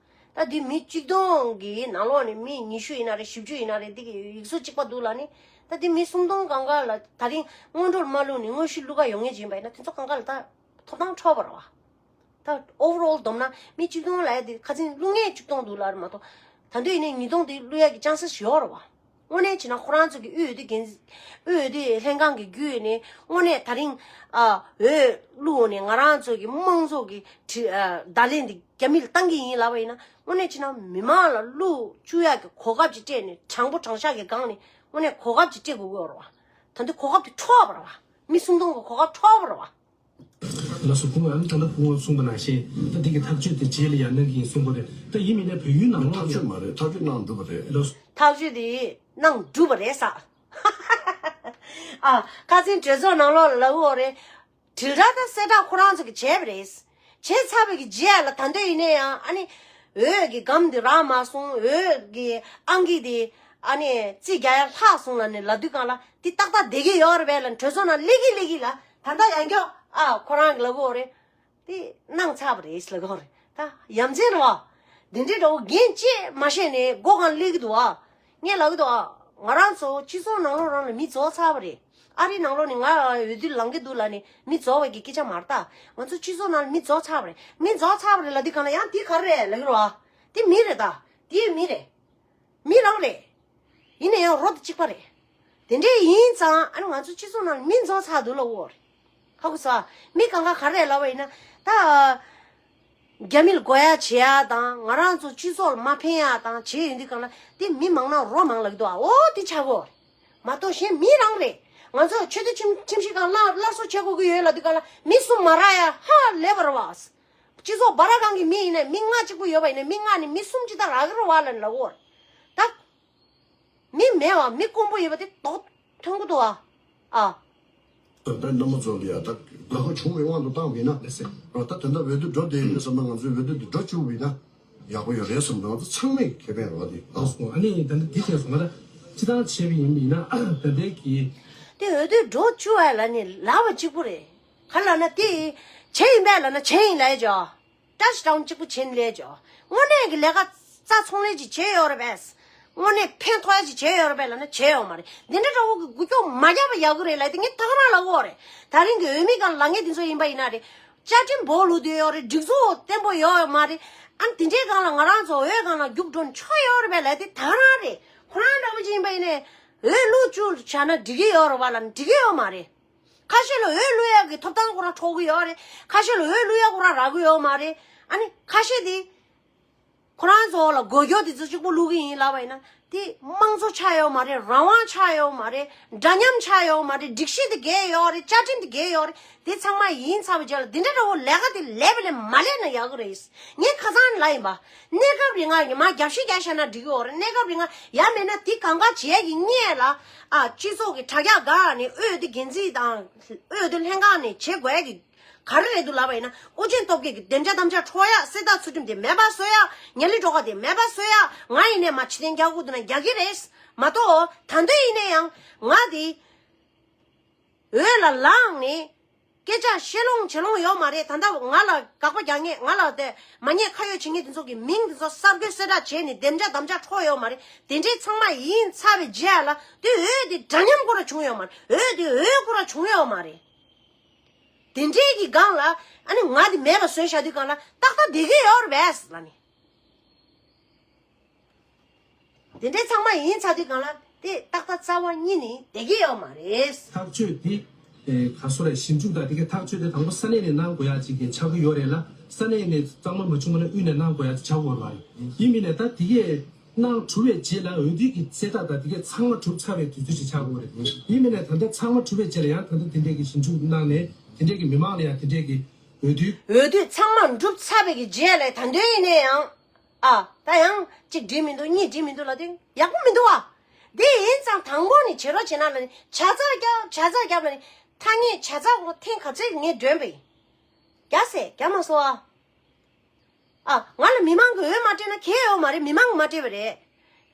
ད་འདི་མི་གཅིག་སྟོང་གི་ནང་ལོགས་ནས་མི་ཉི་ཤུ་ཡིན་ན་རེད། བཞི་བཅུ་ཡིན་ན་རེད། འདི་གི་ཡིག་གཟུགས་གཅིག་པ་འདུག་ལབ་ནི། ད་འདི་མི་སུམ་སྟོང་སྒང་ག་ལ་ད་རིང་སྔོན་འགྲོར་མ་བླུགས་ནས་དངོས་གཞི་བླུག་ག་ཡོང་མཁན་ཅིག་ཡིན་པ་ཡིན་ན་དེ་ཚོ་སྒང་ག་ལ་ད་ཐོབ་ཐང་འཕྲོག་པ་རེད་བ། ད་overall་བསྡོམས་ན་མི་གཅིག་སྟོང་ལབ་ཡ་དེ་ཁ་སང་བླུག་མཁན་གཅིག་སྟོང་འདུག་ལབ་རེད་མ་གཏོགས། ད་དུང་ཡིན་ནའི་ཉིས་སྟོང་དེ་བླུག་ཡ་གི་chances་ཡོད་རེད་བ། དངོས་གནས་བྱས་ན་ཁོ་རང་ཚོ་གི་དབུས་འོས་བསྡུ་འགན་དབུས་འོས་བསྡུ་ལྷན་ཁང་གི་བརྒྱུད་ནས་དངོས་གནས་ད་རིང་ཨ་འོས་བླུགས་ནས་ང་རང་ཚོ་གི་དམངས་གཙོ་གི་ཁྲི་ཨ་བརྡ་ལན་འདི་རྒྱ་མི་ལ་བཏང་གི་ཡིན་ལབ་པ་ཡིན་ན། དངོས་གནས་བྱས་ན་མི་མང་ལ་བློ་བཅུག་ཡག་གི་གོ་སྐབས་ཅིག་སྤྲད་ནས། དྲང་པོ་དྲང་བཞག་གི་སྒང་ནས་དངོས་གནས་གོ་སྐབས་ཅིག་སྤྲད་དགོས་ཀྱི་ཡོད་རེད་བ། ད་འདི་གོ་སྐབས་དེ་འཕྲོག་པ་རེད་བ། མི་སུམ་སྟོང་གི་གོ་སྐབས་འཕྲོག་པ་རེད་བ། ལགས་སོ། སྐུ་ངོ་ཨ་ནི་ད་ལྟ་སྐུ་ངོ་གསུངས་པ་ནང་བཞིན་ད་འདི་གི་ཐག་གཅོད་དེ་རྗེས་ལ་ཡང་གནང་གི་ཡིན་གསུངས་པ་རེད། ད་ཡིན་མིན་ནའི་བལ་ཡུལ་ནང་ལོགས་ཐག་གཅོད་མ་རེད། ཐག་གཅོད་གནང་འགྲུབ་པ་རེད། ལགས་སོ། ཐག་གཅོད་དེ་གནང་འགྲུབ་པ་རེད་ས། ཨ། ཁ་སང་གྲོས་ཚོགས་ནང་ལོགས་ལ་ལབ་ཡོད་རེད། དྲིལ་བསྒྲགས་དང་གསལ་བསྒྲགས་ཁོ་རང་ཚོ་གིས་བྱས་པ་རེད། བྱས་ཚར་བའི་གི་རྗེས་ལ་ད་འདོད་ཡིན་ནའི་ཡང་ཨ་ནི་འོས་ཀྱི་སྒམ་འདི་རག་མ་སོང་། འོས་ཀྱི་ཨང་ཀི་འདི་ཨ་ནི་རྩིས་རྒྱག་ཡ་ལྷག་སོང་ལབ་ནས་ལབ་དུས་སྒང་ལ་འདི་ཏག་ཏག་བསྡད་ཀྱི་ཡོད་རེད་པས་ལབ་གྲོས་ཚོགས་ནང་སླེབས་ཀྱི་སླེབས་ཀྱི་ལ། ད་ལྟ་ཡང་བསྐྱར་ཨ་ཁོ་རང་གི་ལབ་ཀྱི་ཡོད་རེད། དེ་གནང་ཚར་བ་རེད་ལབ་ཀྱི་ཡོད་རེད། ད་ཡ་མཚན་རེད་བ། འདི་འདྲའི་འདྲ་བོ་འགན་བཅས་མ་བཞེས་ནས་སྒོ་སྒང་སླེབས་ཀྱི་འདུག་ཨ། ངས་ལབ་ཀྱི་འདུག་ཨ། ང་རང་ཚོ་སྤྱི་ཚོགས་ནང་ལོགས་རང་ལ་མི་རྫོགས་ཚར་བ་རེད། ཨ་རིའི་ནང་ལོགས་ནས་ང་འོས་བསྡུ་ལངས་ཀྱི་འདུག་ལབ་ནས་མི་རྫོགས་པའི་གི་སྐད་ཆ་མ་རེད་ད། ང་ཚོ་སྤྱི་ཚོགས་ནང་ལ་མི་རྫོགས་ཚར་བ་རེད། མི་རྫོགས་ཚར་བ་རེད་ལབ་དུས་གང་ལ་ཡང་དེ་ག་རེ་རེད་ལབ་ཀྱི་རེད་བ། དེ་མི་རེད་ད། དེ་མི་རེད། མི་རང་རེད། ཡིན་ན་ཡང་རོ་དང་གཅིག་པ་རེད། དེ་འདྲས་ཡིན་ཙང་ཨ་ནི་ང་ཚོ་སྤྱི་ཚོགས་ནང་ལ་མི་རྫོགས་ཚར་འདུག་ལབ་ཀྱི་ཡོད་རེད། ཧ་གོ་སོང་ཨ། མི་གང་ག་ག་རེ་ལབ་པ་ཡིན་ན་ད། རྒྱ་མི་ལ་དགོས་ཡ་བྱེད་ཡ་དང་ང་རང་ཚོ་སྤྱི་ཚོགས་ལ་མ་ཕན་ཡ་དང་བྱེད་ཡོང་དུས་གང་ལ་དེ་མི་མང་ན་རོ་མང་ལབ་ཀྱི་འདུག་ཨ། འོ་དེ་ཆགས་ཀྱི་ཡོད་རེད། མ་གཏོགས་གཞན་མི་རང་རེད། ང་ཚོ་ཆོས་སྡེ་ཁྲིམས་ཁྲིམས་ཞིབ་ཁང་སླར་སླར་གསོ་བྱེད་དགོས་ཀྱི་ཡོད་ལབ་དུས་གང་ལ་མི་གསུམ་མ་རག་ཡ་ཧ་ལས་པ་རེད་བ། སྤྱི་ཚོགས་བར་སྒང་གི་མི་ཡིན་ནའི་མི་ལྔ་གཅིག་པུ་ཡོད་པ་ཡིན་ནའི་མི་ལྔ་ནས་མི་གསུམ་ཅིག་ད་རག་གི་རེད་བ་ལབ་ནས་ལབ་ཀྱི་ཡོད་རེད། ད། མི་མེད་པ་མི་དཀོན་པོ་ཡོད་པ་དེ་རྡོག་ཐོན་གྱི་འདུག་ཨ། ཨ། ད་ལྟ་རྣམ་པ་ཚོ་ལ་ཡ་ད་དགོས་པ་བྱུང་བའི་དབང་དུ་བཏང་བ་ཡིན་ན་ལགས་སེ། རོ་ད་ད་ལྟ་འོས་བསྡུ་འགྲོ་བསྡད་ཡོད་བསམ་ན་ང་ཚོའི་འོས་བསྡུ་འདི་འགྲོ་བཅུག་པ་ཡིན་ན་ཡག་པོ་ཡོད་རེད་བསམ། ང་ཚོ་ཚང་མས་ཁེ་ཕན་རེད་བ་དེ། ལགས་སོ། ཨ་ནི་ད་ལྟ་འདི་བྱས་སོང་ང་ད་སྤྱི་བཏང་བྱས་པ་ཡིན་པ་ཡིན་ན་ད་ལྟའི་གི། དེ་འོས་བསྡུ་འགྲོ་བཅུག་པ་ལབ་ནི་ལབ་པ་གཅིག་པུ་རེད། ག་ལབ་ན་དེ་བྱས་ཡིན་པས་ལབ་ན་བྱས་ཡིན་ལབ་ཡ་ཅོ། ཊཆ་ཌའོན་གཅིག་པུ་བྱས་ནས་ལས་ཅོ། དངོས་གནས་ཀྱི་ལས་ཀ་རྩ་ཚོང་ལས་ཅིག་བྱས་ཡོད་རེད་པས། དངོས་གནས་ཕན་ཐོགས་ཡ་ཅིག་བྱས་ཡོད་རེད་པས་ལབ་ན་བྱས་ཡོད་མ་རེད། འདི་འདྲ་འདྲ་བོ་གི་འགུལ་སྐྱོད་མ་རྒྱབ་པ་ཡག་གི་རེད་ལབ་དེ་ངས་ད་ག་རང་ལབ་ཀྱི་ཡོད་རེད། ད་རིང་གི་འོས་མི་སྒང་ལ་ངས་འདི་ཚོ་ཡིན་པ་ཡིན་ན་རེད། བཅའ་ཁྲིམས་སྦོ་ལུག་དེ་ཡོད་རེད། སྒྲིག་འཛུགས་བརྟན་པོ་ཡོད་ཡོད་མ་རེད། ཨ་ནི་དེ་འདྲའི་སྒང་ལ་ང་རང་ཚོ་འོས་སྒང་ལ་རྒྱུགས་འགྲོ་ཆོག་ཡོད་རེད་པས་ལབ་དེ་ད་ག་རང་རེད། ཁོ་རང་འདྲ་བོ་ཅིག་ཡིན་པ་ཡིན་ནའི་འོས་བླུག་བཅུག་བྱས་ན་འགྲིག་གི་ཡོད་རེད་པ་ལབ་ན་འགྲིག་གི་ཡོད་མ་རེད། ཁ་ཤས་ལ་འོས་བླུག་ཡག་གི་ཐོབ་ཐང་ཁོ་རང་འཕྲོག་གི་ཡོད་རེད། ཁ་ཤས་ལ་འོས་བླུག་ཡག་ཁོ་རང་རག་གི་ཡོད་མ་རེད། ཨ་ནི་ཁ་ཤས་དེ་ཁོ་རང་ཚོ་ལ་མགོ་སྐོར་དེ་ཚོ་གཅིག་པུ་བླུག་གི་ཡིན་ལབ་པ་ཡིན་ན་དེ་དམངས་གཙོ་ཆགས་ཡོད་མ་རེད། རང་དབང་ཆགས་ཡོད་མ་རེད། འདྲ་མཉམ་ཆགས་ཡོད་མ་རེད། སྒྲིག་གཞི་དེ་འགལ་ཡོད་རེད། བཅའ་ཁྲིམས་དེ་འགལ་ཡོད་རེད། དེ་ཚང་མ་ཡིན་ཚར་བའི་རྗེས་ལ་འདི་འདྲ་འདྲ་བོ་ལས་ཀ་དེ་ལས་པ་ལས་མ་ལས་ན་ཡག་གི་རེད། ངས་ཁ་སང་ལབ་ཡིན་པ། གནས་སྐབས་རིང་ང་ཉི་མ་རྒྱབ་བཤིག་རྒྱག་བཞག་ན་འགྲིག་གི་ཡོད་རེད། གནས་སྐབས་རིང་ང་ཡ་མེད་ན་དེ་གང་ག་བྱེད་ཡ་གི་སྔོན་ལ་ཨ་སྤྱི་ཚོགས་ཀྱི་དྲ་རྒྱ་སྒང་ནས་འོས་བསྡུ་འགན་འཛིན་དང་འོས་བསྡུ་ལྷན་ཁང་ནས་བྱེད་དགོས་ཡ་གི་ག་རེ་རེད་འདུག་ལབ་པ་ཡིན་ན་ཨོ་རྒྱན་སྟོབས་རྒྱལ་གྱི་བདེ་འཇགས་དམ་བཅའ་འཕྲོག་ཡ་གསལ་བསྒྲགས་ཚུལ་ཁྲིམས་དེ་མེད་པ་བཟོ་ཡ། ཉ་ལི་སྒྲོལ་དཀར་དེ་མེད་པ་བཟོ་ཡ། ང་ཡིན་ནས་མ་ཕྱི་ཐེན་རྒྱག་དགོས་འདུག་ན་རྒྱག་གི་རེད། མ་གཏོགས་ད་འདོད་ཡིན་ནས་ཡང་ང་དེ་འོས་ལ་ལངས་ནས། སྐད་ཆ་བཤད་ལོང་བྱེད་ལོང་ཡོད་མ་རེད། ད་ལྟ་ང་ལ་དགག་པ་རྒྱག་མཁན་ང་ལ་དེ་མ་ཉེས་ཁ་གཡོགས་བྱེད་མཁན་དེ་ཚོ་གི་མིང་དེ་ཚོ་གསར་འགོད་གསལ་བསྒྲགས་བྱས་ནས་བདེ་འཇགས་དམ་བཅའ་འཕྲོག་ཡོད་མ་རེད། དེ་འདྲའི་ཚང་མ་ཡིན་ཚར་བའི་རྗེས་ལ་དེ་འོས་དེ་འདྲ་མཉམ་ཁོ་ར་བྱུང་ཡོད་མ་རེད། འོས་དེ་འོས་ཁོ་ར་བྱུང་ཡོད་མ་རེད། དེ་འདྲའི་གི་སྒང་ལ་ཨ་ནི་ང་དེ་མེད་པ་བཟོས་བཞག་དུས་སྒང་ལ་ཏག་ཏག་བསྡད་ཀྱི་ཡོད་རེད་པས་ལབ་ནི། དེ་འདྲའི་ཚང་མ་ཡིན་ཚར་དུས་སྒང་ལ་དེ་ཏག་ཏག་རྩ་བ་ཉིད་ནས་བསྡད་ཀྱི་ཡོད་མ་རེད། ཐག་གཅོད་དེ་ཨེ་ག་སོ་རེད། ཞིབ་འཇུག་དང་དེ་གའི་ཐག་གཅོད་དེ་དང་པོ་ས་གནས་ནས་གནང་དགོས་ཡ་ཅིག་གི་ཆགས་ཀྱི་ཡོད་རེད་ལ། ས་གནས་ནས་གཙང་མ་མ་བྱུང་བ་ན་དབུས་ནས་གནང་དགོས་ཡ་ཅིག་ཆགས་ཀྱི་ཡོད་རེད་པ། ཡིན་མིན་ནས་ད་དེ་གས་གནང་གྲུབ་པའི་རྗེས་ལ་འོས་བསྡུ་གི་གསལ་བསྒྲགས་དང་དེ་གས་ཚང་མ་གྲུབ་ཚར་བའི་དུས་ཚོད་ཅིག་ཆགས་ཀྱི་ཡོད་རེད། ཡིན་མིན་ནས་ད་ལྟ་ཚང་མ་གྲུབ་པའི་རྗེས་ལ་ཡང་ད་ལྟ་དེ་འདྲས་ཀྱི་ཞིབ་འཇུག་གནང་ནས་དེ་འདྲས་ཀྱི་མི་མང་ལ་ཡང་དེ་འདྲས་ཀྱི་འོས་བསྡུ། འོས་བསྡུ་ཚང་མ་འགྲུབ་ཚར་བའི་གི་རྗེས་ལ་ད་དུང་ཡིན་ནའི་ཡང་། ཨ། ད་ཡང་གཅིག་འགྲིག་མི་འདུག་གཉིས་འགྲིག་མི་འདུག་ལབ་དུས་ཡག་པོ་མི་འདུག་བ། དེ་ཡིན་ཙང་དང་པོ་ནས་བྱེད་རོགས་བྱེད་ན་ལབ་ནས་ཇ་ཚ་རྒྱབ་ཇ་ཚ་རྒྱབ་ལབ་ནས་ཐ་སྙད་ཇ་ཚ་ཁོ་ཐེངས་ག་ཚོད་ངས་སྒྲོན་པ་ཡིན། རྒྱག་སེ་རྒྱག་མ་སོང་ཨ། ཨ། ང་ལ་མི་མང་གིས་འོས་མ་སྤྲད་ན་གལ་ཡོད་མ་རེད། མི་མང་གིས་མ་སྤྲད་པ་རེད།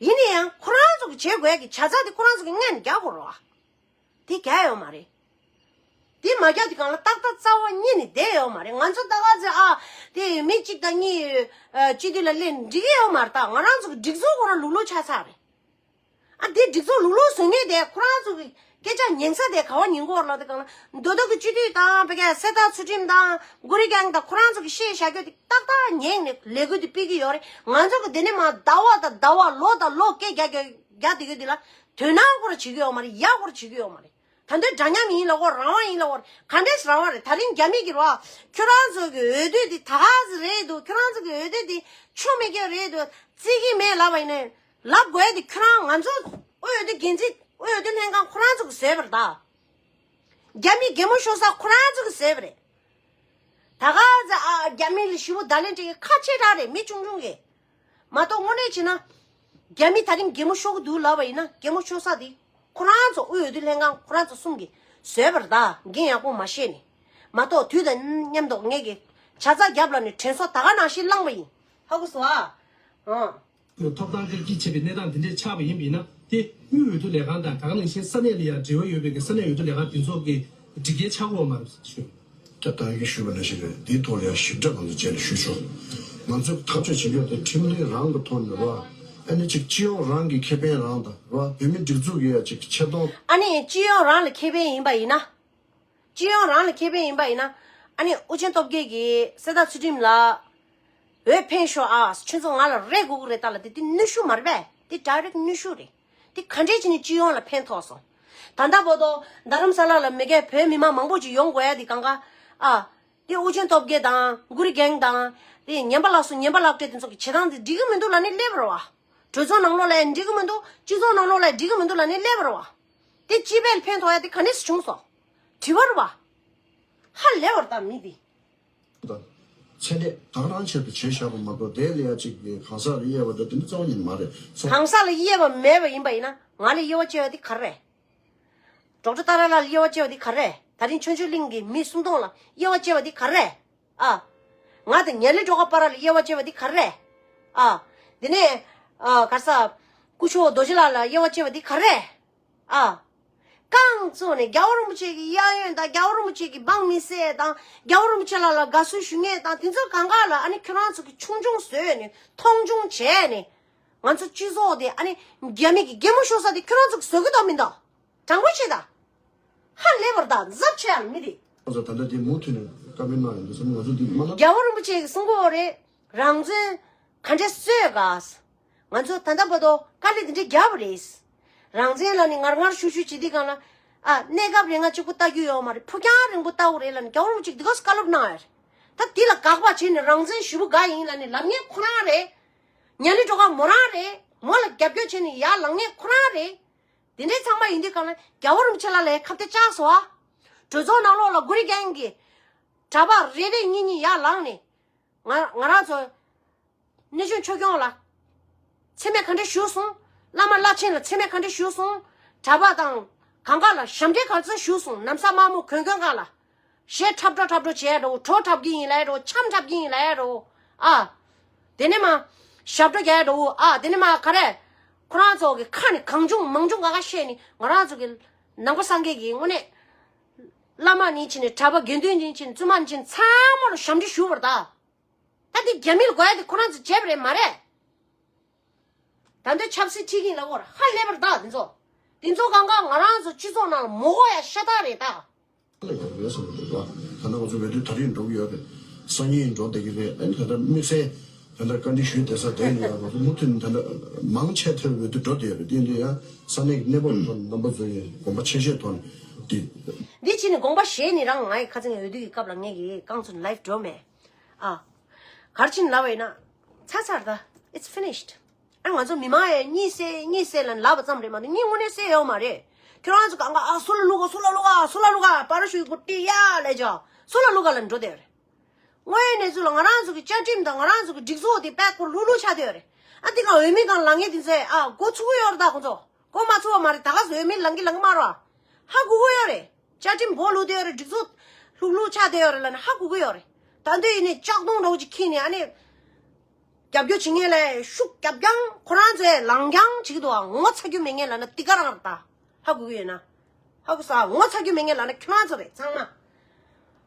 ཡིན་ན་ཡང་ཁོ་རང་ཚོ་གིས་བྱེད་དགོས་ཡ་གི་ཇ་ཚ་དེ་ཁོ་རང་ཚོ་གིས་སྔོན་ནས་རྒྱག་དགོས་རེད་བ། དེ་གལ་ཡོད་མ་རེད། དེ་མ་རྒྱག་དུས་སྒང་ལ་ཏག་ཏག་རྩ་བ་ཉིད་ནས་བསྡད་ཡོད་མ་རེད། ང་ཚོ་ད་ག་ཚོད་ཨ་དེ་མི་གཅིག་དང་གཉིས་ཨ་སྤྱི་འཐུས་ལ་སླེབས་ནས་འགྲིག་གི་ཡོད་མ་རེད། ད་ང་རང་ཚོ་གི་སྒྲིག་འཛུགས་ཁོ་རང་ལུག་ལུག་ཆགས་ཚར་རེད། ཨ་དེ་སྒྲིག་འཛུགས་ལུག་ལུག་བཟོ་མཁན་དེ་ཁོ་རང་ཚོ་གི་སྐད་ཆ་ཉན་ས་དེ་ག་བ་ཉན་གི་ཡོད་རེད་ལབ་དུས་སྒང་ལ་མདོ་སྟོད་ཀྱི་སྤྱི་འཐུས་དང་ཕ་གིའི་གསེར་རྟ་ཚུལ་ཁྲིམས་དང་གུ་རི་རྒྱལ་དང་ཁོ་རང་ཚོ་གི་བཤད་བཞག་རྒྱུ་དེ་ཏག་ཏག་ཉན་ནས་ལས་འགུལ་དེ་སྤེལ་གི་ཡོད་རེད། ང་ཚོ་གི་དེ་ནས་མ་ཟླ་བ་དང་ཟླ་བ་ལོ་དང་ལོ་སྐད་རྒྱག་རྒྱག་རྒྱག་བསྡད་རྒྱུ་དེ་ལ་དོ་སྣང་ཁོ་རང་བྱེད་ཀྱི་ཡོད་མ་རེད། ཡག་པོ་བྱེད་ཀྱི་ཡོད་མ་རེད། ད་འདོད་འདྲ་མཉམ་ཡིན་ལབ་གོ་རང་དབང་ཡིན་ལབ་གོ་ག་འདྲས་རང་དབང་རེད། ད་རིང་རྒྱ་མི་གིས་རོ་ཁྱོད་རང་ཚོ་གི་འོས་བསྡུ་འདི་ད་ག་ཟིག་རེད་འདུག་ཁྱོད་རང་ཚོ་གི་འོས་བསྡུ་འདི་ཆོ་མེད་ཀྱི་རེད་འདུག་བརྩི་གི་མེད་ལབ་པ་ཡིན་ནའི་ལབ་དགོས་ཡ་འདི་ཁྱོད་རང་ང་ཚོ་འོས་བསྡུ་འགན་འཛིན་འོས་བསྡུ་ལྷན་ཁང་ཁོ་རང་ཚོ་གིས་བཟོས་པ་རེད་ད། རྒྱ་མི་གད་མོ་ཤོར་ས་ཁོ་རང་ཚོ་གིས་བཟོས་པ་རེད། ད་ག་ཚོད་ཨ་རྒྱ་མི་ལ་ཞེ་པོ་བརྡ་ལན་སྤྲད་ཀྱི་ཁ་ཆེ་དྲགས་རེད། མི་ཆུང་ཆུང་གིས་མ་གཏོགས་དངོས་གནས་བྱས་ན་རྒྱ་མི་ད་རིང་གད་མོ་ཤོར་གི་འདུག་ལབ་པ་ཡིན་ན་གད་མོ་ཤོར་ས་དེ་ཁོ་རང་ཚོ་དབུས་འོས་བསྡུ་ལྷན་ཁང་ཁོ་རང་ཚོ་གསུམ་གྱིས་བཟོས་པ་རེད་ད། འགན་ཡག་པོ་མ་བཞེས་ནས་མ་གཏོགས་དུས་དང་མཉམ་དུ་ངས་ཀྱི་ཇ་ཚ་རྒྱབ་ལབ་ནས་དྲན་གསོ་ད་ག་ནང་བཞིན་བསླངས་པ་ཡིན། ཧ་གོ་སོང་ཨ། ཨང་། ཐོབ་ཐང་གི་རྩིས་བྱས་པའི་གནས་སྟངས་དེ་འདྲས་ཆགས་པ་ཡིན་པས་ན་དེ་དབུས་འོས་བསྡུ་ལས་ཁང་དང་ད་ག་ནང་བཞིན་ས་གནས་ལ་ཡང་འབྲེལ་བ་ཡོད་པའི་གི་ས་གནས་འོས་བསྡུ་ལས་ཁང་དེ་ཚོ་གི་སྒྲིག་འགལ་ཆགས་ཀྱི་ཡོད་མ་རེད་ཞུ། ད་ལྟ་གིན་ཞུས་པ་ནང་བཞིན་རེད། འདིའི་ཐོག་ལ་ཡང་ཞིབ་ཕྲ་ང་ཚོ་རྗེས་ལ་ཞུས་ཆོག་ང་ཚོས་ཐག་གཅོད་བྱེད་རྒྱུ་དེ་ཁྲིམས་ལུགས་རང་གི་ཐོག་ནས་རེད་བ། ཨ་ནི་ཅིག་སྤྱི་ཡོངས་རང་གི་ཁེ་ཕན་རང་དང་རེད་བ། བོད་མི་སྒྲིག་འཛུགས་ཀྱི་ཡ་ཅིག་ཆེ་མཐོང་། ཨ་ནི་སྤྱི་ཡོངས་རང་ལ་ཁེ་ཕན་ཡིན་པ་ཡིན་ན། སྤྱི་ཡོངས་རང་ལ་ཁེ་ཕན་ཡིན་པ་ཡིན་ན། ཨ་ནི་ཨུ་ཆེན་སྟོབས་རྒྱལ་གྱིས་གསེར་རྟ་ཚུལ་ཁྲིམས་ལ་འོས་འཕེན་ཤོག་ཨ། ཁྱོད་ཚོ་ང་ལ་རེ་དགོས་ཀྱི་རེད་ད་ལབ་དེ་དེ་གནོན་ཤུགས་མ་རེད་པས། དེ་ཌའི་རེག་གནོན་ཤུགས་རེད། དེ་ག་འདྲས་བྱས་ནས་སྤྱི་ཡོངས་ལ་ཕན་ཐོགས་སོང་། ད་ལྟ་བར་དུ་རྡ་རམ་ས་ལ་ལ་མི་སྒེར་བོད་མི་མང་མང་པོ་ཅིག་ཡོང་དགོས་ཡ་དེ་གང་ག་ཨ། དེ་ཨུ་ཆེན་སྟོབས་རྒྱལ་དང་གུ་རི་གེང་དང་། དེ་ངན་པ་ལགས་སུ་ངན་པ་ལགས་སྤྲད་དེ་ཚོ་གི་བྱེད་སྟངས་དེ་འགྲིག་གི་མི་འདུག་ལབ་ནས་སླེབས་རེད་བ། གྲོས་ཚོགས་ནང་ལོགས་ལ་ཡང་འགྲིག་གི་མི་འདུག་སྤྱི་ཚོགས་ནང་ལོགས་ལ་ཡང་འགྲིག་གི་མི་འདུག་ལབ་ནས་སླེབས་རེད་བ། དེ་སྤྱི་པས་ཕན་ཐོགས་ཡ་དེ་ག་ནས་སུ་བྱུང་སོང་། དྲི་བ་རེད་བ། ཧ་ལས་པ་རེད་ད་མི་དེ། ཚད་ལས་གང་རང་ཆེད་དུ་བྱས་བཞག་པ་མ་གཏོགས་དེ་ལ་ཡ་གཅིག་གི་གང་ཟག་ལ་དབྱེ་བ་དང་དེ་འདྲ་རྩ་བ་ཉིད་མ་རེད་སོ། གང་ཟག་ལ་དབྱེ་བ་མེད་པ་ཡིན་པ་ཡིན་ན་ང་ལ་དབྱེ་བ་བཅད་པ་དེ་ག་རེ་རེད། ཌོག་ཊར་ཏཱ་ར་ལགས་ལ་དབྱེ་བ་བཅད་པ་དེ་ག་རེ་རེད། ད་རིང་ཆོས་འབྱོར་གླིང་གི་མི་སུམ་སྟོང་ལ་དབྱེ་བ་བཅད་པ་དེ་ག་རེ་རེད། ཨ། ང་དང་ངན་ལྷད་སྒྲོལ་དཀར་བར་ལ་དབྱེ་བ་བཅད་པ་དེ་ག་རེ་རེད། ཨ། དེ་ནས་ཨ་ག་རེ་ཟ། སྐུ་ཞབས་རྡོ་རྗེ་ལགས་ལ་དབྱེ་བ་བཅད་པ་དེ་ག་རེ་རེད། ཨ། རྐང་བཙུགས་ནས་རྒྱལ་བ་རིན་པོ་ཆེ་གི་གཡས་གཡོན་དང་རྒྱལ་བ་རིན་པོ་ཆེ་གི་འབངས་མི་སེར་དང་རྒྱལ་བ་རིན་པོ་ཆེ་ལགས་ལ་དགའ་བསུ་ཞུ་མཁན་དང་དེ་ཚོ་གང་ག་ལ་ཨ་ནི་ཁྱོད་རང་ཚོ་གི་ཆུང་ཆུང་བཟོས་ནས་མཐོང་ཆུང་བྱས་ནས་ང་ཚོ་སྤྱི་ཚོགས་དེ་ཨ་ནི་རྒྱ་མི་གི་རྒན་མོ་ཤོར་ས་དེ་ཁྱོད་རང་ཚོ་གི་བཟོ་གི་འདུག་མི་འདུག་དྲང་པོ་བཤད་ད། ཧ་ལས་པར་ད་གཟབ་བྱས་ཨ་མི་དེ། ང་ཚོ་ད་ལྟ་དེ་མུ་མཐུད་ནས་བཀའ་མོལ་གནང་ཡོང་དུས་ཙམ་ང་ཚོ་འདི་མ་ལ། རྒྱལ་བ་རིན་པོ་ཆེ་གི་གསུང་གི་ཡོད་རེད། རང་བཙན་ག་འདྲས་རྩོད་ག་ང་ཚོ་ད་ལྟ་བར་དུ་དཀའ་ལས་འདི་འདྲས་བརྒྱབ་པ་རེད། རང་བཙན་ལ་ནི་ངར་ངར་ཤུགས་ཤུགས་བྱེད་དུས་སྒང་ལ། ཨ། གནས་སྐབས་རིང་ང་གཅིག་པུ་ལྟ་རྒྱུ་ཡོད་མ་རེད། ཕུགས་རྒྱང་རིང་པོ་ལྟ་དགོས་རེད་ལབ་ནས་རྒྱལ་བ་རིན་པོ་ཆེས་འདི་ག་བཀའ་སློབ་གནང་ཡོད་རེད། ད་འདི་ལ་དགག་པ་བྱས་ནས་རང་བཙན་ཞེ་པོ་དགའ་ཡིན་ལབ་ནས་ལབ་མཁན་ཁོ་རང་རེད། ངན་ལྷད་སྒྲོལ་དཀར་མོ་རང་རེད། མོ་ལ་རྒྱབ་སྐྱོར་བྱས་ནས་ཡར་ལངས་མཁན་ཁོ་རང་རེད། དེ་འདྲའི་ཚང་མ་ཡིན་དུས་སྒང་ལ་རྒྱལ་བ་རིན་པོ་ཆེ་ལགས་ལ་ཁ་གཏད་བཅག་སོང་ཨ། གྲོས་ཚོགས་ནང་ལོགས་ལ་གུ་རི་གེང་གི་གྲྭ་པ་རེ་རེ་གཉིས་གཉིས་ཡར་ལངས་ནས། ང་ང་རང་ཚོ་གནས་ཆུང་ཆོས་སྐྱོང་ལ་མཚན་སྨད་ག་འདྲ་ཞུས་སོང་། བླ་མ་བླ་ཆེན་ལ་མཚན་སྨད་ག་འདྲ་ཞུས་སོང་། གྲྭ་པ་དང་གང་ག་ལ་ཞབས་འདྲེན་ག་ཚོད་ཞུས་སོང་། ན་བཟའ་དམར་མོ་གྱོན་གྱོན་ག་ལ། གཞས་འཁྲབ་འགྲོ་འཁྲབ་འགྲོ་བྱས་འགྲོ། བྲོ་འཁྲབ་ཀྱི་ཡིན་ལབ་འགྲོ། འཆམ་འཁྲབ་ཀྱི་ཡིན་ལབ་འགྲོ། ཨ། དེ་ནས་མ། ཞབས་བྲོ་རྒྱག་འགྲོ། ཨ། དེ་ནས་མ་ག་རེ། ཁོ་རང་ཚོ་གི་ཁ་ནས་གང་བྱུང་མང་བྱུང་ག་ག་བཤད་ནས་ང་རང་ཚོ་གི་ནང་པ་སངས་རྒྱས་ཀྱི་དངོས་གནས། བླ་མ་ནས་བྱས་ནས་གྲྭ་པ་དགེ་འདུན་ནས་བྱས་ནས་བཙུན་མ་ནས་བྱས་ནས་ཚང་མ་ལ་ཞབས་འདྲེན་ཞུ་བར་གདའ། ད་འདི་རྒྱ་མི་ལ་དགོས་ཡ་དེ་ཁོ་རང་ཚོ་བྱས་པ་རེད་མ་རེད། ད་འདི་ཆབ་སྲིད་ཁྲིད་ཀྱིན་ལ་འོར་ཧ་ལས་པར་གདའ་འདི་ཚོ། འདི་ཚོ་གང་ག་ང་རང་ཚོ་སྤྱི་ཚོགས་ནང་ལ་མི་དགོས་ཡ་ཤ་སྟག་རེད་ད། ལ་ཡོད་རེད་བསམ་གྱི་འདུག་ལ། ད་ནང་ང་ཚོ་འོས་བསྡུ་ད་རེས་འགྲོ་གི་ཡོད་རེད། སང་ཉིན་འགྲོ་བསྡད་ཀྱི་རེད། ཨ་ནི་ད་ལྟ་དམིགས་བསལ་ད་ལྟ་བཀའ་འདྲི་ཞུས་བསྡད་ས་དེ་ཡིན་ཡང་ང་ཚོ་མུ་མཐུད་ནས་ད་ལྟ་མང་ཆེ་ཐེར་འོས་བསྡུ་འགྲོ་བསྡད་ཡོད་རེད། དེ་ཡིན་དུས་ཡང་ས་གནས་ཀྱི་གནས་བབ་ཐོག་ནས་རྣམ་པ་ཚོ་ཡིས་དགོངས་པ་ཆེ་ཤོས་ཐོག་ནས་འདི། འདི་ཕྱིན་ནས་དགོངས་པ་བཞེས་ནི་རང་ང་ཡི་ཁ་སང་འོས་བསྡུ་གི་སྐབས་ལ་ངས་ཀྱི་རྐང་ཚུགས་ལའིབ་འགྲོ་མེད། ཨ། གར་ཕྱིན་ལབ་པ་ཡིན་ན། ཚར་ཚར་ད། It's finished. ཨ་ང་ཚོ་མི་མང་ཡང་གཉིད་སད་གཉིད་སད་ལབ་པ་ཙམ་རེད་མ་གཏོགས་གཉིད་དངོས་གནས་སད་ཡོད་མ་རེད། ཁྱོད་རང་ཚོ་གང་ག་ཨ་སུ་ལ་བླུག་ག་སུ་ལ་བླུག་ག་སུ་ལ་བླུག་ག་པ་ར་ཤུ་ཊི་གོ་ཏི་ཡ་ལས་ཇོ་སུ་ལ་བླུག་ག་ལ་འགྲོ་བསྡད་རེད། དངོས་ཡོད་གནས་ཚུལ་ལ་ང་རང་ཚོ་གི་བཅའ་ཁྲིམས་དང་ང་རང་ཚོ་གི་སྒྲིག་འཛུགས་དེ་པད་ཁོ་ལྷུག་ལྷུག་ཆགས་བསྡད་ཡོད་རེད། ཨ་དེ་ག་འོས་མི་གང་ལངས་ངེས་དེ་ཚོས་ཨ་འགོ་ཚུགས་གི་ཡོད་རེད་ད་ཁོ་ཚོ། འགོ་མ་ཚུགས་པ་མ་རེད། ད་ག་ཟེ་མི་ལང་གི་ལང་གི་མ་རོ། ཧ་གོ་གི་ཡོད་རེད། བཅའ་ཁྲིམས་སྒོ་ལུག་བསྡད་ཡོད་རེད། སྒྲིག་འཛུགས་ལྷུག་ལྷུག་ཆགས་བསྡད་ཡོད་རེད་ལབ་ནས་ཧ་གོ་གི་ཡོད་རེད། ད་འདི་ཡིན་ནས་ལྕགས་རྡུང་འདྲ་བོ་ཅིག་ཁྱེར་ནས་ཨ་ནི། རྒྱབ་སྐྱོར་བྱེད་མཁན་ལ་ཤུགས་རྒྱབ་རྐྱང་ཁོ་རང་ཚོས་ལང་རྐྱང་བྱེད་ཀྱི་འདུག་ཨ་ངོ་ཚ་རྒྱུ་མེད་མཁན་ལབ་ན་འདི་ག་རང་རེད་ད། ཧ་གོ་གི་ཡོད་ན། ཧ་གོ་ས་ངོ་ཚ་རྒྱུ་མེད་མཁན་ལབ་ན་ཁྱོད་རང་ཚོ་རེད་ཚང་མ།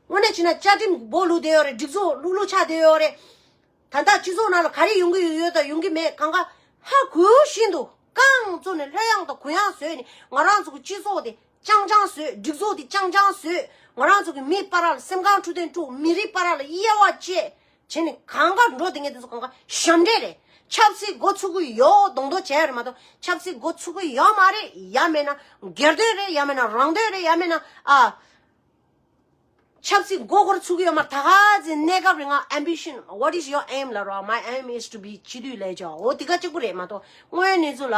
དངོས་གནས་བྱས་ན་བཅའ་ཁྲིམས་སྒོ་ལུག་བསྡད་ཡོད་རེད། སྒྲིག་འཛུགས་ལྷུག་ལྷུག་ཆགས་བསྡད་ཡོད་རེད། ད་ལྟ་སྤྱི་ཚོགས་ནང་ལ་ག་རེ་ཡོང་གི་ཡོད་ཡོད་དང་ཡོང་གི་མེད་གང་ག་ཧ་གོ་བཞིན་དུ་རྐང་བཙུགས་ནས་ལྷོད་ཡངས་དང་གུ་ཡངས་བཟོས་ནས་ང་རང་ཚོ་གི་སྤྱི་ཚོགས་དེ་ཅང་ཅང་བཟོས། སྒྲིག་འཛུགས་དེ་ཅང་ཅང་བཟོས། ང་རང་ཚོ་གི་མི་བར་ལ་སེམས་ཁམས་འཕྲོད་བསྟེན་དཀྲུགས། མི་རིགས་བར་ལ་དབྱེ་བ་བཅད་བྱས་ནས་གང་ག་འགྲོ་བསྡད་མཁན་དེ་ཚོ་གང་ག་ཞབས་འདྲེན་རེད། ཆབ་སྲིད་འགོ་ཚུགས་ཀྱི་ཡོད་མདོག་མདོག་བྱས་རེད་མ་གཏོགས་ཆབ་སྲིད་འགོ་ཚུགས་ཀྱི་ཡོད་མ་རེད། ཡང་མིན་ན་སྒེར་དོན་རེད། ཡང་མིན་ན་རང་དོན་རེད། ཡང་མིན་ན་ཨ། ཆབ་སྲིད་མགོ་སྐོར་ཚུགས་ཀྱི་ཡོད་མ་རེད། ད་ག་ཚོད་གནས་སྐབས་རིང་ང་ambition, what is your aim ལབ་རོགས། My aim is to be སྤྱི་འཐུས་ལས་ཀྱང་འོ་དེ་ག་གཅིག་པུ་རེད་མ་གཏོགས་དངོས་ཡོད་གནས་ཚུལ་ལ་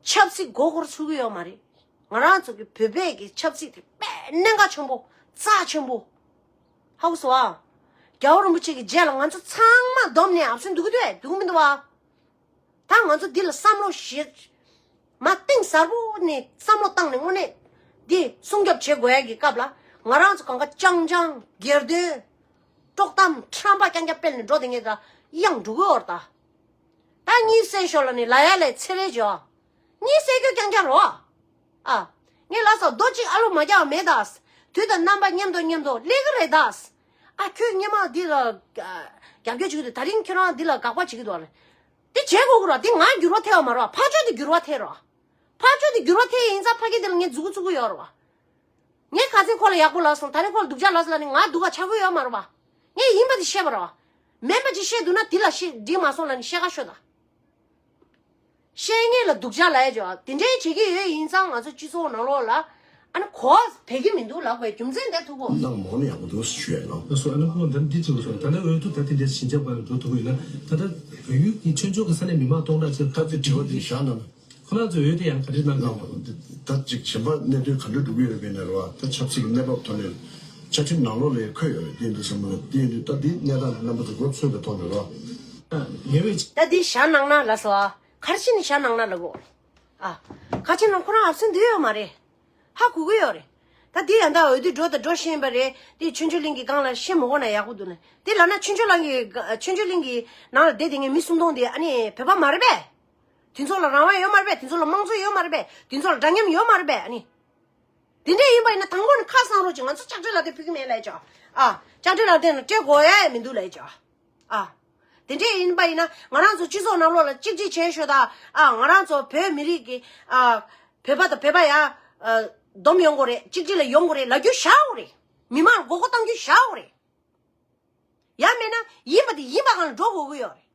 ཆབ་སྲིད་མགོ་སྐོར་ཚུགས་ཀྱི་ཡོད་མ་རེད། ང་རང་ཚོ་གི་བོད་པའི་གི་ཆབ་སྲིད་དེ་དཔེ་གནད་འགག་ཆེན་པོ་རྩ་ཆེན་པོ། ཧ་གོ་སོང་ཨ། རྒྱལ་བ་རིན་པོ་ཆེ་གི་རྗེས་ལ་ང་ཚོ་ཚང་མ་བསྡོམས་ནས་ཨབ་སེན་འདུག་གི་འདུག་གས་འདུག་གི་མི་འདུག་བ། ད་ང་ཚོ་འདི་ལ་བསམ་བློ་ཞིག་མ་གཏིང་ཟབ་པོ་ནས་བསམ་བློ་བཏང་ནས་དངོས་གནས་འདི་སྲུང་སྐྱོབ་བྱེད་དགོས་ཡ་གི་སྐབས་ལ་ང་རང་ཚོ་གང་ག་ཅང་ཅང་སྒེར་དོན་དཀྲོག་གཏམ་ཁྲམ་པ་རྐྱང་རྐྱང་སྤེལ་ནས་འགྲོ་དེ་ངས་ད་གཡང་འགྲོ་གི་ཡོད་རེད་ད། ད་གཉིད་སད་ཤོག་ལབ་ནས་ལབ་ཡ་ལས་ཚེ་རེ་འཇོག་གཉིད་སད་རྒྱུ་རྐྱང་རྐྱང་རོ། ཨ། ངས་ལབ་སོང་རྡོ་གཅིག་ཨ་ལོ་མ་རྒྱག་པ་མེད་ད། དུས་དང་རྣམ་པ་མཉམ་དུ་མཉམ་དུ་སླེབས་ཀྱི་རེད་ད། ཨ་ཁྱོད་སྔོན་མ་འདི་ལ་རྒྱབ་སྐྱོར་བྱེད་ཀྱི་འདུག་ད་རིང་ཁྱོད་རང་འདི་ལ་དགག་པ་བྱེད་ཀྱི་འདུག་ཨ། དེ་བྱེད་དགོས་ཀྱི་རེད་བ། དེ་ང་འགྱུར་བ་ཐེབས་པ་མ་རེད་བ། ཕར་ཕྱོགས་དེ་འགྱུར་བ་ཐེབས་རེད་བ། ཕར་ཕྱོགས་དེ་འགྱུར་བ་ཐེབས་ཡིན་ཙང་ཕ་གི་དེ་ལ་ངས་མཛུབ་གུ་བཙུགས་ཀྱི་ཡོད་རེད་བ། ངས་ཁ་སང་ཁོ་ལ་ཡག་པོ་ལབ་སོང་། ད་རེས་ཁོ་ལ་སྡུག་ཅག་ལབ་སོང་ལབ་ནས་ང་སྡུག་ག་ཆགས་ཀྱི་ཡོད་མ་རེད་བ། ངས་ཡིན་པ་དེ་བཤད་པ་རེད་བ། མིན་པ་ཅིག་བཤད་འདུག་ན་དེ་ལ་བཤད་འགྲིག་མ་སོང་ལབ་ནས་བཤད་ག་ཤོད་དང་། བཤད་མཁན་ལ་སྡུག་ཅག་ལབ་ཡ་ཅིག་ཡོད། དེ་འདྲའི་བྱེད་ཀྱི་ཡོད་ཡིན་ཙང་ང་ཚོ་སྤྱི་ཚོགས་ནང་ལོགས་ལ་ཨ་ནི་གོ་བ་བེད་ཀྱི་མི་འདུག་ལབ་དགོས་རྒྱུ་མཚན་དེ་ཐུག་གོ། ནང་མོ་ནས་ཡག་པོ་འདུག་ཞུ་ཡ་ལ། ལགས་སོ། ཨ་ནི་ཁོང་ད་འདི་ཅིག་ལ་སོང་། ད་ནི་འོས་བསྡུ་ད་དེ་འདྲའི་ཞི་འཇམ་པ་ལ་འགྲོ་ཐུབ་ཀྱི་ཡོད་ན། ད་ལྟ་བལ་ཡུལ་གྱི་ཆོས་ཕྱོགས་ཀྱི་ས་གནས་མི་མང་སྟོང་ཕྲག་ཅིག་ད་ལྟ་དྲི་བ་འདི་བཞག་ན། ཁོ་རང་ཚོས་འོས་དེ་ཡང་ག་འདྲ་གནང་གི་ཡོད། ད་ཅིག་གཞན་པ་གནད་དོན་ག་འདྲ་འགྲོ་གི་ཡོད་པའི་ནས་རེད་བ། ད་ཆབ་སྲིད་ཀྱི་གནས་བབ་ཐོག་ནས་བཅའ་ཁྲིམས་ནང་ལོགས་ལ་འཁོད་ཡོད་རེད། དེ་འདུག་བསམ་གི་རེད། དེ་འདུག་ད་འདི་གནས་སྟངས་རྣམ་པ་ཚོ་མགོ་ཚོས་པའི་ཐོག་ནས་རེད་བ། ངེས་པའི་ད་འདི་བཞག་གནང་ན་ལགས་སོ། ཨ། ག་རེ་བྱས་ནས་བཞག་གནང་ན་ལབ་གོ། ཨ། ག་རེ་བྱས་ན་ཁོ་རང་ཨབ་སེན་འདུག་ཡོད་མ་རེད། ཧ་གོ་གི་ཡོད་རེད། ད་འདི་ཡང་ད་འོས་བསྡུ་འགྲོ་དང་འགྲོ་བཞིན་པ་རེད། དེ་ཆོས་འབྱོར་གླིང་གི་སྒང་ལ་བཤད་མི་དགོས་ན་ཡག་པོ་འདུག་ན། དེ་ལབ་ན་ཆོས་འབྱོར་གླིང་གི་ཆོས་འབྱོར་གླིང་གི་ནང་ལ་བསྡད་དེ་ངས་མི་སུམ་སྟོང་དེ་ཨ་ནི་བོད་པ་མ་རེད་པས། དེ་ཚོ་ལ་རང་དབང་ཡོད་མ་རེད་པས། དེ་ཚོ་ལ་དམངས་གཙོ་ཡོད་མ་རེད་པས། དེ་ཚོ་ལ་འདྲ་མཉམ་ཡོད་མ་རེད་པས། ཨ་ནི། དེ་འདྲས་ཡིན་པ་ཡིན་ན་དང་པོ་ནས་ཁ་གསང་རོགས་གྱིས། ང་ཚོ་ལྕགས་སྤྲེལ་ལ་དེ་ཕུལ་གྱི་མེད་ལབ་ཡ་ཅིག་ཡོད། ཨ། ལྕགས་སྤྲེལ་ལ་དེ་ནི་སྤྲད་དགོས་ཡ་མི་འདུག་ལབ་ཡ་ཅིག་ཡོད། ཨ། དེ་འདྲས་ཡིན་པ་ཡིན་ན་ང་རང་ཚོ་སྤྱི་ཚོགས་ནང་ལོགས་ལ་གཅིག་སྒྲིལ་བྱེད་ཤོག་དང་། ཨ། ང་རང་ཚོ་བོད་མི་རིགས་ཀྱི། ཨ། བོད་པ་དང་བོད་པ་ཡ། ཨ། བསྡོམས་ཡོང་དགོས་རེད། གཅིག་སྒྲིལ་ལ་ཡོང་དགོས་རེད་ལབ་རྒྱུ་བཞག་དགོས་རེད། མི་མང་ལ་མགོ་སྐོར་གཏོང་རྒྱུ་བཞག་དགོས་རེད། ཡང་མིན་ན་ཡིན་པ་དེ་ཡིན་པ་སྒང་ལ་འགྲོ་དགོས་ཀྱི་ཡོད་རེད།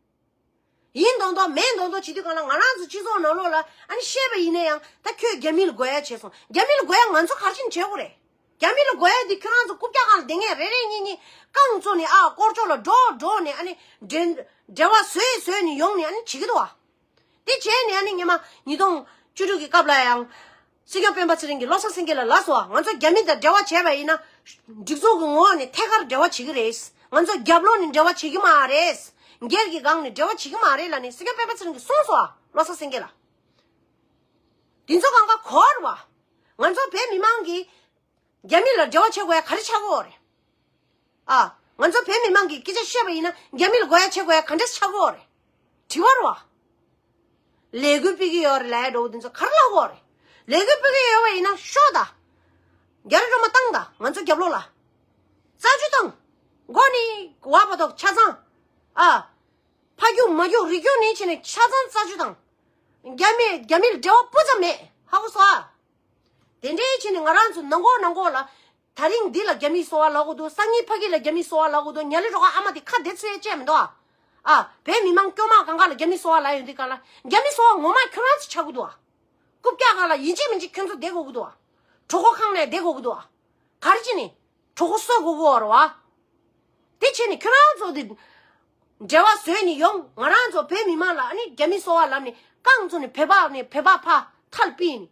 ཡིན་མདོག་མདོག་མིན་མདོག་མདོག་བྱེད་དུས་སྒང་ལ་ང་རང་ཚོ་སྤྱི་ཚོགས་ནང་ལོགས་ལ་ཨ་ནི་བཤད་པ་ཡིན་ན་ཡང་། ད་ཁྱོད་རྒྱ་མི་ལ་དགོས་ཡ་བྱས་སོང་། རྒྱ་མི་ལ་དགོས་ཡ་ང་ཚོ་ག་རེ་བྱེད་ནས་བྱེད་དགོས་རེད། རྒྱ་མི་ལ་དགོས་ཡ་འདི་ཁྱོད་རང་ཚོ་རྐུབ་བཀྱག་སྒང་ལ་བསྡད་མཁན་རེ་རེ་གཉིས་གཉིས་རྐང་བཙུགས་ནས། ཨ། སྐོར་ཅོག་ལ་འགྲོ་འགྲོ་ནས། ཨ་ནི་འབྲེལ་འབྲེལ་བ་བཟོས་བཟོས་ནས་ཡོང་ནས་ཨ་ནི་བྱེད་ཀྱི་འདུག་བ། དེ་བྱས་ནས་ཨ་ནི་སྔོན་མ་ཉིས་སྟོང་བཅུ་དྲུག་གི་སྐབས་ལ་ཡང་སྲིད་སྐྱོང་སྤེན་པ་ཚེ་རིང་གིས་བློ་བཟང་སེང་གེ་ལ་ལབ་སོང་བ། ང་ཚོ་རྒྱ་མི་དང་འབྲེལ་བ་བྱས་པ་ཡིན་ན་སྒྲིག་འཛུགས་ཀྱི་ངོས་ནས་ཐད་ཀར་འབྲེལ་བ་བྱེད་ཀྱི་རེད། ང་ཚོ་རྒྱབ་ལོགས་ནས་འབྲེལ་བ་བྱེད་ཀྱི་མ་རེད། སྒེར་གྱི་སྒང་ནས་འབྲེལ་བ་བྱེད་ཀྱི་མ་རེད་ལབ་ནས་སྲིད་སྐྱོང་སྤེན་པ་ཚེ་རིང་གིས་གསུངས་སོང་བ། བློ་བཟང་སེང་གེ་ལ། དེ་ཚོ་གང་ག་གོ་རེད་བ། ང་ཚོ་བོད་མི་མང་གིས་རྒྱ་མི་ལ་འབྲེལ་བ་བྱེད་དགོས་ཡ་ག་རེ་ཆགས་ཀྱི་ཡོད་རེད། ཨ། ང་ཚོ་བོད་མི་མང་གིས་སྐད་ཆ་བཤད་པ་ཡིན་ན་རྒྱ་མི་ལ་དགོས་ཡ་བྱེད་དགོས་ཡ་ག་འདྲས་ཆགས་ཀྱི་ཡོད་རེད། དྲི་བ་རེད་བ། ལས་འགུལ་སྤེལ་གྱི་ཡོད་རེད་ལབ་ཡ་འདྲ་བོ་དེ་ཚོ་ག་རེ་ལབ་ཀྱི་ཡོད་རེད། ལས་འགུལ་སྤེལ་གྱི་ཡོད་པ་ཡིན་ན་ཤོག་དང་། རྒྱ་རི་སྒྲོལ་མ་བཏང་དང་། ང་ཚོ་རྒྱབ་ལོགས་ལ་རྩ་ཆུ་བཏང་། མགོ་ནས་བར་བར་དུ་ཆ་ཚང་། ཨ། ཕ་རྒྱུག་མ་རྒྱུག་རི་རྒྱུག་ནས་བྱས་ནས་ཆ་ཚང་རྩ་ཆུ་བཏང་། རྒྱ་མི་རྒྱ་མི་ལ་འབྲེལ་བ་སྤུ་ཙམ་མེད། ཧ་གོ་སོང་ཨ། དེ་འདྲའི་བྱས་ནས་ང་རང་ཚོ་ནང་ཁོག་ནང་ཁོག་ལ། ད་རིང་འདི་ལ་རྒྱ་མིས་གསོལ་བ་ལབ་དགོས་འདུག་སང་ཉིན་ཕ་གི་ལ་རྒྱ་མིས་གསོལ་བ་ལབ་དགོས་འདུག་ཉ་ལི་རོ་ཁ་ཨ་མ་དེ་ཁ་བདེ་ཚོད་ཅེས་མི་འདུག་ཨ། ཨ། བོད་མི་མང་སྐྱོ་མ་གང་ག་ལ་རྒྱ་མིས་གསོལ་བ་ལབ་ཡོང་དུས་གང་ལ་རྒྱ་མིས་གསོལ་བ་ངོ་མ་ཁྱོད་རང་ཚོ་ཆགས་ཀྱི་འདུག་ཨ། རྐུབ་བཀྱག་སྒང་ལ་ཡིན་གཅིག་མིན་གཅིག་ཁྱོད་ཚོ་བསྡད་དགོས་ཀྱི་འདུག་ཨ། གྲོད་ཁོག་ཁང་ནས་བསྡད་དགོས་ཀྱི་འདུག་ཨ། ག་རེ་བྱས་ནས་གྲོད་ཁོག་གསོ་དགོས་ཀྱི་ཡོད་རེད་བ། དེ་བྱས་ནས་ཁྱོད་རང་ཚོ་དེ་འབྲེལ་བ་བཟོས་ནས་ཡོང་། ང་རང་ཚོ་བོད་མི་མང་ལ་ཨ་ནི་རྒྱ་མིས་གསོལ་བ་ལབ་ནས་རྐང་བཙུགས་ནས་བོད་པ་ནས་བོད་པ་ཕར་ཐལ་སྤེལ་ནས་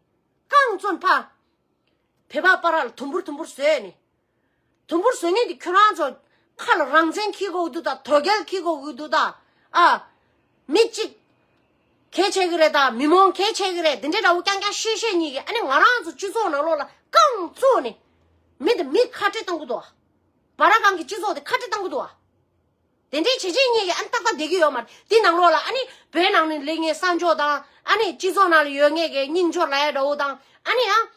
རྐང་བཙུགས་ནས་ཕར། བོད་པ་བར་ལ་དུམ་བུར་དུམ་བུར་བཟོས་ནས། དུམ་བུར་བཟོ་མཁན་དེ་ཁྱོད་རང་ཚོ་ཁ་ལ་རང་བཙན་འཁྱེར་དགོས་ཀྱི་འདུག་དང་། དོལ་རྒྱལ་འཁྱེར་དགོས་ཀྱི་འདུག་དང་། ཨ། མི་གཅིག་གལ་ཆེ་གི་རེད་དང་། མི་མང་གལ་ཆེ་གི་རེད། དེ་འདྲའི་འདྲ་བོ་རྐྱང་རྐྱང་བཤད་བཤད་གཉིས་ཀྱིས་ཨ་ནི་ང་རང་ཚོ་སྤྱི་ཚོགས་ནང་ལོགས་ལ་རྐང་བཙུགས་ནས་མི་དང་མི་ཁ་བྲལ་གཏོང་གི་འདུག་བ། བར་སྒང་གི་སྤྱི་ཚོགས་དེ་ཁ་བྲལ་གཏོང་གི་འདུག་བ། དེ་འདྲའི་བྱས་རྗེས་གཉིས་ཀྱིས་ཨ་ནི་ཏག་ཏག་བསྡད་ཀྱི་ཡོད་མ་རེད། དེ་ནང་ལོགས་ལ་ཨ་ནི་བོད་ནང་ནས་སླེབས་མཁན་གསར་འབྱོར་དང་། ཨ་ནི་སྤྱི་ཚོགས་ནང་ལ་ཡོད་མཁན་གྱི་རྙིང་འབྱོར་ལབ་ཡ་འདྲ་བོ་དང་། ཨ་ནི་ཡང་།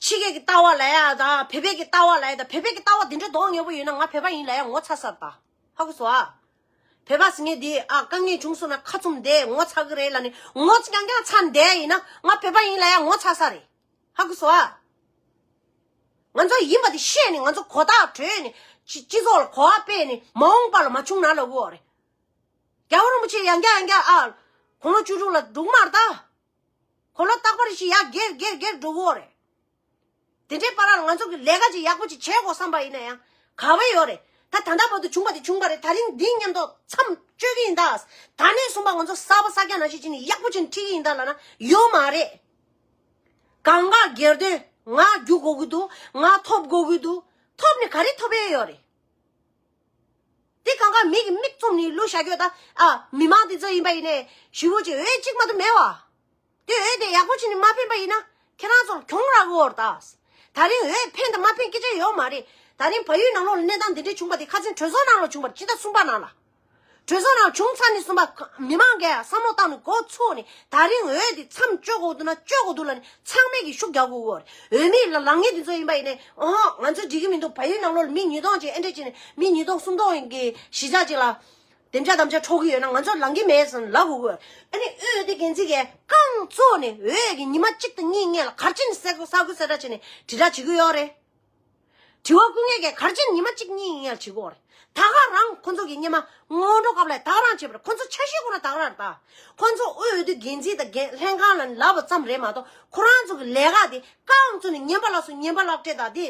ཕྱི་རྒྱལ་གྱི་ལྟ་བ་ལབ་ཡ་དང་། བོད་པའི་གི་ལྟ་བ་ལབ་ཡ་དང་། བོད་པའི་གི་ལྟ་བ་དེ་འདྲ་མདོག་ཉེས་པོ་ཡོད་ན་ང་བོད་པ་ཡིན་ལབ་ཡ་ངོ་ཚ་ས་རེད་ད། ཧ་གོ་སོང་ཨ། བོད་པ་ཟེར་མཁན་དེ་ཨ་དཀའ་ངལ་བྱུང་སོང་ན་ཁ་བཙུམ་བསྡད་ངོ་ཚ་གི་རེད་ལབ་ནས་ངོ་རྐྱང་རྐྱང་ཚ་བསྡད་ཡིན་ན་ང་བོད་པ་ཡིན་ལབ་ཡ་ངོ་ཚ་ས་རེད། ཧ་གོ་སོང་ཨ། ང་ཚོ་ཡིན་པ་དེ་ཤེས་ནས་ང་ཚོ་གོ་བརྡ་སྤྲོད་ནས་སྤྱི་སྤྱི་ཚོགས་ལ་གོ་བ་སྤེལ་ནས་མ་འོངས་པ་ལ་མ་བྱུང་ན་ལབ་དགོས་རེད། རྒྱལ་བ་རིན་པོ་ཆེ་ཡང་བསྐྱར་ཡང་བསྐྱར་ཨ་དགུང་ལོ་བཅུ་དྲུག་ལ་འགྲོ་གི་མ་རེད་ད། གོ་ལོ་རྟག་པར་ཞིག་ཡར་རྒྱས་རྒྱས་རྒྱས་འགྲོ་གི་ཡོད་རེད། དེ་འདྲའི་བར་ལ་ང་ཚོ་གི་ལས་ཀ་ཅིག་ཡག་པོ་ཅིག་བྱེད་དགོས་བསམ་པ་ཡིན་ན་ཡང་ག་བ་ཡོད་རེད། ད་ད་ལྟ་བར་དུ་བྱུང་བ་དེ་བྱུང་བ་རེད། ད་རིང་འདི་མཉམ་དུ་མཚམས་གཅོད་ཀྱི་ཡིན་ད། ད་ནས་བཟུང་བ་ང་ཚོ་གསར་པ་གསར་རྐྱང་ནང་བཞིན་བྱས་ནས་ཡག་པོ་བྱས་ནས་ཁྲིད་ཀྱི་ཡིན་ད་ལབ་ན་ཡོད་མ་རེད། གང་ག་སྒེར་དོན་ང་རྒྱུག་དགོས་ཀྱི་འདུག་ང་ཐོབ་དགོས་ཀྱི་འདུག་ཐོབ་ནས་ག་རེ་ཐོབ་ཡས་ཡོད་རེད། དེ་གང་ག་མི་གི་མིག་བཙུམ་ནས་བླུགས་བཞག་རྒྱུ་ད། ཨ། མི་མང་དེ་ཚོ་ཡིན་པ་ཡིན་ནའི་ཞི་བོ་ཅིག་འོས་གཅིག་མ་གཏོགས་མེད་བ། དེ་འོས་དེ་ཡག་པོ་བྱས་ནས་མ་ཕན་པ་ཡིན་ན་ཁྱེད་རང་ཚོར་གྱོང་རག་གི་ཡོད་རེད་ད། ད་རིང་འོས་ཕན་དང་མ་ཕན་སྐད་ཆ་ཡོད་མ་རེད། ད་རིང་བལ་ཡུལ་ནང་ལོགས་ལ་གནས་སྟངས་འདི་འདྲས་བྱུང་བ་དེ་ཁ་སང་གྲོས་ཚོགས་ནང་ལ་བྱུང་བ་རེད། སྤྱི་ཟླ་གསུམ་པ་ནང་ལ། གྲོས་ཚོགས་ནང་བྱུང་ཚར་ནས་བཟུང་བ་མི་མང་གིས་བསམ་བློ་བཏང་ནས་འགོ་ཚུགས་ནས་ད་རིང་འོས་དེ་མཚམས་གཅོད་དགོས་འདུག་ན་གཅོད་དགོས་འདུག་ལབ་ནས་ཚང་མས་ཀྱིས་ཤུགས་རྒྱག་དགོས་ཀྱི་ཡོད་རེད། འོས་མི་ལ་ལངས་མཁན་དེ་ཚོ་ཡིན་པ་ཡིན་ནའི་ཨོ་ང་ཚོ་འགྲིག་གི་མི་འདུག་བལ་ཡུལ་ནང་ལོགས་ལ་མི་ཉིས་སྟོང་ཅིག་ཨེ་འདྲས་བྱས་ནས་མི་ཉིས་སྟོང་སུམ་སྟོང་གི་གཞིས་ཆགས་ཅིག་ལ། དེ་འདྲ་དམ་བཅའ་འཕྲོག་གི་ཡོད་ན་ང་ཚོ་ལངས་ཀྱི་མེད་ཟེར་ལབ་དགོས་ཀྱི་ཡོད། ཨ་ནི་འོས་བསྡུ་འགན་འཛིན་གྱིས་རྐང་བཙུགས་ནས་འོས་ཀྱི་ཉི་མ་གཅིག་དང་གཉིས་སྔོན་ལ་ག་རེ་བྱས་ནས་གསར་འགོད་གསར་འགོད་གསལ་བསྒྲགས་བྱས་ནས་དྲིལ་བསྒྲགས་བྱེད་ཀྱི་ཡོད་རེད། དྲི་བ་བཀོད་མཁན་གྱིས་ག་རེ་བྱས་ནས་ཉི་མ་གཅིག་གཉིས་སྔོན་ལ་བྱེད་ཀྱི་ཡོད་རེད། ད་ག་རང་ཁོ་ཚོ་གི་སྔོན་མ་སྔོན་འགྲོ་སྐབས་ལ་ད་ག་རང་བྱས་པ་རེད། ཁོ་ཚོ་འཆར་གཞི་ཁོ་རང་ད་ག་རང་རེད། ད་ཁོ་ཚོ་འོས་བསྡུ་འགན་འཛིན་དང་འགན་ལྷན་ཁང་ལ་ལབ་པ་ཙམ་རེད་མ་གཏོགས་ཁོ་རང་ཚོ་གི་ལས་ཀ་དེ་རྐང་བཙུགས་ནས་ངན་པ་ལ་སོགས་ངན་པ་ལག་སྤྲད་དང་དེ།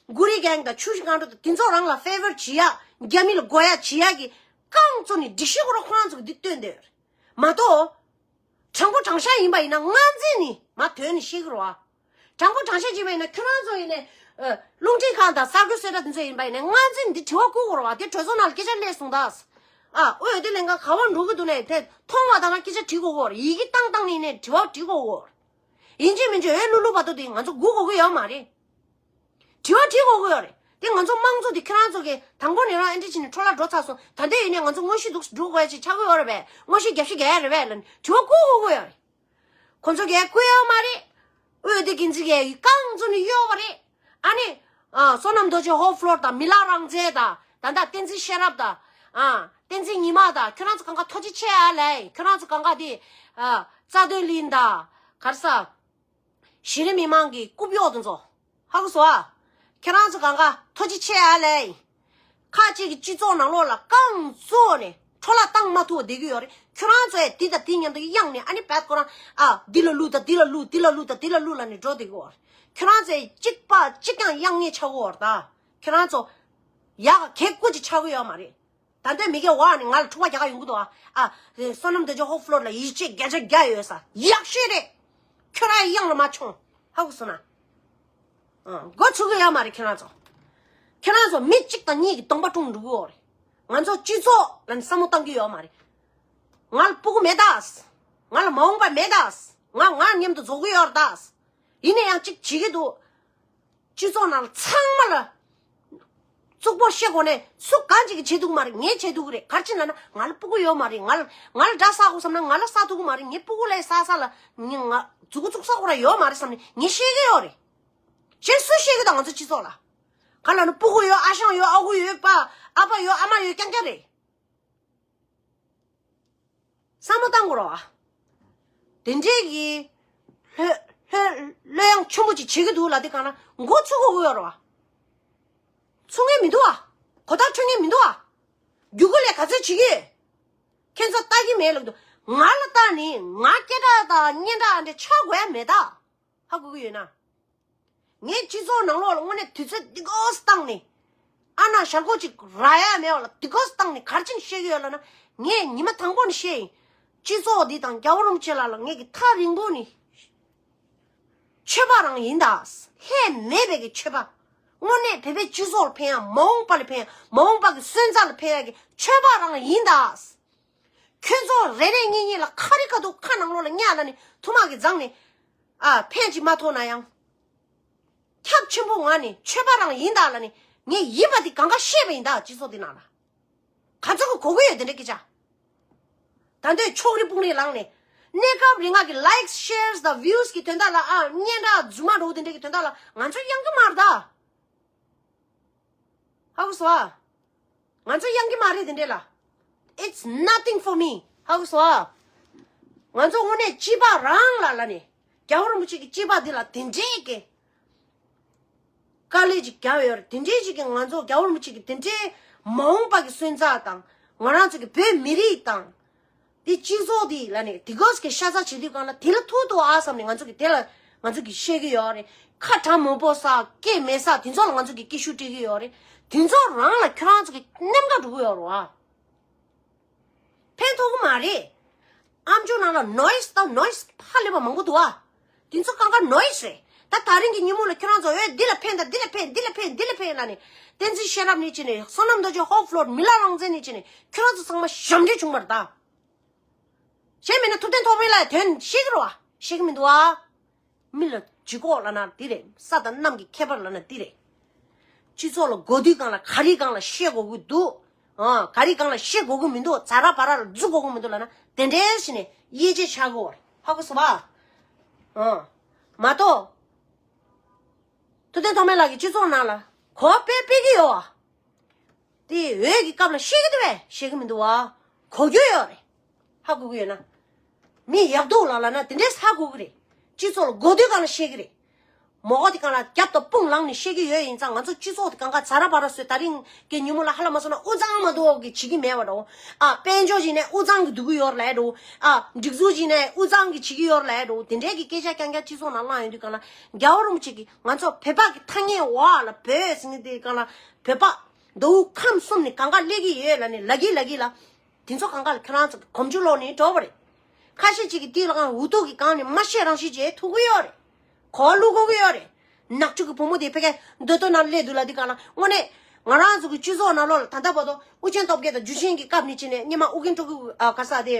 གུ་རི་གེང་དང་ཆུ་བཞི་སྒང་དྲུག་དང་དེ་ཚོ་རང་ལ་ཕེ་ཝར་བྱེད་ཡ། རྒྱ་མི་ལ་དགོས་ཡ་བྱེད་ཡ་གི་རྐང་བཙུགས་ནས་སྒྲིག་གཞི་ཁོ་རང་ཁོ་རང་ཚོ་གི་འདི་བཏོན་བསྡད་ཡོད་རེད་མ་གཏོགས། དྲང་པོ་དྲང་བཞག་ཡིན་པ་ཡིན་ན་སྔ་འཛིན་ནི་མ་དོན་ནི་ཤེས་ཀྱི་རེད་བ། དྲང་པོ་དྲང་བཞག་བྱས་པ་ཡིན་ན་ཁྱོད་རང་ཚོ་ཡིན་ནས་ཨ། རླུང་འཕྲིན་ཁང་དང་གསར་འགོད་གསལ་བསྒྲགས་དེ་ཚོ་ཡིན་པ་ཡིན་ན་སྔ་འཛིན་འདི་དྲི་བ་བཀོད་དགོས་རེད་བ། དེ་གྲོས་ཚོགས་ནང་ལ་སྐད་ཆ་སླེབས་སོང་ད། ཨ། འོས་བསྡུ་ལྷན་ཁང་ག་པར་འགྲོ་གི་འདུག་ནས་དེ་མཐོང་བ་དང་ན་སྐད་ཆ་དྲི་དགོས་གོ་རེད། ཡི་གེ་བཏང་བཏང་ནས་ནས་དྲི་བ་དྲི་དགོས་གོ་རེད། ཡིན་གཅིག་མིན་གཅིག་འོས་བླུག་བླུག་བར་དུ་དེ་ང་ཚོ་སྒུག་དགོས་ཀྱི་ཡོད་མ་རེད། དྲི་བ་དྲི་དགོས་ཀྱི་ཡོད་རེད། དེ་ང་ཚོ་དམངས་གཙོ་དེ་ཁྱེད་རང་ཚོ་གིས་དང་པོ་ནས་རང་ཨེ་འདྲ་བྱས་ནས་འཕྲོ་བརླག་འགྲོ་ཚར་སོང་། ད་ལྟ་ཡིན་ནའི་ང་ཚོ་དངོས་གཞི་འདུག་འགྲོ་དགོས་ཡ་ཅིག་ཆགས་ཀྱི་ཡོད་རེད་པས། དངོས་གཞི་རྒྱབ་བཤིག་རྒྱག་ཡ་རེད་པས་ལབ་ནས་དྲི་བ་བཀོད་དགོས་ཀྱི་ཡོད་རེད། ཁོ་ཚོ་གིས་བཀོད་ཡོད་མ་རེད། འོས་བསྡུ་འགན་འཛིན་གྱིས་རྐང་བཙུགས་ནས་གཡོལ་བ་རེད། ཨ་ནི། ཨ། བསོད་ནམས་རྡོ་རྗེ་ཧོ་ཕློར་དང་མི་ལ་རང་བཙན་དང་ད་ལྟ་བསྟན་འཛིན་ཤེས་རབ་དང་། ཨ། བསྟན་འཛིན་ཉི་མ་དང་ཁྱོད་རང་ཚོ་གང་ག་ཐུགས་རྗེ་ཆེ་ཨ་ལས། ཁྱོད་རང་ཚོ་གང་ག་དེ། ཨ། རྩ་དོན་གླིང་དང་། ག་རེ་ཟ། གཞི་རིམ་མི་མང་གི་རྐུབ་གཡོག་དེ་ཚོ། ཧ་གོ་སོང་ཨ། ཁྱེད་རང་ཚོ་གང་ག་ཐུགས་རྗེ་ཆེ་ཨ་ལས། ཁ་ཅིག་གི་སྤྱི་ཚོགས་ནང་ལོགས་ལ་རྐང་བཙུགས་ནས་འཕྲོ་བརླག་བཏང་མ་ཐུབ་པ་བསྡད་ཀྱི་ཡོད་རེད། ཁྱོད་རང་ཚོས་འདི་དང་འདི་མཉམ་དུ་གཡང་ནས་ཨ་ནི་བད་ཁོ་རང་ཨ་འདི་ལ་བླུགས་དང་འདི་ལ་བླུགས་འདི་ལ་བླུགས་དང་འདི་ལ་བླུགས་ལབ་ནས་འགྲོ་བསྡད་ཀྱི་ཡོད་རེད། ཁྱོད་རང་ཚོས་གཅིག་པ་གཅིག་ཀྱང་གཡང་ངེས་ཆགས་ཀྱི་ཡོད་རེད་ད། ཁྱོད་རང་ཚོ་ཡག་ག་གེ་ཀོ་ཅིག་ཆགས་ཀྱི་ཡོད་མ་རེད། ད་ལྟའི་མི་སྒེར་འོག་ནས་ང་ལ་འཁྲུག་པ་རྒྱག་ག་ཡོང་གི་འདུག་ཨ། ཨ། བསོད་ནམས་རྡོ་རྗེ་ཧོ་ཕློར་ལ་ཡིད་ཆེས་བརྒྱ་ཆ་བརྒྱ་ཡོད་ས་ཡག་ཤོས་རེད། ཁྱོད་རང་གཡང་ལ་མ་མཆོང་། ཧ་གོ་སོང་ན། ཨ། མགོ་ཚོས་ཀྱི་ཡོད་མ་རེད་ཁྱོད་རང་ཚོ། ཁྱོད་རང་ཚོ་མི་གཅིག་དང་གཉིས་ཀྱི་གདོང་པ་བཀྲུམ་འགྲོ་གི་ཡོད་རེད། ང་ཚོ་སྤྱི་ཚོགས་ལ་བསམ་བློ་བཏང་གི་ཡོད་མ་རེད། ང་ལ་སྤུ་གུ་མེད་ད། ང་ལ་མ་འོངས་པ་མེད་ད། ང་ང་མཉམ་དུ་འཛོམས་ཀྱི་ཡོད་རེད་ད། ཡིན་ན་ཡང་གཅིག་བྱེད་ཀྱི་འདུག་སྤྱི་ཚོགས་ནང་ལ་ཚང་མ་ལ་རྩུབ་པོ་བཤད་དགོས་ནས་སུ་གང་ཅིག་གིས་བྱེད་ཐུབ་ཀྱི་མ་རེད། ངས་བྱེད་ཐུབ་ཀྱི་རེད། ག་རེ་བྱས་ན་ན་ང་ལ་སྤུ་གུ་ཡོད་མ་རེད། ང་ལ་ང་ལ་དགྲ་ཟ་དགོས་བསམ་ན་ང་ལ་ཟ་ཐུབ་ཀྱི་མ་རེད། ངའི་སྤུ་གུ་ལ་ཟ་ས་ལ་ངས་ང་མཛུ་གུ་བཙུགས་ས་ཁོ་རང་ཡོད་མ་རེད་བསམ་ནས་ངས་བཤད་ཀྱི་ཡོད་རེད། གཞན་སུས་བཤད་ཀྱི་ད་ང་ཚོ་སྤྱི་ཚོགས་ལ། ག་ལ་ནི་སྤུ་གུ་ཡོད། ཨ་ཞང་ཡོད། ཨ་ཁུ་ཡོད། པ་ཨ་ཕ་ཡོད། ཨ་མ་ཡོད། རྐྱང་རྐྱང་རེད། བསམ་བློ་བཏང་དགོས་རེད་བ། དེ་འདྲས་ཀྱི་ལྷོད་ལྷོད་ལྷོད་ཡངས་ཆེན་པོ་ཅིག་བྱེད་ཀྱི་འདུག་ལབ་དེ་གང་ན་མགོ་ཚོས་དགོས་ཀྱི་ཡོད་རེད་བ། ཚུགས་མཁན་མི་འདུག་བ། གོ་བརྡ་འཕྲོད་མཁན་མི་འདུག་བ། རྒྱུ་གུ་ལས་ག་ཚོད་བྱེད་ཀྱི་ཡོད། ཁྱེད་ཚོ་ལྟ་གི་མེད་ལབ་འདུག་ང་ལ་ལྟ་ནི་ང་སྐད་གྲགས་དང་སྙན་གྲགས་འདྲ་ཆགས་དགོས་ཡ་མེད་ད། ཧ་གོ་གི་ཡོད་ན། ངས་སྤྱི་ཚོགས་ནང་ལོགས་ལ་དངོས་གནས་དུས་ཚོད་འདི་གོ་བཏང་ནས། ཨ་ན་ཞར་གོ་ཅིག་རག་ཡ་མེད་པ་ལ་འདི་གོ་བཏང་ནས་ག་རེ་བྱས་ནས་བཤད་ཀྱི་ཡོད་ལབ་ན། ངས་ཉི་མ་དང་པོ་ནས་བཤད་ཡིན། སྤྱི་ཚོགས་འདི་དང་རྒྱལ་བ་རིན་པོ་ཆེ་ལགས་ལ་ངས་ཀྱི་ཐག་རིང་པོ་ནས། ཆོས་པ་རང་ཡིན་ད། ལྷད་མེད་པའི་གི་ཆོས་པ། དངོས་གནས་བོད་པའི་སྤྱི་ཚོགས་ལ་ཕན་ཡ། མ་འོངས་པ་ལ་ཕན་ཡ། མ་འོངས་པ་གི་སོན་རྩ་ལ་ཕན་ཡ་གི་ཆོས་པ་རང་ཡིན་ད། ཁྱོད་ཚོ་རེ་རེ་གཉིས་གཉིས་ལ་ཁ་རི་ཁ་ཐུག་ཁ་ནང་ལོགས་ལ་བརྙས་ལ་ནི་ཐུར་མ་གི་རྫང་ནས་ཨ་ཕན་ཅིག་མ་ཐོགས་ན་ཡང་། ཁྱབ་ཆེན་པོ་ང་ནི་ཆོས་པ་རང་ཡིན་ད་ལ་ནི་ངས་ཡིན་པ་དེ་གང་ག་བཤད་པ་ཡིན་ད། སྤྱི་ཚོགས་འདི་ནང་ལ་ག་ཚོད་ཀྱི་གོ་གི་ཡོད་དེ་འདྲ་སྐད་ཆ། ད་འདོད་ཕྱོགས་རིས་དཔུང་རིས་ལངས་ནས་གནས་སྐབས་རིང་ང་གི་likes, shares དང་views གི་དོན་དག་ལ་ཨ་སྙན་གྲགས་རྫུན་མ་འགྲོ་དེ་འདྲ་གི་དོན་དག་ལ་ང་ཚོ་གཡང་གི་མ་རེད་ད། ཧ་གོ་སོང་ཨ། ང་ཚོ་གཡང་གི་མ་རེད་དེ་འདྲས་ལ། It's nothing for me. ཧ་གོ་སོང་ཨ། ང་ཚོ་དངོས་གནས་སྐྱིད་པ་རང་ལ་ལ་ནས་རྒྱལ་བ་རིན་པོ་ཆེ་གི་སྐྱིད་པ་འདི་ལ་དེ་འདྲས་ཀྱི་དཀའ་ལས་ཅིག་བརྒྱབ་ཡོད་རེད། དེ་འདྲས་ཅིག་གི་ང་ཚོ་རྒྱལ་བ་རིན་པོ་ཆེ་གི་དེ་འདྲས་མ་འོངས་པ་གི་སོན་རྩ་དང་ང་རང་ཚོ་གི་བོད་མི་རིགས་དང་། དེ་སྤྱི་ཚོགས་དེ་ལ་ནི་དེ་གོས་ཀྱི་ཤ་ཚ་བྱེད་དུས་གང་ལ་དེ་ལ་ཐུག་འདུག་ཨ་བསམ་ནས་ང་ཚོ་གི་དེ་ལ་ང་ཚོ་གི་བཤད་གི་ཡོད་རེད། ཁ་གྲག་མང་པོ་ས་སྐད་མེད་ས་དེ་ཚོ་ལ་ང་ཚོ་གི་སྐད་ཤུགས་སྤྲད་གི་ཡོད་རེད། དེ་ཚོ་རང་ལ་ཁྱོད་རང་ཚོ་གི་གནད་འགག་འགྲོ་གི་ཡོད་རེད་བ། ཕན་ཐོགས་གི་མ་རེད། ཨམ་ཅོག་ནང་ལ་noise དང་noise ཕ་ལེབ་པ་མང་པོ་འདུག་ཨ། དེ་ཚོ་གང་ག་noise རེད། ད་ད་རིང་གི་ཉིན་མོ་ལ་ཁྱོད་རང་ཚོ་ཨོའི་འདི་ལ་ཕན་ད་འདི་ལ་ཕན་འདི་ལ་ཕན་འདི་ལ་ཕན་ལ་ནི་བསྟན་འཛིན་ཤེས་རབ་ནི་བྱས་ནས་བསོད་ནམས་རྡོ་རྗེ་ཧོ་ཕློར་མི་ལ་རང་བཙན་ནི་བྱས་ནས་ཁྱོད་རང་ཚོ་ཚང་མ་ཞབས་འདྲེན་བྱུང་བ་རེད་ད། གཞན་མིན་ན་ཐུབ་བསྟན་ཐོགས་མེད་ལ་དོན་ཤེས་ཀྱི་རེད་བ། ཤེས་ཀྱི་མི་འདུག་ཨ། མི་ལ་ལྗིད་ཁོག་ལབ་ན་འདི་རེད། ས་དང་གནམ་གྱི་ཁྱད་པར་ལབ་ན་འདི་རེད། སྤྱི་ཚོགས་ལ་གོ་དུས་སྒང་ལ་ག་རེ་སྒང་ལ་བཤད་དགོས་ཀྱི་འདུག་ཨ། ག་རེ་སྒང་ལ་བཤད་དགོས་ཀྱི་མི་འདུག་ཛ་ར་བ་ར་ལ་འཛུལ་དགོས་ཀྱི་མི་འདུག་ལབ་ན་དེ་འདྲའི་ཞིག་ནས་དབྱེ་འབྱེད་བྱ་དགོས་རེད། ཧ་གོ་སོང་བ། ཨ། མ་གཏོགས། ཐུབ་བསྟན་ཐོགས་མེད་ལགས་ཀྱིས་སྤྱི་ཚོགས་ནང་ལ་གོ་བ་དཔེ་སྤེལ་གྱི་ཡོད་བ། དེ་འོས་ཀྱི་སྐབས་ལ་བཤད་ཀྱི་འདུག་བས། བཤད་ཀྱི་མི་འདུག་བ། གོ་རྒྱུ་ཡོད་རེད། ཧ་གོ་གི་ཡོད་ན། མི་ཡག་སྡུག་ལ་ལབ་ན་དེ་འདྲས་ཧ་གོ་གི་རེད། སྤྱི་ཚོགས་ལ་གོ་དུས་གང་ལ་བཤད་ཀྱི་རེད། མོ་གོ་དེ་གང་ལ་རྒྱབ་དང་དཔུང་ལངས་ནས་བཤད་ཀྱི་ཡོད། ཡིན་ཙང་ང་ཚོ་སྤྱི་ཚོགས་དེ་གང་ག་ཛ་ར་བ་ར་བཟོས། ད་རིང་གི་ཉིན་མོ་ལ་ཧ་ལ་མ་སོང་ན་དབུས་གཙང་མ་གཏོགས་ཀྱི་བྱེད་ཀྱི་མེད་པ་འདྲ་བོ། ཨ་དཔལ་འབྱོར་བྱས་ནས་དབུས་གཙང་གི་སྡུག་གི་ཡོད་རེད་ལབ་འདྲ་བོ། ཨ་སྒྲིག་འཛུགས་བྱས་ནས་དབུས་གཙང་གི་བྱེད་ཀྱི་ཡོད་རེད་ལབ་འདྲ་བོ། དེ་འདྲས་ཀྱི་སྐད་ཆ་རྐྱང་རྐྱང་སྤྱི་ཚོགས་ནང་བསླངས་ཡོང་དུས་གང་ལ་རྒྱལ་བ་རིན་པོ་ཆེ་གིས་ང་ཚོ་བོད་པ་གི་ཐ་སྙད་འོག་ལ་བོད་ཟེར་མཁན་དེ་གང་ལ་བོད་པ་མདོ་དབུས་ཁམས་གསུམ་ནས་གང་ག་སླེབས་ཀྱི་ཡོད་ལབ་ནས་ལབ་ཀྱི་ལབ་ཀྱི་ལ། དེ་ཚོ་གང་ག་ལ་ཁྱེད་རང་ཚོ་གི་གོམ་རྒྱུ་ལོག་ནས་འགྲོ་བ་རེད། ཁ་ཤས་ཅིག་གིས་དེ་ལ་གང་འུ་ཐུག་གི་སྒང་ནས་མ་བཤད་རང་བཤད་བྱེད་ཐུབ་ཀྱི་ཡོད་རེད། གོ་བླུག་དགོས་ཀྱི་ཡོད་རེད། ནག་ཆུ་གི་བུ་མོ་དེ་ཕ་གིར་མདོ་སྟོད་ནང་སླེབས་འདུག་ལབ་དུས་གང་ལ་དངོས་གནས་ང་རང་ཚོ་གི་སྤྱི་ཚོགས་ནང་ལོགས་ལ་ད་ལྟ་བར་དུ་ཨུ་ཆེན་སྟོབས་རྒྱལ་དང་འཇུ་ཆེན་གྱི་སྐབས་ནས་བྱས་ནས་སྔོན་མ་ཨུ་རྒྱན་སྤྲུལ་སྐུ་ཨ་ག་ས་དེ་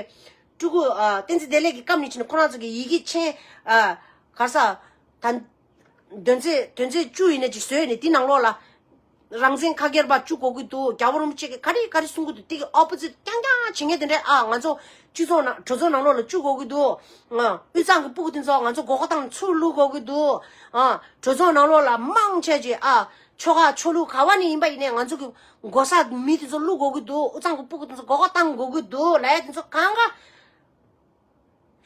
སྤྲུལ་སྐུ་ཨ་བསྟན་འཛིན་བདེ་ལེགས་ཀྱི་སྐབས་ནས་བྱས་ནས་ཁོ་རང་ཚོ་གི་ཡི་གེ་ཆེན་ཨ་ག་ས་ད་དོན་ཚན་དོན་ཚན་བཅུ་ཡིན་ན་ཅིག་བཟོས་ནས་དེ་ནང་ལོགས་ལ། རང་བཙན་ཁ་སྒེར་བ་བཅུག་དགོས་ཀྱི་འདུག་རྒྱལ་བ་རིན་པོ་ཆེ་གིས་ག་རེ་ག་རེ་གསུང་གི་འདུག་དེ་གི་ཨོ་པོ་ཛིཊ་རྐྱང་རྐྱང་བྱེད་མཁན་དེ་འདྲས་ཨ་ང་ཚོ་སྤྱི་ཚོགས་ནང་གྲོས་ཚོགས་ནང་ལོགས་ལ་བཅུག་དགོས་ཀྱི་འདུག་ཨ་དབུས་གཙང་གི་སྤུ་གུ་དེ་ཚོ་ང་ཚོ་མགོ་སྐོར་བཏང་ཚུར་བླུག་དགོས་ཀྱི་འདུག་ཨ་གྲོས་ཚོགས་ནང་ལོགས་ལ་མང་ཆེ་ཆེ་ཨ་ཆོལ་ཁ་ཆོས་ལུགས་ག་བ་ནས་ཡིན་པ་ཡིན་ནའི་ང་ཚོ་གི་མགོ་ས་མི་དེ་ཚོ་བླུག་དགོས་ཀྱི་འདུག་དབུས་གཙང་གི་སྤུ་གུ་དེ་ཚོ་མགོ་སྐོར་བཏང་དགོས་ཀྱི་འདུག་ལབ་ཡ་དེ་ཚོ་གང་ག་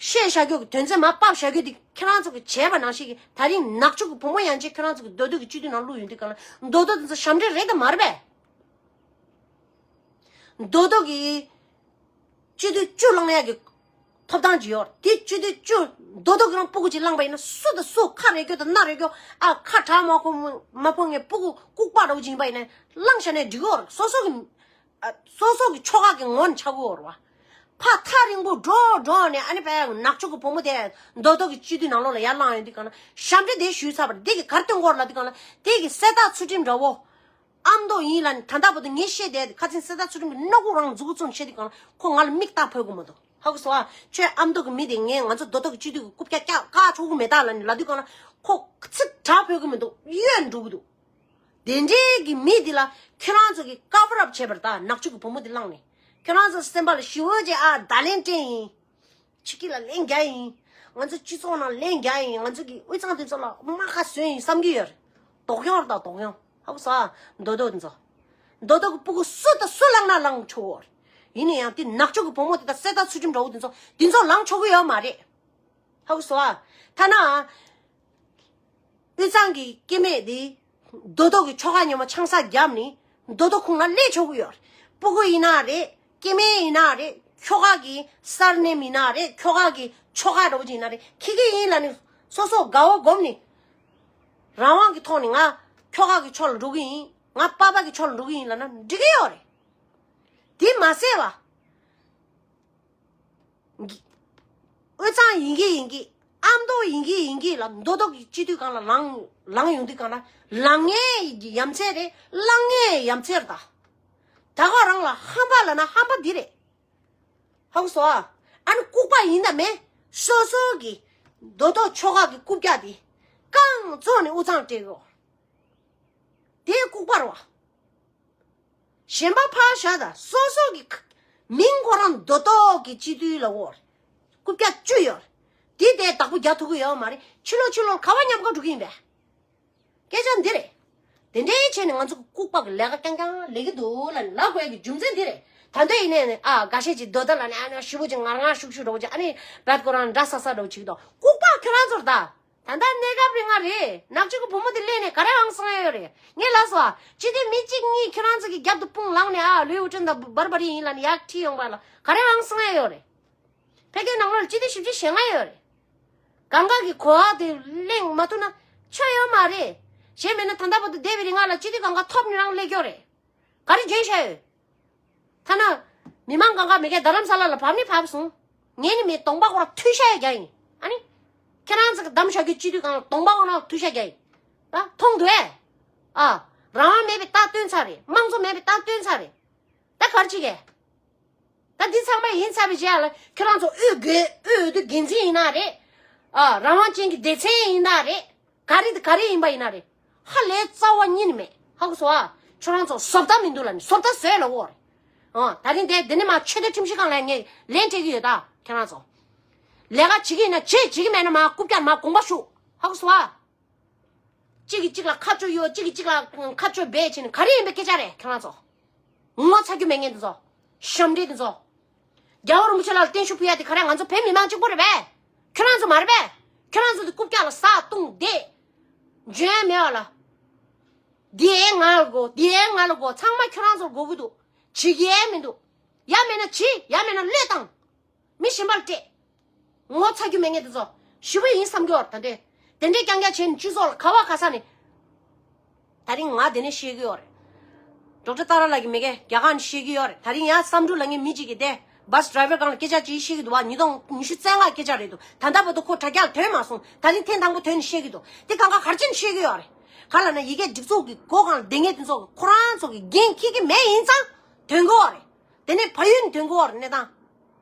བཤད་བཞག་རྒྱུ་གི་དོན་ཚན་མར་ཕབ་བཞག་རྒྱུ་དེ་ཁྱེད་རང་ཚོ་གི་བྱས་པ་ནང་བཞིན་གི་ད་རིང་ནག་ཆུ་གི་བུ་མོ་ཡན་ཆད་ཁྱེད་རང་ཚོ་གི་མདོ་སྟོད་ཀྱི་སྤྱི་འཐུས་ནང་བླུགས་ཡོང་དུས་གང་ལ་མདོ་སྟོད་དེ་ཚོ་ཞབས་འདྲེན་རེད་དམ་མ་རེད་པས། མདོ་སྟོད་ཀྱི་སྤྱི་འཐུས་བཅུ་བླངས་ཡག་གི་ཐོབ་ཐང་ཅིག་ཡོད་རེད། དེ་སྤྱི་འཐུས་བཅུ་མདོ་སྟོད་ཀྱི་རང་སྤུ་གུ་ཅིག་བླངས་པ་ཡིན་ན་སུ་དང་སུ་ཁ་རེ་སྐྱོ་དང་སྣ་རེ་སྐྱོ་ཨ་ཁ་གྲག་མ་ཁོ་མ་ཕོ་ངའི་སྤུ་གུ་ལྐུགས་པ་འདྲ་བོ་ཅིག་ཡིན་པ་ཡིན་ན་བླངས་བཞག་ནས་འགྲིག་གི་ཡོད་རེད། སོ་སོ་གི་ཨ་སོ་སོ་གི་ཆོལ་ཁ་གི་ངོ་ནས་ཆགས་ཀྱི་ཡོད་རེད་བ། ཕར་ཐག་རིང་པོ་འགྲོ་འགྲོ་ནས་ཨ་ནི་པའི་ནག་ཆུ་གི་བུ་མོ་དེ་མདོ་སྟོད་ཀྱི་སྤྱི་འཐུས་ནང་ལོགས་ལ་ཡར་བླངས་ཡོང་དུས་གང་ལ་ཞབས་འདྲེན་དེ་ཞུས་ཚར་བ་རེད། དེ་གི་ག་རེ་སྟོན་གྱི་ཡོད་རེད་ལབ་དུས་གང་ལ་དེ་གི་གསལ་བརྡ་ཚུལ་ཁྲིམས་འདྲ་བོ་ཨ་མདོ་ཡིན་ལབ་ནས་ད་ལྟ་བར་དུ་ངས་བཤད་བསྡད་དེ་ཁ་སང་གསལ་བརྡ་ཚུལ་ཁྲིམས་ཀྱི་སྣ་ཁུག་རང་མཛུབ་གུ་བཙུམས་བཤད་དུས་གང་ལ་ཁོ་ང་ལ་མིག་ལྟ་ཕོད་ཀྱི་མི་འདུག་ཧ་གོ་སོང་ཨ། ཁྱོད་ཨ་མདོ་གི་མི་དེ་ངས་ང་ཚོ་མདོ་སྟོད་ཀྱི་སྤྱི་འཐུས་ཀྱི་རྐུབ་བཀྱག་བཀྱག་བཀག་ཆོག་གི་མེད་ད་ལབ་ནས་ལབ་དུས་གང་ལ་ཁོ་ཚིག་གྲགས་ཕོད་ཀྱི་མི་འདུག་གཡོལ་འགྲོ་གི་འདུག་དེ་འདྲའི་གི་མི་འདི་ལ་ཁྱེད་རང་ཚོ་གི་ཀ་བར་ཨབ་བྱས་པར་ད་ནག་ཆུ་གི་བུ་མོ་འདི་བླངས་ནས་ཁྱེད་རང་ཚོ་སེམས་པ་ལ་ཞི་བོ་ཅེ་ཨ་བརྡ་ལན་སྤྲད་ཡིན། ཕྱི་སྐྱིད་ལ་ལན་རྒྱག་ཡིན། ང་ཚོ་སྤྱི་ཚོགས་ནང་ལན་རྒྱག་ཡིན། ང་ཚོ་གི་དབུས་གཙང་དེ་ཚོ་ལ་དམག་ཁ་བཟོས་ཡིན་བསམ་གྱི་ཡོད་རེད། དོགས་ཡོང་རེད་ད་དོགས་ཡོང་། ཧ་གོ་སོང་ཨ། མདོ་སྟོད་དེ་ཚོ། མདོ་སྟོད་ཀྱི་སྤུ་གུ་སུ་དང་སུ་བླངས་ན་བླངས་ཆོག་གི་ཡོད་རེད། ཡིན་ན་ཡང་དེ་ནག་ཆུ་གི་བུ་མོ་དེ་དང་གསལ་བརྡ་ཚུལ་ཁྲིམས་འདྲ་བོ་དེ་ཚོ་དེ་ཚོ་བླངས་ཆོག་གི་ཡོད་མ་རེད། ཧ་གོ་སོང་ཨ། ཐ་ན། དབུས་གཙང་གི་སྐྱེ་དམན་དེ་མདོ་སྟོད་ཀྱི་ཆོལ་ཁ་ཉམས་པ་ཆང་ས་བརྒྱབ་ནས་མདོ་སྟོད་ཁོངས་ལ་སླེབས་ཆོག་གི་ཡོད་རེད། སྤུ་གུ་ཡིན་ན་རེད། སྐྱེ་དམན་ཡིན་ན་རེད། ཁྱོ་ག་གི་སར་ནེམ་ཡིན་ན་རེད། ཁྱོ་ག་གི་ཆོལ་ཁ་འདྲ་བོ་ཅིག་ཡིན་ན་རེད། ཁྱི་གི་ཡིན་ལབ་ནས་སོ་སོ་དགའ་བོ་སྒོམ་ནས་རང་དབང་གི་ཐོག་ནས་ང་ཁྱོ་ག་གི་ཕྱོགས་ལ་འགྲོ་གི་ཡིན། ང་པ་ཕ་གི་ཕྱོགས་ལ་འགྲོ་གི་ཡིན་ལབ་ན་འགྲིག་གི་ཡོད་རེད། དེ་མ་ཟད་བ། དབུས་གཙང་ཡིན་གྱི་ཡིན་གྱི། ཨ་མདོ་ཡིན་གྱི་ཡིན་གྱི་ལ་མདོ་སྟོད་ཀྱི་སྤྱི་འཐུས་སྒང་ལ་ལངས་ལངས་ཡོང་དུས་སྒང་ལ་ལངས་མཁན་ཡ་མཚན་རེད། བླངས་མཁན་ཡ་མཚན་རེད་ད། ད་ག་རང་ལ་ཧམ་པ་ལབ་ན་ཧམ་པ་འདི་རེད། ཧ་གོ་སོང་ཨ། ཨ་ནི་ལྐུགས་པ་ཡིན་དང་མིན། སོ་སོ་གི་མདོ་སྟོད་ཆོལ་ཁ་གི་རྐུབ་བཀྱག་འདི་རྐང་བཙུགས་ནས་དབུས་གཙང་སྤྲད་དགོས། དེ་ལྐུགས་པ་རེད་བ། གཞན་པ་ཕར་བཞག་དང་སོ་སོ་གི་ཁ་མིང་ཁོ་རང་མདོ་སྟོད་ཀྱི་སྤྱི་འཐུས་ལ་འོ་རེད། རྐུབ་བཀྱག་བཅུ་ཡོད་རེད། དེ་དེ་བདག་པོ་རྒྱག་ཐུབ་ཀྱི་ཡོད་མ་རེད། ཕྱི་ལོགས་ཕྱི་ལོགས་ག་བ་མཉམ་ཁ་འགྲོ་གི་ཡིན་པས། སྐད་ཆ་འདི་རེད། དེ་འདྲའི་བྱས་ནས་ང་ཚོ་གི་ལྐུགས་པ་གི་ལས་ཀ་རྐྱང་རྐྱང་ལས་ཀྱི་འདུག་ལབ་ནས་ལབ་དགོས་ཀྱི་རྒྱུ་མཚན་འདི་རེད། ད་ལྟ་ཡིན་ནའི་ནི་ཨ་འགའ་ཤས་ཀྱིས་མདོ་སྟོད་ལ་ནི་ཨ་ནི་ཞེ་པོ་ཅིག་ངར་ངར་ཤུགས་ཤུགས་འདྲ་བོ་ཅིག་ཨ་ནི་བད་ཁོ་རང་འདྲ་ས་ས་འདྲ་བོ་ཅིག་དང་ལྐུགས་པ་ཁྱོད་རང་ཚོར་ད། ད་ལྟ་གནས་སྐབས་རིང་ང་རེད། ནག་ཆུ་གི་བུ་མོ་དེ་སླེབས་ནས་ག་རེ་ཧང་སང་ཡ་ཡོད་རེད། ངས་ལབ་སོང་ཨ། སྤྱི་འཐུས་མི་གཅིག་གཉིས་ཁྱོད་རང་ཚོ་གི་རྒྱབ་ཏུ་དཔུང་ལངས་ནས་ཨ་ལུའི་ཝུ་ཀྲན་དང་བར་བར་ཡིན་ལབ་ནས་ཡར་ཁྲིད་ཡོང་བ་ལ་ག་རེ་ཧང་སང་ཡ་ཡོད་རེད། ཕ་གིའི་ནང་ལོགས་ལ་སྤྱི་འཐུས་བཞི་བཅུ་ཞེ་ལྔ་ཡོད་རེད། གང་ག་གི་གོ་བ་དེ་གླེང་མ་ཐུབ་ན་ཆོ་ཡོད་མ་རེད། གཞན་མིན་ན་ད་ལྟ་བར་དུ་འདས་པའི་རིང་ང་ལ་སྤྱི་འཐུས་གང་ག་ཐོབ་ནི་རང་སླེབས་ཀྱི་ཡོད་རེད། ག་རེ་བརྗོད་བཞག་ཡོད། ཐ་ན། མི་མང་གང་ག་མི་སྒེར་རྡ་རམ་ས་ལ་ལ་བབས་ནི་བབས་སོང་། ངས་ནི་མི་གདོང་པ་ཁོ་ར་ཐུ་ཤ་ཡ་རྒྱག་ཡིན། ཨ་ནི། ཁྱེད་རང་ཚོ་གི་གདམ་བཞག་རྒྱུ་སྤྱི་འཐུས་གང་ལ་གདོང་པ་ཁོ་ན་ཐུ་ཤ་རྒྱག་ཡིན། ད་མཐོང་འདུག་ཨེ། ཨ། རང་དབང་མེད་པའི་རྟགས་སྟོན་ཚར་རེད། དམངས་གཙོ་མེད་པའི་རྟགས་སྟོན་ཚར་རེད། ད་ག་རེ་བྱེད་གས། ད་འདི་ཚང་མ་ཡིན་ཚར་བའི་རྗེས་ལ་ཁྱེད་རང་ཚོ་དབུས་དགེ་དབུས་འོས་བསྡུ་འགན་འཛིན་ཡིན་ན་རེད། ཨ། རང་དབང་ཅན་གྱི་སྡེ་ཚན་ཡིན་ན་རེད། ག་རེ་དང་ག་རེ་ཡིན་པ་ཡིན་ན་རེད། ཧ་ལས་རྩ་བ་ཉིད་ནས་མེད། ཧ་གོ་སོང་ཨ། ཁྱོད་རང་ཚོ་བཟོ་ལྟ་མི་འདུག་ལབ་ནས་བཟོ་ལྟ་བཟོས་ལབ་དགོས་རེད། ཨ། ད་རིང་དེ་འདི་ནས་མ་ཆོས་དད་ཁྲིམས་གཞི་སྒང་ལ་ངས་ལན་སྤྲད་ཀྱི་ཡོད་ད་ཁྱེད་རང་ཚོ། ལས་ཀ་བྱེད་ཀྱི་ཡིན་ན་བྱེད། བྱེད་ཀྱི་མེད་ན་མ་རྐུབ་བཀྱག་མ་དགོངས་པ་ཞུ། ཧ་གོ་སོང་ཨ། གཅིག་གིས་གཅིག་ལ་ཁ་གཅོད་ཡོད། གཅིག་གིས་གཅིག་ལ་ཁ་གཅོད་འབད་བྱས་ནས་ག་རེ་ཡིན་པའི་སྐད་ཆ་རེད་ཁྱེད་རང་ཚོ། ངོ་ཚ་རྒྱུ་མེད་མཁན་དེ་ཚོ། ཞབས་འདྲེན་དེ་ཚོ། རྒྱལ་བ་རིན་པོ་ཆེ་ལ་བརྟན་བཞུགས་ཕུལ་ཡ་དེ་ག་རེ། ང་ཚོ་བོད་མི་མང་གཅིག་པོ་རེད་པས། ཁྱོད་རང་ཚོ་མ་རེད་པས། ཁྱོད་རང་ཚོ་དེ་རྐུབ་བཀྱག་ལ་ཟ་བཏུང་བསྡད། འཇོན་མེད་པ་ལ། དེ་ང་ལ་དགོས། དེ་ང་ལ་དགོས། ཚང་མ་ཁྱོད་རང་ཚོར་དགོས་ཀྱི་འདུག་བྱེད་ཀྱི་མི་འདུག་ཡ་མེད་ན་བྱེད། ཡ་མེད་ན་བློས་བཏང་། མི་གཞན་པ་ལ་སྤྲད། ངོ་ཚ་རྒྱུ་མེད་མཁན་དེ་ཚོ་ཞེ་པོ་ཡིན་བསམ་གྱི་ཡོད་རེད། ད་འདྲས་དེ་འདྲས་རྐྱང་རྐྱང་བྱས་ནས་སྤྱི་ཚོགས་ལ་ག་བ་ག་ས་ནས། ད་རིང་ང་དེ་ནས་བཤད་ཀྱི་ཡོད་རེད། ཌོག་ཊར་ཏཱ་ར་ལགས་ཀྱིས་མི་རྒན་རྒྱ་གར་ནས་བཤད་ཀྱི་ཡོད་རེད། ད་རིང་ཡང་བསམ་འགྲུབ་ལབ་མཁན་མི་གཅིག་གིས་དེ་བྷ་སི་ཌི་རའི་ཝར་སྒང་ལ་སྐད་ཆ་ཅིག་བཤད་ཀྱི་འདུག་བ། ཉིས་སྟོང་ཉི་ཤུ་རྩ་ལྔ་སྐད་ཆ་རེད་འདུག་ད་ལྟ་བར་དུ་ཁོ་དྲ་རྒྱ་ལ་ཐོན་མ་སོང་། ད་རིང་ཐེངས་དང་པོ་ཐོན་ནས་བཤད་ཀྱི་འདུག་དེ་གང་ག་ག་རེ་བྱས་ནས་བཤད་ཀྱི་ཡོད་རེད། ག་ལབ་ན་ཡ་གི་སྒྲིག་འཛུགས་ཀྱི་སྒོ་སྒང་ལ་བསྡད་མཁན་དེ་ཚོ་ཁོ་རང་ཚོ་གི་འགན་འཁྱེར་གྱི་མེད་ཡིན་ཙང་ཐོན་གྱི་ཡོད་རེད། དེ་ནས་ཕ་ཡུལ་ནས་ཐོན་གྱི་ཡོད་རེད། གནས་སྟངས།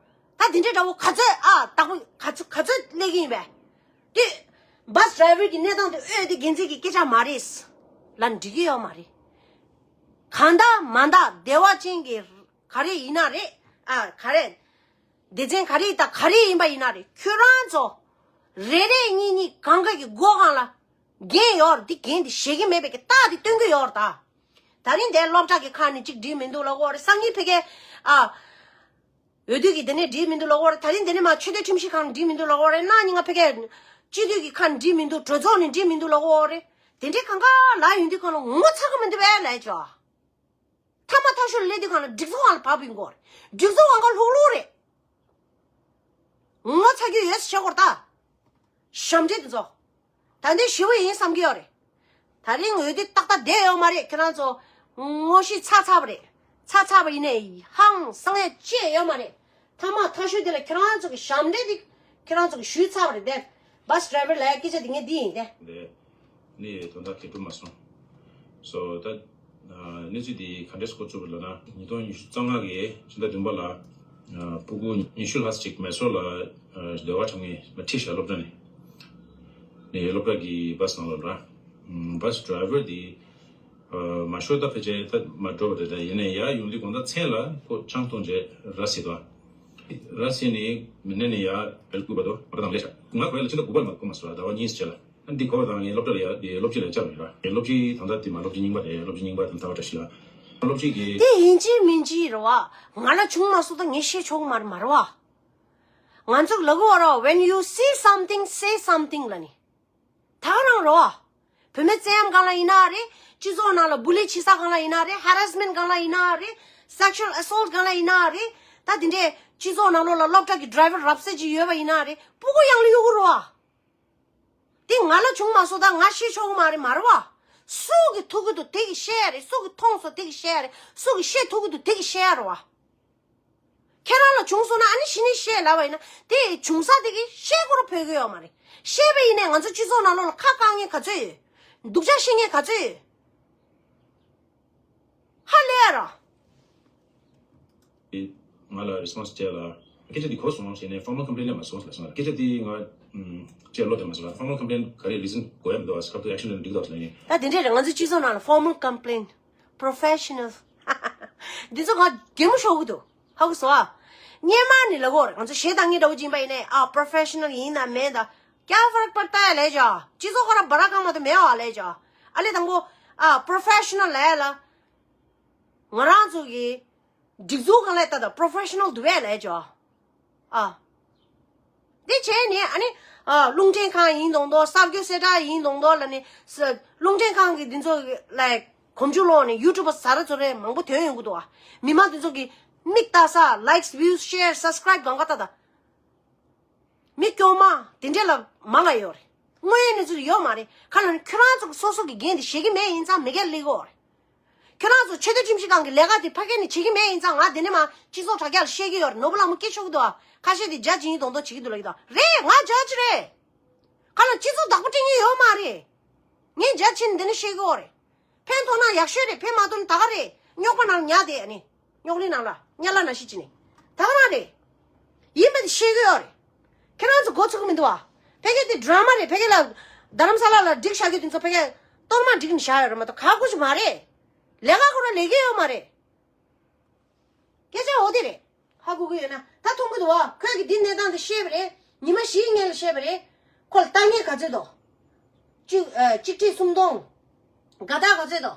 ད་དེ་འདྲའི་འདྲ་བོ་ག་ཚོད་ཨ་བདག་པོ་ག་ཚོད་ག་ཚོད་སླེབས་ཀྱི་ཡིན་པས། དེ་བྷ་སི་ཌི་རའི་ཝར་གྱི་གནས་སྟངས་དེ་ཨོ་དེ་འགན་འཛིན་གྱི་སྐད་ཆ་མ་རེད་ལབ་འགྲིག་གི་ཡོད་མ་རེད། གང་འདྲ་མ་འདྲ་བདེ་བ་ཅན་གྱི་ག་རེ་ཡིན་ན་རེད། ཨ་ག་རེ། སྡེ་ཚན་ག་རེ་དང་ག་རེ་ཡིན་པ་ཡིན་ན་རེད། ཁྱོད་རང་ཚོ་རེ་རེ་གཉིས་གཉིས་གང་ག་གི་སྒོ་སྒང་ལ་འགན་ཡོད་རེད། འདི་འགན་འདི་བཞེས་ཀྱི་མེད་པའི་གི་རྟགས་འདི་སྟོན་གྱི་ཡོད་རེད་ད། ད་རིང་འདིར་སློབ་གྲྭ་གི་ཁག་ནས་གཅིག་འགྲིག་མི་འདུག་ལབ་ཀྱི་ཡོད་རེད། སང་ཉིན་ཕ་གིར་ཨ། འོས་བསྡུ་གི་དེ་ནས་འགྲིག་མི་འདུག་ལབ་ཀྱི་ཡོད་རེད། ད་རིང་དེ་ནས་མར་ཆོས་དད་ཁྲིམས་ཞིབ་ཁང་ནས་འགྲིག་མི་འདུག་ལབ་ཀྱི་ཡོད་རེད། གནངས་ཉིན་ང་ཕ་གིར་སྤྱི་འཐུས་ཀྱི་ཁག་ནས་འགྲིག་མི་འདུག་གྲོས་ཚོགས་ནས་འགྲིག་མི་འདུག་ལབ་ཀྱི་ཡོད་རེད། དེ་འདྲའི་གང་ག་ལབ་ཡོང་དུས་སྒང་ལ་ངོ་ཚ་གི་མི་འདུག་པས་ལབ་ཀྱི་ཡོད། མཐའ་མ་མཐའ་གཞུག་སླེབས་དུས་སྒང་ལ་སྒྲིག་འཛུགས་སྒང་ལ་བབས་ཡོང་གི་ཡོད་རེད། སྒྲིག་འཛུགས་སྒང་ག་ལྷུག་ལྷུག་རེད། ངོ་ཚ་རྒྱུ་ཡོད་ཟེར་བཤད་ཀྱི་ཡོད་རེད་ད། ཞབས་འདྲེན་དེ་ཚོ། ད་འདི་ཞེ་པོ་ཡིན་བསམ་གྱི་ཡོད་རེད། ད་རིང་འོས་བསྡུ་ཏག་ཏག་བསྡད་ཡོད་མ་རེད། ཁྱེད་རང་ཚོ་ངོ་ཤེས་ཚར་ཚར་བ་རེད། ཚར་ཚར་བ་ཡིན་ནའི་ཧང་སང་ཡ་ཅི་ཡང་ཡོད་མ་རེད། མཐའ་མ་མཐའ་གཞུག་དེ་ལ་ཁྱེད་རང་ཚོ་གི་ཞབས་འདྲེན་དེ་ཁྱེད་རང་ཚོ་གི་ཞུས་ཚར་བ་རེད་དེ། བྷ་སི་ཌི་རའི་ཝར་ལབ་ཡ་སྐད་ཆ་དེ་ངས་འདི་ཡིན་ཏེ། ནས་དོན་དག་གལ་གྲུབ་མ་སོང་། སོ་ད་གནས་ཚུལ་འདི་ག་འདྲས་འགོ་བཙུགས་པ་ལབ་ན། ཉིས་སྟོང་ཉི་ཤུ་རྩ་ལྔ་གི་ཕྱི་ཟླ་བདུན་པ་ལ་ཕྲུ་གུ་ཉི་ཤུ་ལྷག་ཅིག་མེ་སོར་ལ་སྡེ་བ་གྲངས་ངེས་ཁྲིད་བཞག་སློབ་གྲྭ་ནས། ནས་སློབ་གྲྭ་གི་བྷ་སི་ནང་ལོགས་ལ། བྷ་སི་ཌི་རའི་ཝར་འདི་མ་ཤོར་ད་ཕལ་ཆེར་ད་མ་འགྲོ་བ་རེད། ད་ཡིན་ནའི་ཡར་ཡོང་དུས་དགོང་དག་མཚན་ལ་ཁོ་ཆང་འཐུང་བྱས་ར་བཟི་དོ། ར་བཟི་ནས་མི་སྣ་ནས་ཡར་བལ་སྐུད་པ་དོ་བ་དང་ལས་བྱ། ང་གོ་ཡ་ལ་ཕྱི་ཟླ་དགུ་པ་ལ་མ་གོ་མ་སོང་ལ་ཟླ་བ་གཉིས་ཕྱེད་ལ། འདི་གོ་བ་དང་ངའི་སློབ་གྲྭ་ལ་ཡ་དེ་སློབ་སྤྱི་ལ་བཅར་བ་ཡིན་ར། སློབ་སྤྱི་དང་ད་དེ་མ་སློབ་སྤྱི་རྙིང་པ་རེད། སློབ་སྤྱི་རྙིང་པ་དང་ད་བ་བཀྲ་ཤིས་ལ། སློབ་སྤྱི་གིས། དེ་ཡིན་གཅིག་མིན་གཅིག་རེད་བ། ང་ལ་བྱུང་མ་སོང་ད་ངས་ཤེས་ཆོག་མ་རེད་མ་རེད་བ། ང་ཚོ་ལབ་ཀྱི་ཡོད་རེད། When you see something, say something ལབ་ནི། ད་ག་རང་རེད་བ། བུད་མེད་བཙན་གཡེམ་སྒང་ལ་ཡིན་ན་རེད། སྤྱི་ཚོགས་ནང་ལ་བུ་ལི་བྱེད་ས་སྒང་ལ་ཡིན་ན་རེད། ཧ་ར་སི་མེན་ཊི་སྒང་ལ་ཡིན་ན་རེད། སེག་ཤུ་ཨལ་ཨེ་སོལ་ཊི་སྒང་ལ་ཡིན་ན་རེད། ད་དེ་འདྲའི་སྤྱི་ཚོགས་ནང་ལོགས་ལ་སློབ་གྲྭ་གི་ཌི་རའི་ཝར་རབ་གསལ་ཅིག་ཡོད་པ་ཡིན་ན་རེད། སྤུ་གུ་གཡང་ལ་གཡུག་གི་རེད་བ། དེ་ང་ལ་བྱུང་མ་སོང་ད་ང་ཤེས་ཆོག་གི་མ་རེད་མ་རེད་བ། སུ་གིས་ཐུག་གི་འདུག་དེ་གིས་བཤད་ཡ་རེད། སུ་གིས་མཐོང་སོང་དེ་གིས་བཤད་ཡ་རེད། སུ་གིས་བཤད་ཐུབ་ཀྱི་འདུག་དེ་གིས་བཤད་ཡ་རེད་བ། ཁྱེད་རང་ལ་བྱུང་སོང་ན་ཨ་ནི་གཞི་ནས་བཤད་ལབ་པ་ཡིན་ན་དེ་བྱུང་ས་དེ་གིས་བཤད་དགོས་ར་ཕོད་ཀྱི་ཡོད་མ་རེད། བཤད་པ་ཡིན་ནའི་ང་ཚོ་སྤྱི་ཚོགས་ནང་ལོགས་ལ་ཁ་བཀག་མཁན་ག་ཚོད་ཡོད། སྡུག་ཅག་བཤད་མཁན་ག་ཚོད་ཡོད། ཧ་ལས་ཡ་ར། ང་ལ་རེ་སི་པོན་སི་སྤྲད་ལ། སྐད་ཆ་འདི་གོ་སོང་ཞེས་ནས་ཕོར་མལ་ཀམ་པི་ལེན་ལ་མ་སོང་ཟེར་ལ་སོང་ལ། སྐད་ཆ་འདི་ང་ཨམ་སྤྲད་བློ་དེ་མ་སོང་ལ། ཕོར་མལ་ཀམ་པི་ལེན་ག་རེ་རི་ཛན་དགོས་ཡ་མི་འདུག་ཨ། སྐབས་དུ་ཨེག་ཤན་ལེན་འགྲིག་འདུག་ཟེར་ལ་ཡིན། ད་དེ་འདྲས་རེད། ང་ཚོའི་སྤྱི་ཚོགས་ནང་ལ་ཕོར་མལ་ཀམ་པི་ལེན། པོ་རོ་ཕེ་ཤ་ནལ། འདི་ཚོ་ང་གད་མོ་ཤོར་གི་འདུག་ཧ་གོ་སོང་ཨ། སྔན་མ་ནས་ལབ་ཀྱི་ཡོད་རེད། ང་ཚོ་གཞས་བཏང་མཁན་འདྲ་བོ་ཅིག་ཡིན་པ་ཡིན་ནའི་ཨ་པོ་རོ་ཕེ་ཤ་ནལ་ཡིན་ན་མིན་ད། ཀྱ་ཧྥ་རག་པར་ཏཱ་ཡ་ལབ་ཀྱི་ཡོད། སྤྱི་ཚོགས་ཁོ་རང་བ་ར་གང་མ་གཏོགས་མེད་པ་ལབ་ཀྱི་ཡོད། ཨ་ལས་དང་པོ་ཨ་པོ་རོ་ཕེ་ཤ་ནལ་ལབ་ཡ་ལ། ང་རང་ཚོ་གི་སྒྲིག་འཛུགས་སྒང་ལ་ལྟ་དང་པོ་རོ་ཕེ་ཤ་ནལ་འདུག་པས་ལབ་ཀྱི་ཡོད། ཨ། དེ་བྱས་ནས་ཨ་ནི་ཨ་རླུང་འཕྲིན་ཁང་ཡིན་མདོག་མདོག་གསར་འགྱུར་གསལ་བསྒྲགས་ཡིན་མདོག་མདོག་ལབ་ནས་ས་རླུང་འཕྲིན་ཁང་གི་འདི་ཚོ་ལ་གོམ་རྒྱུ་ལོག་ནས་ཡུ་ཊུབ་པ་ཟ་ར་ཚོ་རེ་མང་པོ་ཐོན་ཡོང་གི་འདུག་ཨ། མི་མང་འདི་ཚོ་གི་མིག་ལྟ་ས་ལའིཀ་སི་བིའུ་སི་ཤེར་སབ་སི་ཀ་རའིབ་གང་ག་ལྟ་དང་། མི་སྐྱོ་མ་དེ་འདྲས་ལ་མང་ང་ཡོད་རེད། དངོས་ཡོད་གནས་ཚུལ་ཡོད་མ་རེད། ཁ་ལ་ནི་ཁྱོད་རང་ཚོ་སོ་སོ་གི་འགན་དེ་བཞེས་ཀྱི་མེད་ཡིན་ཙང་མི་སྒེར་སླེབས་ཀྱི་ཡོད་རེད། ཁྱོད་རང་ཚོ་ཆོས་དད་ཁྲིམས་ཞིབ་ཁང་གི་ལས་ཀ་དེ་ཕ་གི་ནས་བྱེད་ཀྱི་མེད་ཡིན་ཙང་ང་དེ་ནས་མར་སྤྱི་ཚོགས་དྲ་རྒྱ་ལ་བཤད་ཀྱི་ཡོད་རེད། ནོར་བུ་ལྷ་མོ་སྐད་ཆོག་གི་འདུག་ཨ། ཁ་ཤས་དེ་རྒྱ་ཇི་ཡིན་མདོག་མདོག་བྱེད་ཀྱི་འདུག་ལབ་ཀྱི་འདུག་རེད། ང་རྒྱ་ཆེ་རེད། ཁ་ལ་སྤྱི་ཚོགས་བདག་པོ་སྤྲད་མཁན་ཡོད་མ་རེད། ངས་རྒྱ་ཆེ་ནས་འདི་ནས་བཤད་ཀྱི་ཡོད་རེད། ཕན་ཐོགས་ན་ཡག་ཤོས་རེད། ཕན་མ་ཐོགས་ན་ད་ག་རེད། རྙོག་པ་ནང་ཉལ་བསྡད་ཨ་ནི། རྙོག་གླིང་ནང་ལ་དམྱལ་བ་ནང་བཞིན་བྱས་ནས། ད་ག་རང་རེད། ཡིན་པ་དེ་ཤེས་ཀྱི་ཡོད་རེད། ཁྱེད་རང་ཚོ་མགོ་ཚོས་ཀྱི་མི་འདུག་བ། ཕ་གི་དེ་ཌ་ར་མ་རེད། ཕ་གི་ལ་རྡ་རམ་ས་ལ་ལ་སྒྲིག་བཞག་རྒྱུ་དེ་ཚོ་ཕ་གི་གཏོར་མ་སྒྲིག་ནས་བཞག་ཡོད་རེད་མ་གཏོགས་ག་གུ་ཞིག་མ་རེད། ལས་ཀ་ཁོ་རང་ལས་ཀྱི་ཡོད་མ་རེད། སྐད་ཆ་འོ་དེ་རེད། ཧ་གོ་གི་ཡོད་ན་ད་མཐོང་གི་འདུག་བ། ཁོས་ཀྱིས་འདི་གནས་སྟངས་འདི་བཤད་པ་རེད། ཉི་མ་བཞིའི་སྔོན་ལ་བཤད་པ་རེད། ཁོ་ལ་ལྟ་ངན་ག་ཚོད་འདུག་གཅིག་ཨ་གཅིག་ཁྲི་སུམ་སྟོང་། དགའ་རྟགས་ག་ཚོད་འདུག་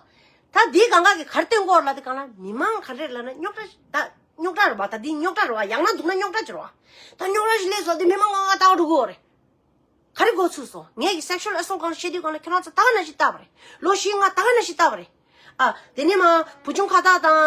ད་འདིའི་གང་ག་གི་ག་རེ་སྟོན་གོ་ལ་དེ་གང་ལ་མི་མང་ག་རེ་ལ་ན་རྙོག་དྲ་ད་རྙོག་དྲ་རེད་བ། ད་འདི་རྙོག་དྲ་རེད་བ། ཡང་ན་འདུག་ན་རྙོག་དྲ་ཅིག་རེད་བ། ད་རྙོག་དྲ་ཞིག་སླེབས་སོང་དེ་མི་མང་ང་ལྟ་བ་འགྲོ་གི་ཡོད་རེད། ག་རེ་འགོ་ཚུགས་སོང་། ངས་ཀྱི་sexual assault གང་བཤད་དུས་གང་ལ་ཁྱེད་རང་ཚོ་ད་ག་ནང་བཞིན་ལྟ་བ་རེད། ལོ་བཞི་ལྔ་ད་ག་ནང་བཞིན་ལྟ་བ་རེད། ཨ་དེ་ནས་མ་བུ་ཆུང་ཁ་བཏགས་དང་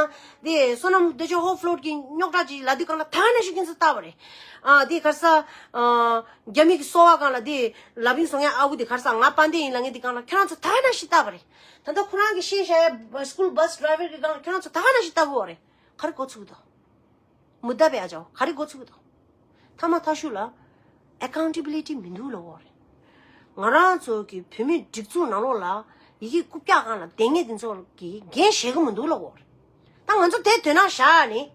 དེ་བསོད་ནམས་སྟོབས་ཆེན་ཧོ་ཕློད་ཀྱི་རྙོག་དྲ་ཅིག་ལབ་དུས་གང་ལ་ད་ག་ནང་བཞིན་ཁྱེད་ཚོ་ལྟ་བ་རེད། ཨ་དེ་ག་རེ་ཟ། ཨ་རྒྱ་མི་གི་སོ་བ་གང་ལ་དེ་ལ་ཕིང་སོང་ཡ་ཨ་ཁུ་དེ་ག་རེ་ཟ་ང་དཔལ་ལྡན་ཡིན་ལབ་མཁན་དེ་གང་ལ་ཁྱེད་རང་ཚོ་ད་ག་ནང་བཞིན་ལྟ་བ་རེད། ད་ལྟ་ཁོ་རང་གི་བཤད་བཞག་ཡ་school bus driver གི་གང་ལ་ཁྱེད་རང་ཚོ་ད་ག་ནང་བཞིན་ལྟ་གི་ཡོད་རེད། ག་རེ་འགོ་ཚུགས་འདུག་མུ་མཐའ་བས་ཨ་ཅག་ག་རེ་འགོ་ཚུགས་འདུག་མཐའ་མ་མཐའ་གཞུག་ལ་accountability མི་འདུག་ལབ་ཡོད་རེད། ང་རང་ཚོ་གི་བོད་མིའི་སྒྲིག་འཛུགས་ནང་ལོགས་ལ་ཡི་གེ་རྐུབ་བཀྱག་སྒང་ལ་བསྡད་མཁན་དེ་ཚོ་གི་འགན་བཞེས་ཀྱི་མི་འདུག་ལབ་ཡོད་རེད། ད་ང་ཚོ་དེ་དོན་དག་བཞག་ནས་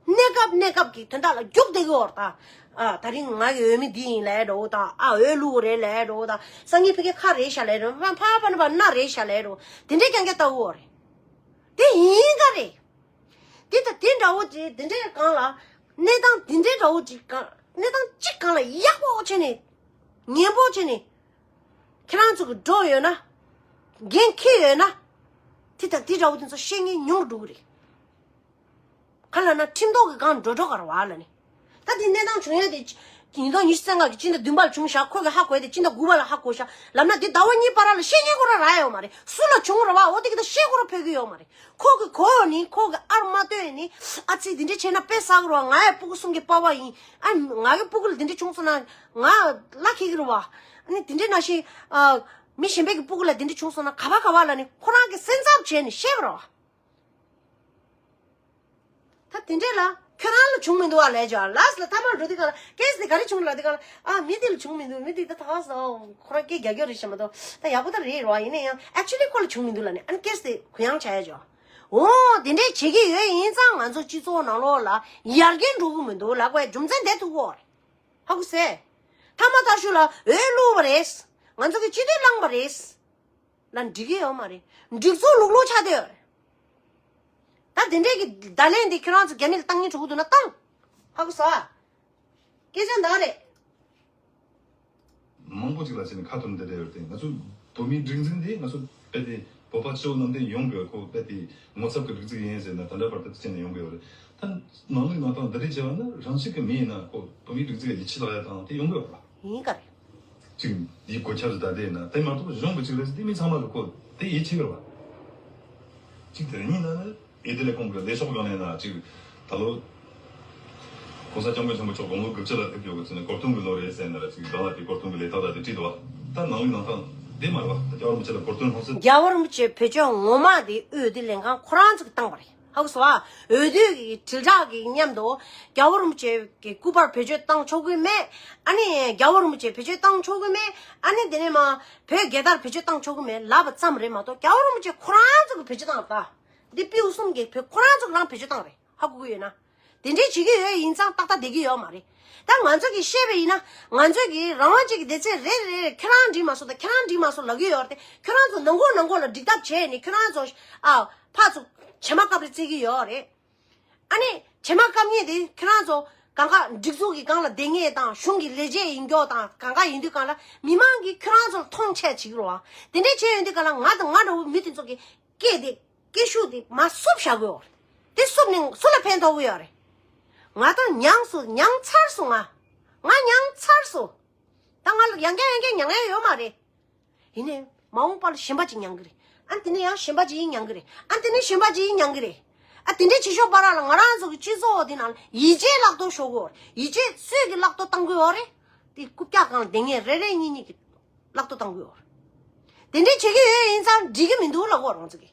གནས་སྐབས་གནས་སྐབས་ཀྱི་དོན་དག་ལ་རྒྱུགས་བསྡད་ཀྱི་ཡོད་རེད། ད་ཨ་ད་རིང་ང་གི་འོས་མི་འདི་ཡིན་ལབ་འགྲོ་དང་ཨ་འོས་བླུགས་རེད་ལབ་འགྲོ་དང་སང་ཉིན་ཕ་གི་ཁ་རེད་ཤག་ལབ་འགྲོ་ཕ་ཕ་ཕ་ན་ཕ་ན་རེད་ཤག་ལབ་འགྲོ་དེ་འདྲའི་རྐྱང་རྐྱང་ལྟ་གི་ཡོད་རེད། དེ་ཡིན་ག་རེད། དེ་ད་དེ་འདྲ་བོ་ཅིག་དེ་འདྲའི་སྒང་ལ་གནས་སྟངས་དེ་འདྲའི་འདྲ་བོ་ཅིག་སྒང་གནས་སྟངས་གཅིག་སྒང་ལ་ཡག་པོ་བྱས་ནས་ངན་པོ་བྱས་ནས་ཁྱེད་རང་ཚོ་གི་འགྲོ་ཡོད་ན་འགན་འཁྱེར་ཡོད་ན་དེ་ད་དེ་འདྲ་བོ་དེ་ཚོ་བཤད་མཁན་ཉུང་རུ་འགྲོ་གི་རེད། ག་ལ་ན་ཁྲིམས་ཐོག་གི་སྒང་འགྲོ་འགྲོ་ག་ར་བ་ལ་ནི། ད་དེ་གནས་སྟངས་བྱུང་ཡ་དེ་ཉིས་སྟོང་ཉི་ཤུ་རྩ་ལྔ་གི་སྤྱི་ཟླ་བདུན་པ་ལ་བྱུང་ཤག་ཁོ་གི་ཧ་གོ་ཡ་དེ་སྤྱི་ཟླ་དགུ་པ་ལ་ཧ་གོ་ཤག་ལབ་ན་དེ་ཟླ་བ་གཉིས་བར་ལ་བཤད་མཁན་ཁོ་ར་རག་ཡོད་མ་རེད། སུ་ལ་བྱུང་ར་བ་འོ་དེ་གི་ད་བཤད་ཁོ་ར་ཕོད་ཀྱི་ཡོད་མ་རེད། ཁོ་གི་གོ་ནི་ཁོ་གི་ཨར་མ་ལྟོས་ནི་ཨ་ཙི་དེ་འདྲ་བྱས་ན་དཔེ་བསགས་ར་བ། ང་ཡ་སྤུ་གུ་གསུམ་གི་པ་ཕ་ཡིན། ཨ་ང་གི་སྤུ་གུ་ལ་དེ་འདྲ་བྱུང་སོང་ན་ང་བླ་ཁེ་གི་ར་བ། ཨ་ནི་དེ་འདྲ་ན་ཤི་ཨ་མི་གཞན་པའི་གི་སྤུ་གུ་ལ་དེ་འདྲ་བྱུང་སོང་ན་ག་བ་ག་བ་ལ་ནི་ཁོ་རང་གི་སེམས་འཚབ་བྱས་ནི་བཤད་པ་ར་བ། ད་དེ་འདྲས་ལ་ཁྱོད་རང་ལ་བྱུང་མི་འདུག་ཨ་ལས་ཀྱང་ལ་སི་ལ་ཐ་མར་འགྲོ་དུས་ག་ལ་ཀེ་སི་དེ་ག་རེ་བྱུང་ལ་དུས་ག་ལ་ཨ་མི་དེ་ལ་བྱུང་མི་འདུག་མི་དེ་ད་ཐག་སོ་ཁོ་རང་སྐད་རྒྱག་རྒྱག་རེད་ཤི་མ་གཏོགས་ད་ཡག་པོ་ད་རེད་རོ་ཡིན་ན་ཡང་ཨེག་ཅུ་ལི་ཁོ་ལ་བྱུང་མི་འདུག་ལ་ནི་ཨ་ནི་ཀེ་སི་དེ་གུ་ཡངས་བྱ་ཡ་ཅོ། འོ་དེ་འདྲས་བྱེད་ཀྱི་ཡོད་ཡིན་ཙང་ང་ཚོ་སྤྱི་ཚོགས་ནང་ལོགས་ལ་ཡར་རྒྱས་འགྲོ་གི་མི་འདུག་ལབ་དགོས་རྒྱུ་མཚན་དེ་ཐུག་གོ་རེད། ཧ་གོ་སེ། ཐ་མ་ཐག་ཤུ་ལ་འོས་བླུགས་པ་རེད། ང་ཚོ་གི་སྤྱི་འཐུས་བླངས་པ་རེད། ལ་འགྲིག་གི་ཡོད་མ་རེད། སྒྲིག་འཛུགས་ལུག་ལུག་ཆགས་བསྡད་ཡོད་རེད། ད་དེ་འདྲས་ཀྱི་བརྡ་ལན་འདི་ཁྱོད་རང་ཚོ་རྒྱ་མི་ལ་བཏང་སྙིང་བྲོ་གི་འདུག་ན་བཏང་། ཧ་གོ་སོང་ཨ། སྐད་ཆ་འདང་རེད། མང་པོ་ཅིག་ལ་བྱས་ནས་ཁ་ཐོར་བསྡད་བསྡད་ཡོད་རེད་དེ་ང་ཚོ་བོད་མིའི་སྒྲིག་འཛུགས་འདི་ང་ཚོ་དཔེ་དེ་བོད་པ་སྤྱི་བོ་གནམ་བསྟན་ཡོང་དགོས་ཁོ་དཔེ་དེ་ངོ་ཚབ་ཀྱི་སྒྲིག་འཛུགས་ཡིན་ཟེར་ན་ད་ལྟ་བར་དུ་བྱས་ནས་ཡོང་གི་ཡོད་རེད། ད་ནང་མི་ནང་ཐང་འདི་འདྲས་བྱས་པ་ན་རང་ཤུགས་ཀྱིས་མི་ཡིན་ན་ཁོ་བོད་མིའི་སྒྲིག་འཛུགས་ལ་ཡིད་ཆེས་ལག་ཡ་དང་དེ་ཡོང་གི་ཡོད་རེད། ཡིན་ག་རེད། ཅིག་འདིའི་གོ་ཁྱབ་ཟེར་ད་དེ་ཡིན་ན་དེ་མ་གཏོགས་གཞུང་གི་ཅིག་རེད་ཟེར་དེ་མི་ཚང་མ་གི་ཁོ་དེ་ཡིད་ཆེས་གི་རེད་བ། ཅིག་དེ་རེད་གཉིས་ན་ནི་ཨེ་ཏི་ལེ་ཁོང་གི་ལས་ཤོག་ཡོང་ནས་ན་ཅིག་ད་ལོ་༸གོང་ས་༸སྐྱབས་མགོན་ཆེན་པོ་མཆོག་དགུང་ལོ་དགུ་བཅུ་ལ་ཕེབས་ཡོད་གི་ཚེ་ནས་གོ་སྟོན་གི་ལོ་རེད་ཟེར་ནས་ཅིག་གདོང་ལ་དེ་གོ་སྟོན་གི་ལས་རྟགས་ད་དེ་བྲིས་འདུག་བ། ད་ནང་མི་ནང་ཐང་དེ་མ་རེད་བ། ད་རྒྱལ་བ་རིན་པོ་ཆེ་བོད་ཆོས་ངོ་མ་དེ་འོས་བསྡུ་ལས་ཁང་ཁོ་རང་ཚོ་གི་བཏང་བ་རེད། ཧ་གོ་སོང་ཨ། འོས་བསྡུ་གི་དྲིལ་བསྒྲགས་ཀྱི་མཉམ་དུ་རྒྱལ་བ་རིན་པོ་ཆེ་གི་སྐུ་པར་བེད་སྤྱོད་བཏང་ཆོག་གི་མེད། ཨ་ནི་རྒྱལ་བ་རིན་པོ་ཆེ་བེད་སྤྱོད་བཏང་ཆོག་གི་མེད། ཨ་ནི་དེ་ནས་མ་བོད་རྒྱལ་དར་བེད་སྤྱོད་བཏང་ཆོག་གི་མེད་ལབ་པ་ཙམ་རེད་མ་གཏོགས་རྒྱལ་བ་རིན་པོ་ཆེ་ཁོ་རང་ཚོ་གི་བེད་སྤྱོད་བཏང་ད། འདི་པིའུ་གསུམ་གི་བོད་ཁོ་རང་ཚོ་གི་རང་བེད་སྤྱོད་བཏང་རེད། ཧ་གོ་གི་ཡོད་ན། དེ་འདྲའི་བྱེད་ཀྱི་ཡོད་ཡིན་ཙང་ཏག་ཏག་བསྡད་ཀྱི་ཡོད་མ་རེད། ད་ང་ཚོ་གི་བཤད་པ་ཡིན་ན་ང་ཚོ་གི་རང་དབང་ཅན་གྱི་སྡེ་ཚན་རེ་རེ་རེ་ཁྱེད་རང་འགྲིག་མ་སོང་ད་ཁྱེད་རང་འགྲིག་མ་སོང་ལབ་ཀྱི་ཡོད་རེད་དེ་ཁྱེད་རང་ཚོ་ནང་ཁོག་ནང་ཁོག་ལ་འགྲིག་ཐབས་བྱས་ནས་ཁྱེད་རང་ཚོ་ཨ་ཕར་ཚུར་བྱེ་མ་བཀབ་རེ་བརྩི་གི་ཡོད་རེད། ཨ་ནི་བྱེ་མ་བཀབ་མཁན་དེ་ཁྱེད་རང་ཚོ་གང་ག་སྒྲིག་འཛུགས་ཀྱི་སྒང་ལ་བསྡད་མཁན་དང་གཞུང་གི་ལས་བྱེད་ཡིན་མཁན་དང་གང་ག་ཡིན་དུས་སྒང་ལ་མི་མང་གིས་ཁྱེད་རང་ཚོར་མཐོང་ཆེན་བྱེད་ཀྱི་རེད་བ། དེ་འདྲས་བྱས་ཡོང་དུས་སྒང་ལ་ང་དང་ང་འདྲ་བོ་མི་དེ་ཚོ་གི་སྐད་དེ་སྐད་ཤུགས་དེ་མར་བསུབ་བཞག་དགོས་ཡོད་རེད། དེ་བསུབ་ནས་སུ་ལ་ཕན་ཐོགས་ཀྱི་ཡོད་རེད། ང་དང་མྱངས་སོང་མྱངས་ཚར་སོང་ང་། ང་མྱངས་ཚར་སོང་། ད་ང་ལ་ཡང་བསྐྱར་ཡང་བསྐྱར་མྱང་ཡ་ཡོད་མ་རེད། ཡིན་ནའི་མ་འོངས་པ་ལ་གཞན་པ་ཅིག་མྱང་གི་རེད། ཨ་དེ་ནས་ཡང་གཞན་པ་ཅིག་མྱང་གི་རེད། ཨ་དེ་ནས་གཞན་པ་ཅིག་མྱང་གི་རེད། ཨ་དེ་འདྲའི་བྱེད་ཤོག་བར་ལ་ང་རང་ཚོ་གི་སྤྱི་ཚོགས་འདི་ནང་ཡིད་ཆེས་བརླག་གཏོར་ཤོར་གི་ཡོད་རེད། ཡིད་ཆེས་སུས་ཀྱི་བརླག་གཏོར་བཏང་གི་ཡོད་རེད། དེ་རྐུབ་བཀྱག་སྒང་ལ་བསྡད་མཁན་རེ་རེ་གཉིས་གཉིས་ཀྱི་བརླག་གཏོར་བཏང་གི་ཡོད་རེད། དེ་འདྲའི་བྱེད་ཀྱི་ཡོད་ཡིན་ཙང་འགྲིག་གི་མི་འདུག་ལབ་གོ་རང་ཚོ་གི།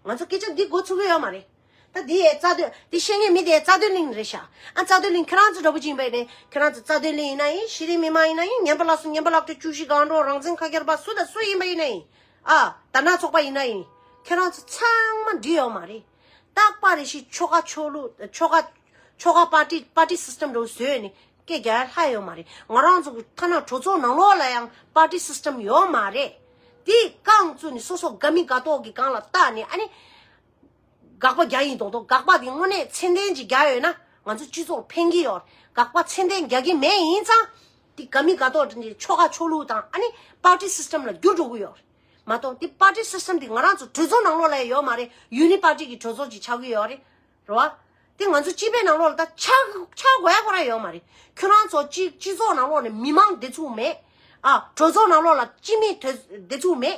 ང་ཚོ་སྐད་ཆ་འདི་འགོ་ཚུགས་ཀྱི་ཡོད་མ་རེད། ད་འདི་ཡའི་རྩ་དོན་འདི་བཤད་མཁན་མི་དེ་རྩ་དོན་གླིང་རེད་ཤག་ཨ་རྩ་དོན་གླིང་ཁྱེད་རང་ཚོ་འདྲ་པོ་ཅིག་ཡིན་པ་ཡིན་ནའི་ཁྱེད་རང་ཚོ་རྩ་དོན་གླིང་ཡིན་ན་ཡིན་གཞི་རིམ་མི་མང་ཡིན་ན་ཡིན་ཉན་པ་ལགས་སོ་ཉན་པ་ལགས་སོ་བཅུ་བཞི་སྒང་དྲུག་རང་བཙན་ཁ་ཁྱེར་པ་སུ་དང་སུ་ཡིན་པ་ཡིན་ན་ཡིན། ཨ་དར་ནག་ཚོགས་པ་ཡིན་ན་ཡིན། ཁྱེད་རང་ཚོ་ཚང་མ་འགྲིག་ཡོད་མ་རེད། རྟག་པར་རེ་ཞིག་ཆོལ་ཁ་ཆོས་ལུགས་ཆོལ་ཁ་ཆོལ་ཁ་པར་ཏི་པར་ཏི་སི་སི་ཊམ་འདྲ་བོ་བཟོས་ནས་སྐད་རྒྱག་ཡ་ལྷག་ཡོད་མ་རེད། ང་རང་ཚོ་གི་ཐ་ན་གྲོས་ཚོགས་ནང་ལོགས་ལ་ཡང་པར་ཏི་སི་སི་ཊམ་ཡོད་མ་རེད། དེ་རྐང་བཙུགས་ནས་སོ་སོ་དགའ་མི་དགའ་མདོག་གི་སྒང་ལ་བལྟས་ནས་ཨ་ནི། དགག་པ་རྒྱག་ཡིན་མདོག་མདོག་དགག་པ་དེ་དངོས་གནས་ཚད་ལྡན་ཅིག་རྒྱག་ཡོད་ན་ང་ཚོ་སྤྱི་ཚོགས་ཕན་གྱི་ཡོད་རེད། དགག་པ་ཚད་ལྡན་རྒྱག་གི་མེད་ཡིན་ཙང་། དེ་དགའ་མི་དགའ་མདོག་དེ་འདྲའི་ཆོལ་ཁ་ཆོས་ལུགས་དང་ཨ་ནི་པར་ཏི་སི་སི་ཊམ་ལ་འགྱུར་འགྲོ་གི་ཡོད་རེད། མ་གཏོགས་འདི་པར་ཊི་སི་སི་ཊམ་འདི་ང་རང་ཚོ་གྲོས་ཚོགས་ནང་ལོགས་ལ་ཡོད་མ་རེད། ཡུ་ནི་པར་ཊི་གི་གྲོས་ཚོགས་ཅིག་ཆགས་ཀྱི་ཡོད་རེད། རེད་བ། འདི་ང་ཚོ་སྤྱི་པའི་ནང་ལོགས་ལ་ད་ཆགས་ཆགས་དགོས་ཡ་ཁོ་རང་ཡོད་མ་རེད། ཁྱོད་རང་ཚོ་སྤྱི་སྤྱི་ཚོགས་ནང་ལོགས་ནས་མི་མང་བདེ་ཚུགས་མེད། ཨ་གྲོས་ཚོགས་ནང་ལོགས་ལ་སྤྱི་མི་དོ་བདེ་ཚུགས་མེད།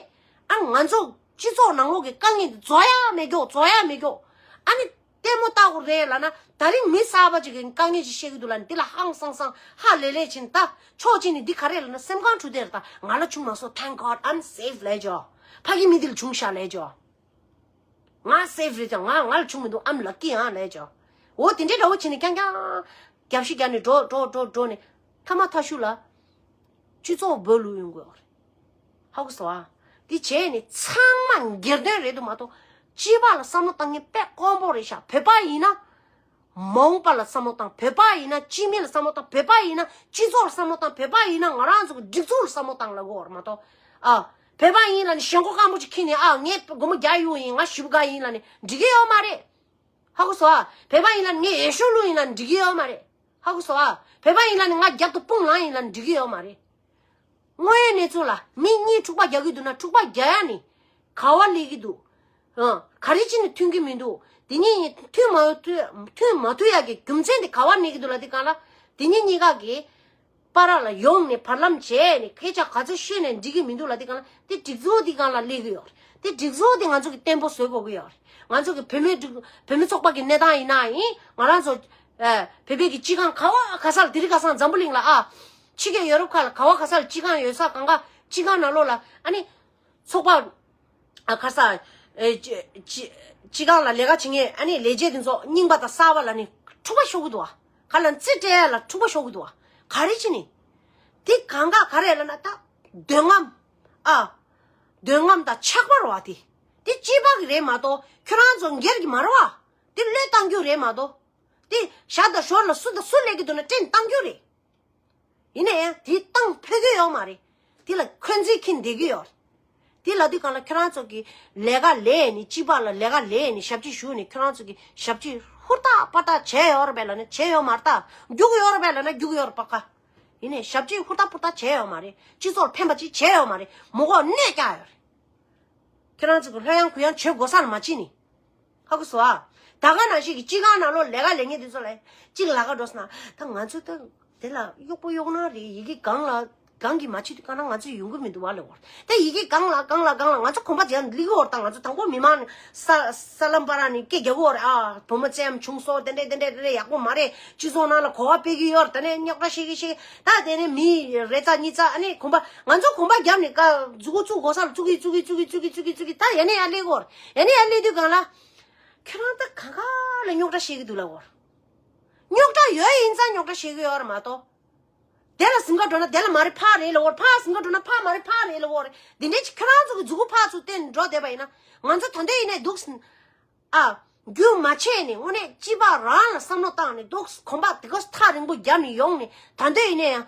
ཨ་ང་ཚོ་སྤྱི་ཚོགས་ནང་ལོགས་ཀྱི་དཀའ་ངལ་འདི་རྫོགས་ཡ་མེད་ཀྱོག་རྫོགས་ཡ་མེད་ཀྱོག་ཨ་ནི་ལྟད་མོ་ལྟ་དགོས་རེད་ལབ་ན། ད་རིང་མི་གསར་པ་ཅིག་གིས་དཀའ་ངལ་ཅིག་བཤད་ཀྱི་འདུག་ལབ་ནས་འདི་ལ་ཧང་སང་སང་ཧ་ལས་ལས་ཕྱིན། ད་ཕྱོགས་གཅིག་ནས་འདི་ག་རེ་ལབ་ན་སེམས་ཁམས་འཁྲུག་བསྡད་རེད། ད་ང་ལ་བྱུང་མ་སོང་། Thank God I'm safe ལབ་ཅོག་ཕ་གི་མི་འདི་ལ་བྱུང་ཤག་ལབ་ཅོག་ང་སེབ་རེད་ཀྱང་ང་ང་ལ་བྱུང་མི་འདུག I'm lucky ཨང་ལབ་ཅོག་འོ་དེ་འདྲའི་འདྲ་བོ་བྱས་ནས་རྐྱང་རྐྱང་རྒྱབ་ཤིག་རྒྱབ་ནས་འགྲོ་འགྲོ་འགྲོ་འགྲོ་ནས་ཐ་མ་ཐ་ཤུ་ལ་སྤྱི་ཚོགས་འབོད་ལུག་ཡོང་དགོས་རེད། ཧ་གོ་སོང་ཨ། འདི་བྱས་ནས་ཚང་མ་སྒེར་དོན་རེད་འདུག་མ་གཏོགས་སྤྱི་པ་ལ་བསམ་བློ་བཏང་མཁན་དཔེ་དཀོན་པོ་རེད་ཤག་བོད་པ་ཡིན་ན། མ་འོངས་པ་ལ་བསམ་བློ་བཏང་། བོད་པ་ཡིན་ན་སྤྱི་མི་ལ་བསམ་བློ་བཏང་། བོད་པ་ཡིན་ན་སྤྱི་ཚོགས་ལ་བསམ་བློ་བཏང་། བོད་པ་ཡིན་ན་ང་རང་ཚོ་གི་སྒྲིག་འཛུགས་ལ་བསམ་བློ་བཏང་ལབ་དགོས་རེད་མ་གཏོགས། ཨ། བོད་པ་ཡིན་ལབ་ནས་ཞེན་ཁོག་སྐམ་པོ་ཅིག་ཁྱེར་ནས་ཨ་ངས་སྒོར་མོ་བརྒྱ་གཡུག་ཡིན། ང་ཞེ་པོ་དགའ་ཡིན་ལབ་ནས་འགྲིག་གི་ཡོད་མ་རེད། ཧ་གོ་སོང་ཨ། བོད་པ་ཡིན་ལབ་ནས་ངས་འོས་ཤོག་བླུགས་ཡིན་ལབ་ནས་འགྲིག་གི་ཡོད་མ་རེད། ཧ་གོ་སོང་ཨ། བོད་པ་ཡིན་ལབ་ནས་ང་རྒྱབ་ཏུ་དཔུང་ལངས་ཡིན་ལབ་ནས་འགྲིག་གི་ཡོད་མ་རེད། དངོས་ཡོད་གནས་ཚུལ་ལ་མི་གཉིས་འཁྲུག་པ་རྒྱག་གི་འདུག་ན་འཁྲུག་པ་རྒྱག་ཡ་ནི་ག་བ་སླེབས་ཀྱི་འདུག་ཨ། ག་རེ་བྱས་ནས་མཐུན་གྱི་མི་འདུག་དེ་གཉིས་གཉིས་མཐུན་མ་མཐུན་མཐུན་མ་མཐུན་ཡ་གི་རྒྱུ་མཚན་དེ་ག་བ་གནས་ཀྱི་འདུག་ལབ་དུས་སྒང་ལ། དེ་གཉིས་གཉིས་ཀ་གི་བར་ལ་ཡོང་ནས་བར་ལམ་བྱས་ནས་སྐད་ཆ་ག་ཚོད་ཤོད་ནས་འགྲིག་གི་མི་འདུག་ལབ་དུས་སྒང་ལ། དེ་སྒྲིག་འཛུགས་དེ་སྒང་ལ་སླེབས་ཀྱི་ཡོད་རེད། དེ་སྒྲིག་འཛུགས་དེ་ང་ཚོ་གི་བརྟན་པོ་བཟོ་དགོས་ཀྱི་ཡོད་རེད། ང་ཚོ་གི་བུད་མེད་སྒྲིག་བུད་མེད་ཚོགས་པ་གི་གནས་སྟངས་ཡིན་ན་ཡིན། ང་རང་ཚོ་ཨ་བོད་པའི་གི་སྤྱི་ཁང་ག་བ་ག་ས་ལ། དེ་རིང་ཁ་སང་འཛམ་བུ་གླིང་ལ་ཨ། ཕྱི་རྒྱལ་ཡོ་རོབ་ཁག་ལ་ག་བ་ག་ས་ལ་སྤྱི་ཁང་ཡོད་ས་གང་ག་སྤྱི་ཁང་ནང་ལོགས་ལ་ཨ་ནི། ཚོགས་པ། ཨ་ག་ས། ཨེ་ཅི་ཅི་སྤྱི་ཁང་ལ་ལས་ཀ་བྱེད་མཁན་ཨ་ནི་ལས་བྱེད་དེ་ཚོ་རྙིང་པ་དང་གསར་པ་ལ་ནི་འཁྲུག་པ་ཤོར་གི་འདུག་བ། ག་ལ་རྩིས་སྤྲད་ཡ་ལ་འཁྲུག་པ་ཤོར་གི་འདུག་བ། ག་རེ་བྱས་ནི། དེ་གང་ག་ག་རེ་ལབ་ན་ད། འདོད་རྔམ། ཨ། འདོད་རྔམ་དང་ཆགས་པ་རེད་བ་དེ། དེ་སྤྱི་པ་གི་རེད་མ་གཏོགས་ཁྱོད་རང་ཚོ་སྒེར་གྱི་མ་རེད་བ། དེ་བློས་བཏང་རྒྱུ་རེད་མ་གཏོགས། དེ་ཞར་དང་ཞོར་ལ་སུ་དང་སུ་སླེབས་ཀྱི་འདུག་ན་སྤྲད་བཏང་རྒྱུ་རེད། ཡིན་ན་ཡང་དེ་བཏང་ཕོད་ཀྱི་ཡོད་མ་རེད། དེ་ལ་འཁོན་འཛིན་འཁྱེར་བསྡད་ཀྱི་ཡོད་རེད། དེ་ལབ་དུས་སྒང་ལ་ཁྱོད་རང་ཚོ་གི་ལས་ཀ་ལས་ནས་སྤྱི་པ་ལ་ལས་ཀ་ལས་ནས་ཞབས་ཕྱི་ཞུས་ནས་ཁྱོད་རང་ཚོ་གི་ཞབས་ཕྱི་ཧུར་ཐག་པར་ཐག་བྱས་ཡོད་རེད་པས་ལབ་ན་བྱས་ཡོད་མ་རེད་ད། རྒྱུག་གི་ཡོད་རེད་པས་ལབ་ན་རྒྱུག་གི་ཡོད་རེད་པ་ཁ། ཡིན་ནས་ཞབས་ཕྱི་ཧུར་ཐག་ཧུར་ཐག་བྱས་ཡོད་མ་རེད། སྤྱི་ཚོགས་ལ་ཕན་པ་ཅིག་བྱས་ཡོད་མ་རེད། མི་མགོ་གནས་བཀྱག་ཡོད་རེད། ཁྱེད་རང་ཚོ་གི་ལྷོད་ཡངས་གུ་ཡངས་བྱེད་དགོས་ས་ལ་མ་ཕྱིན་ནི། ཧ་གོ་སོང་ཨ། ད་ག་ནང་བཞིན་གྱི་སྤྱི་ཁང་ནང་ལོགས་ལས་ཀ་ལས་མཁན་དེ་ཚོ་ལ་གཅིག་ལ་ཁ་འགྲོ་སོང་ན་ད་ང་ཚོ་ད་དེ་ལ་གཡོག་པོ་གཡོག་ནག་རེད། ཡི་གེ་སྒང་ལ་སྒང་གི་མ་བྱེད་དུས་ག་ན་ང་ཚོ་ཡོང་གི་མི་འདུག་བ་ལབ་ཡོད་རེད། ད་ཡི་གེ་སྒང་ལ་སྒང་ལ་སྒང་ལ་ང་ཚོ་གོམ་པ་རྒྱག་སླེབས་ཀྱི་ཡོད་རེད། ད་ང་ཚོ་དང་པོ་མི་མང་ནས་ས་ས་ལམ་པ་ར་ནས་སྐད་རྒྱག་གི་ཡོད་རེད། ཨ་བུ་མོ་བཙའ་ཡམ་བྱུང་སོང་། དེ་འདྲས་དེ་འདྲས་དེ་འདྲས་ཡག་པོ་མ་རེད། སྤྱི་ཚོགས་ནང་ལ་གོ་བ་སྤེལ་གྱི་ཡོད་རེད། ད་ནས་རྙོག་དྲ་བཤད་ཀྱི་བཤད་ཀྱི་ད་དེ་ནས་མི་རེ་ཙག་གཉིས་ཙག་ཨ་ནི་གོམ་པ་ང་ཚོ་གོམ་པ་བརྒྱབ་ནས་ཀ་མཛུ་གུ་བཙུགས་དགོས་ས་ལ་བཙུགས་ཀྱི་བཙུགས་ཀྱི་བཙུགས་ཀྱི་བཙུགས་ཀྱི་བཙུགས་ཀྱི་ད་ཡ་ནས་ཡར་སླེབས་ཀྱི་ཡོད་རེད། ཡ་ནས་ཡར་སླེབས་དུས་སྒང་ལ། ཁྱོད་རང་ད་གང་ག་ལ་རྙོག་དྲ་བཤད་ཀྱི་འདུག་ལབ་ཡོད་རེད། རྙོག་དྲ་ཡོད་ཡིན་ཙང་རྙོག་དྲ་བཤད་ཀྱི་ཡོད་རེད་མ་གཏོགས། དེ་ལ་གཟིམ་ཁ་འགྲོ་ན་དེ་ལ་མ་རེད་ཕར་རེད་ལབ་ཡོད་རེད། ཕར་གཟིམ་ཁ་འགྲོ་ན་ཕར་མ་རེད་ཕར་རེད་ལབ་ཡོད་རེད། འདི་འདྲའི་ཅིག་ཁྱོད་རང་ཚོ་གི་མཛུ་གུ་ཕར་ཚུར་བསྟན་འགྲོ་བསྡད་པ་ཡིན་ན་ང་ཚོ་ད་ལྟ་ཡིན་ནའི་འདུག་ཨ། རྒྱུན་མ་ཆད་ནས་དངོས་གནས་སྤྱི་པ་རང་ལ་བསམ་བློ་བཏང་ནས་འདུག་གོམ་པ་དེ་ག་ཐག་རིང་པོ་བརྒྱབ་ནས་ཡོང་ནས་ད་ལྟ་ཡིན་ནའི་ཡང་།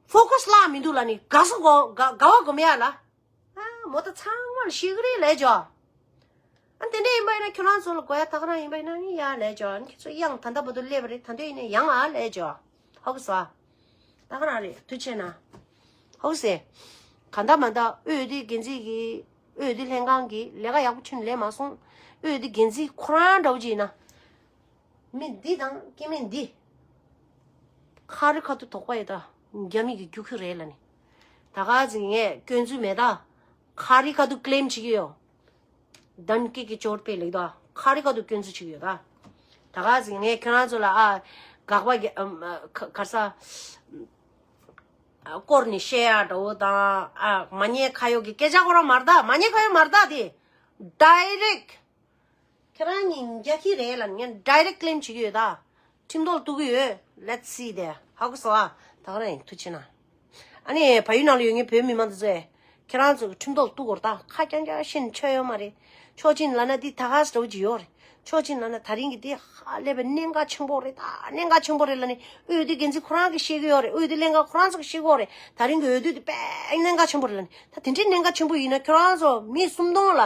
ཕོ་ཁས་བརླག་མི་འདུག་ལབ་ནས་དགའ་བསུ་དགོ་དགའ་དགའ་བ་སྒོམ་ཡ་ལ། ཨ་མོ་ད་ཚང་མར་ཤི་གི་རེད་ལས་ཇོ། ཨ་དེ་འདྲ་ཡིན་པ་ཡིན་ན་ཁྱོད་རང་ཚོ་ལ་དགོས་ཡ་ད་ག་རང་ཡིན་པ་ཡིན་ན་ཡ་ལས་ཇོ། ཨ་ཁྱེད་ཚོ་ཡང་ད་ལྟ་བར་དུ་སླེབས་པ་རེད། ད་འདོད་ཡིན་ན་ཡང་ཨ་ལས་ཇོ། ཧ་གོ་སོང་ཨ། ད་ག་རང་རེད་ཐུགས་རྗེ་ཆེ་གནང་། ཧ་གོ་སོང་། ག་འདྲ་མ་འདྲ་འོས་བསྡུ་འགན་འཛིན་གྱི་འོས་བསྡུ་ལྷན་ཁང་གི་ལས་ཀ་ཡག་པོ་ཁྱོན་ནས་ལས་མ་སོང་། འོས་བསྡུ་འགན་འཛིན་ཁོ་རང་འདྲ་བོ་ཅིག་ཡིན་ན། མི་འདི་དང་སྐྱེ་དམན་འདི། ཁ་རི་ཁ་ཐུག་དོགས་པ་ཡོད་ད། རྒྱ་མི་གི་རྒྱུག་ཁྱི་རེད་ལབ་ནི། ད་ག་ཟིག་ངས་སྐྱོན་འཛུགས་མེད་ད། ཁ་རི་ཁ་ཐུག་ཀི་ལེམ་བྱེད་ཀྱི་ཡོད། དན་ཀི་ཀི་ཅོར་པེ་ལེགས་ད། ཁ་རི་ཁ་ཐུག་སྐྱོན་འཛུགས་བྱེད་ཀྱི་ཡོད་ད། ད་ག་ཟིག་ངས་ཁྱེད་རང་ཚོ་ལ་ཨ། དགག་པ་གི་ཨམ་ཨ་ཁ་ཁར་ས། ཨ་སྐོར་ནས་བཤད་ཡ་འདྲ་བོ་དང་ཨ་མ་ཉེས་ཁ་གཡོག་གི་སྐད་ཆ་ཁོ་རང་མ་རེད་ད། མ་ཉེས་ཁ་གཡོག་མ་རེད་ད་དེ། ཌའི་རེག་ཁྱེད་རང་གཉིས་རྒྱག་གི་རེད་ལབ་ནས་ངས་ཌའི་རེག་ཀི་ལེམ་བྱེད་ཀྱི་ཡོད་ད། ཁྲིམས་ཐོག་གཏུག་གི་ཡོད། Let's see there. ཧ་གོ་སོང་ཨ། ད་ག་རང་ཡིན་ཐུགས་རྗེ་གནང་། ཨ་ནི་བལ་ཡུལ་ནང་ལ་ཡོད་མཁན་བོད་མི་མང་དེ་ཚོས་ཁྱེད་རང་ཚོ་གི་ཁྲིམས་ཐོག་གཏུག་དགོས་རེད་ད། ཁ་རྐྱང་རྐྱང་བཤད་ནས་ཆོ་ཡོད་མ་རེད། ཆོག་ཅིག་ལབ་ན་འདི་ད་ག་ས་འདྲ་བོ་ཅིག་ཡོད་རེད། ཆོག་ཅིག་ལབ་ན་ད་རིང་གི་འདི་ཧ་ལས་པའི་གནད་འགག་ཆེན་པོ་རེད་ད། གནད་འགག་ཆེན་པོ་རེད་ལབ་ནས་འོས་བསྡུ་འགན་འཛིན་ཁོ་རང་གིས་བཤད་ཀྱི་ཡོད་རེད། འོས་བསྡུ་ལྷན་ཁང་ཁོ་རང་ཚོ་གིས་བཤད་ཀྱི་ཡོད་རེད། ད་རིང་གི་འོས་བསྡུ་འདི་དཔེ་གནད་འགག་ཆེན་པོ་རེད་ལབ་ནས། ད་དེ་འདྲའི་གནད་འགག་ཆེན་པོ་ཡིན་ན་ཁྱོད་རང་ཚོ་མི་སུམ་སྟོང་ལ་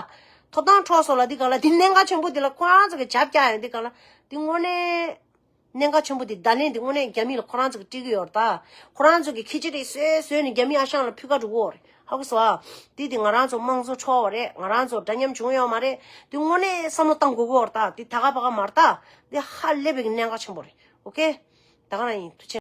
ཐོབ་ཐང་འཕྲོག་སོང་ལབ་དུས་སྒང་ལ་འདི་གནད་འགག་ཆེན་པོ་འདི་ལ་ཁོ་རང་ཚོ་གིས་རྒྱབ་བཀྱག་ཡོང་དུས་སྒང་ལ་འདི་དངོས་གནས་ གནད་འགག་ཆེན་པོ་དེ་བརྡ་ལན་དེ་དངོས་གནས་རྒྱ་མི་ལ་ཁོ་རང་ཚོ་གི་སྤྲད་ཀྱི་ཡོད་རེད་ད། ཁོ་རང་ཚོ་གི་ཁྱི་ཅི་རེད་བཟོས་བཟོས་ནས་རྒྱ་མི་ཨ་ཞང་ལ་ཕུལ་ག་འགྲོ་གི་ཡོད་རེད། ཧ་གོ་སོང་ཨ། དེ་དེ་ང་རང་ཚོ་དམངས་གཙོ་འཕྲོག་པ་རེད། ང་རང་ཚོ་འདྲ་མཉམ་བྱུང་ཡོད་མ་རེད། དེ་དངོས་གནས་བསམ་བློ་བཏང་དགོས་ཀྱི་ཡོད་རེད་ད། དེ་ད་ག་པ་ག་མ་རེད་ད། དེ་ཧ་ལས་པའི་གནད་འགག་ཆེན་པོ་རེད། ཨོ་ཁེ། ད་ག་རང་ཡིན། ཐུགས་རྗེ་ཆེ།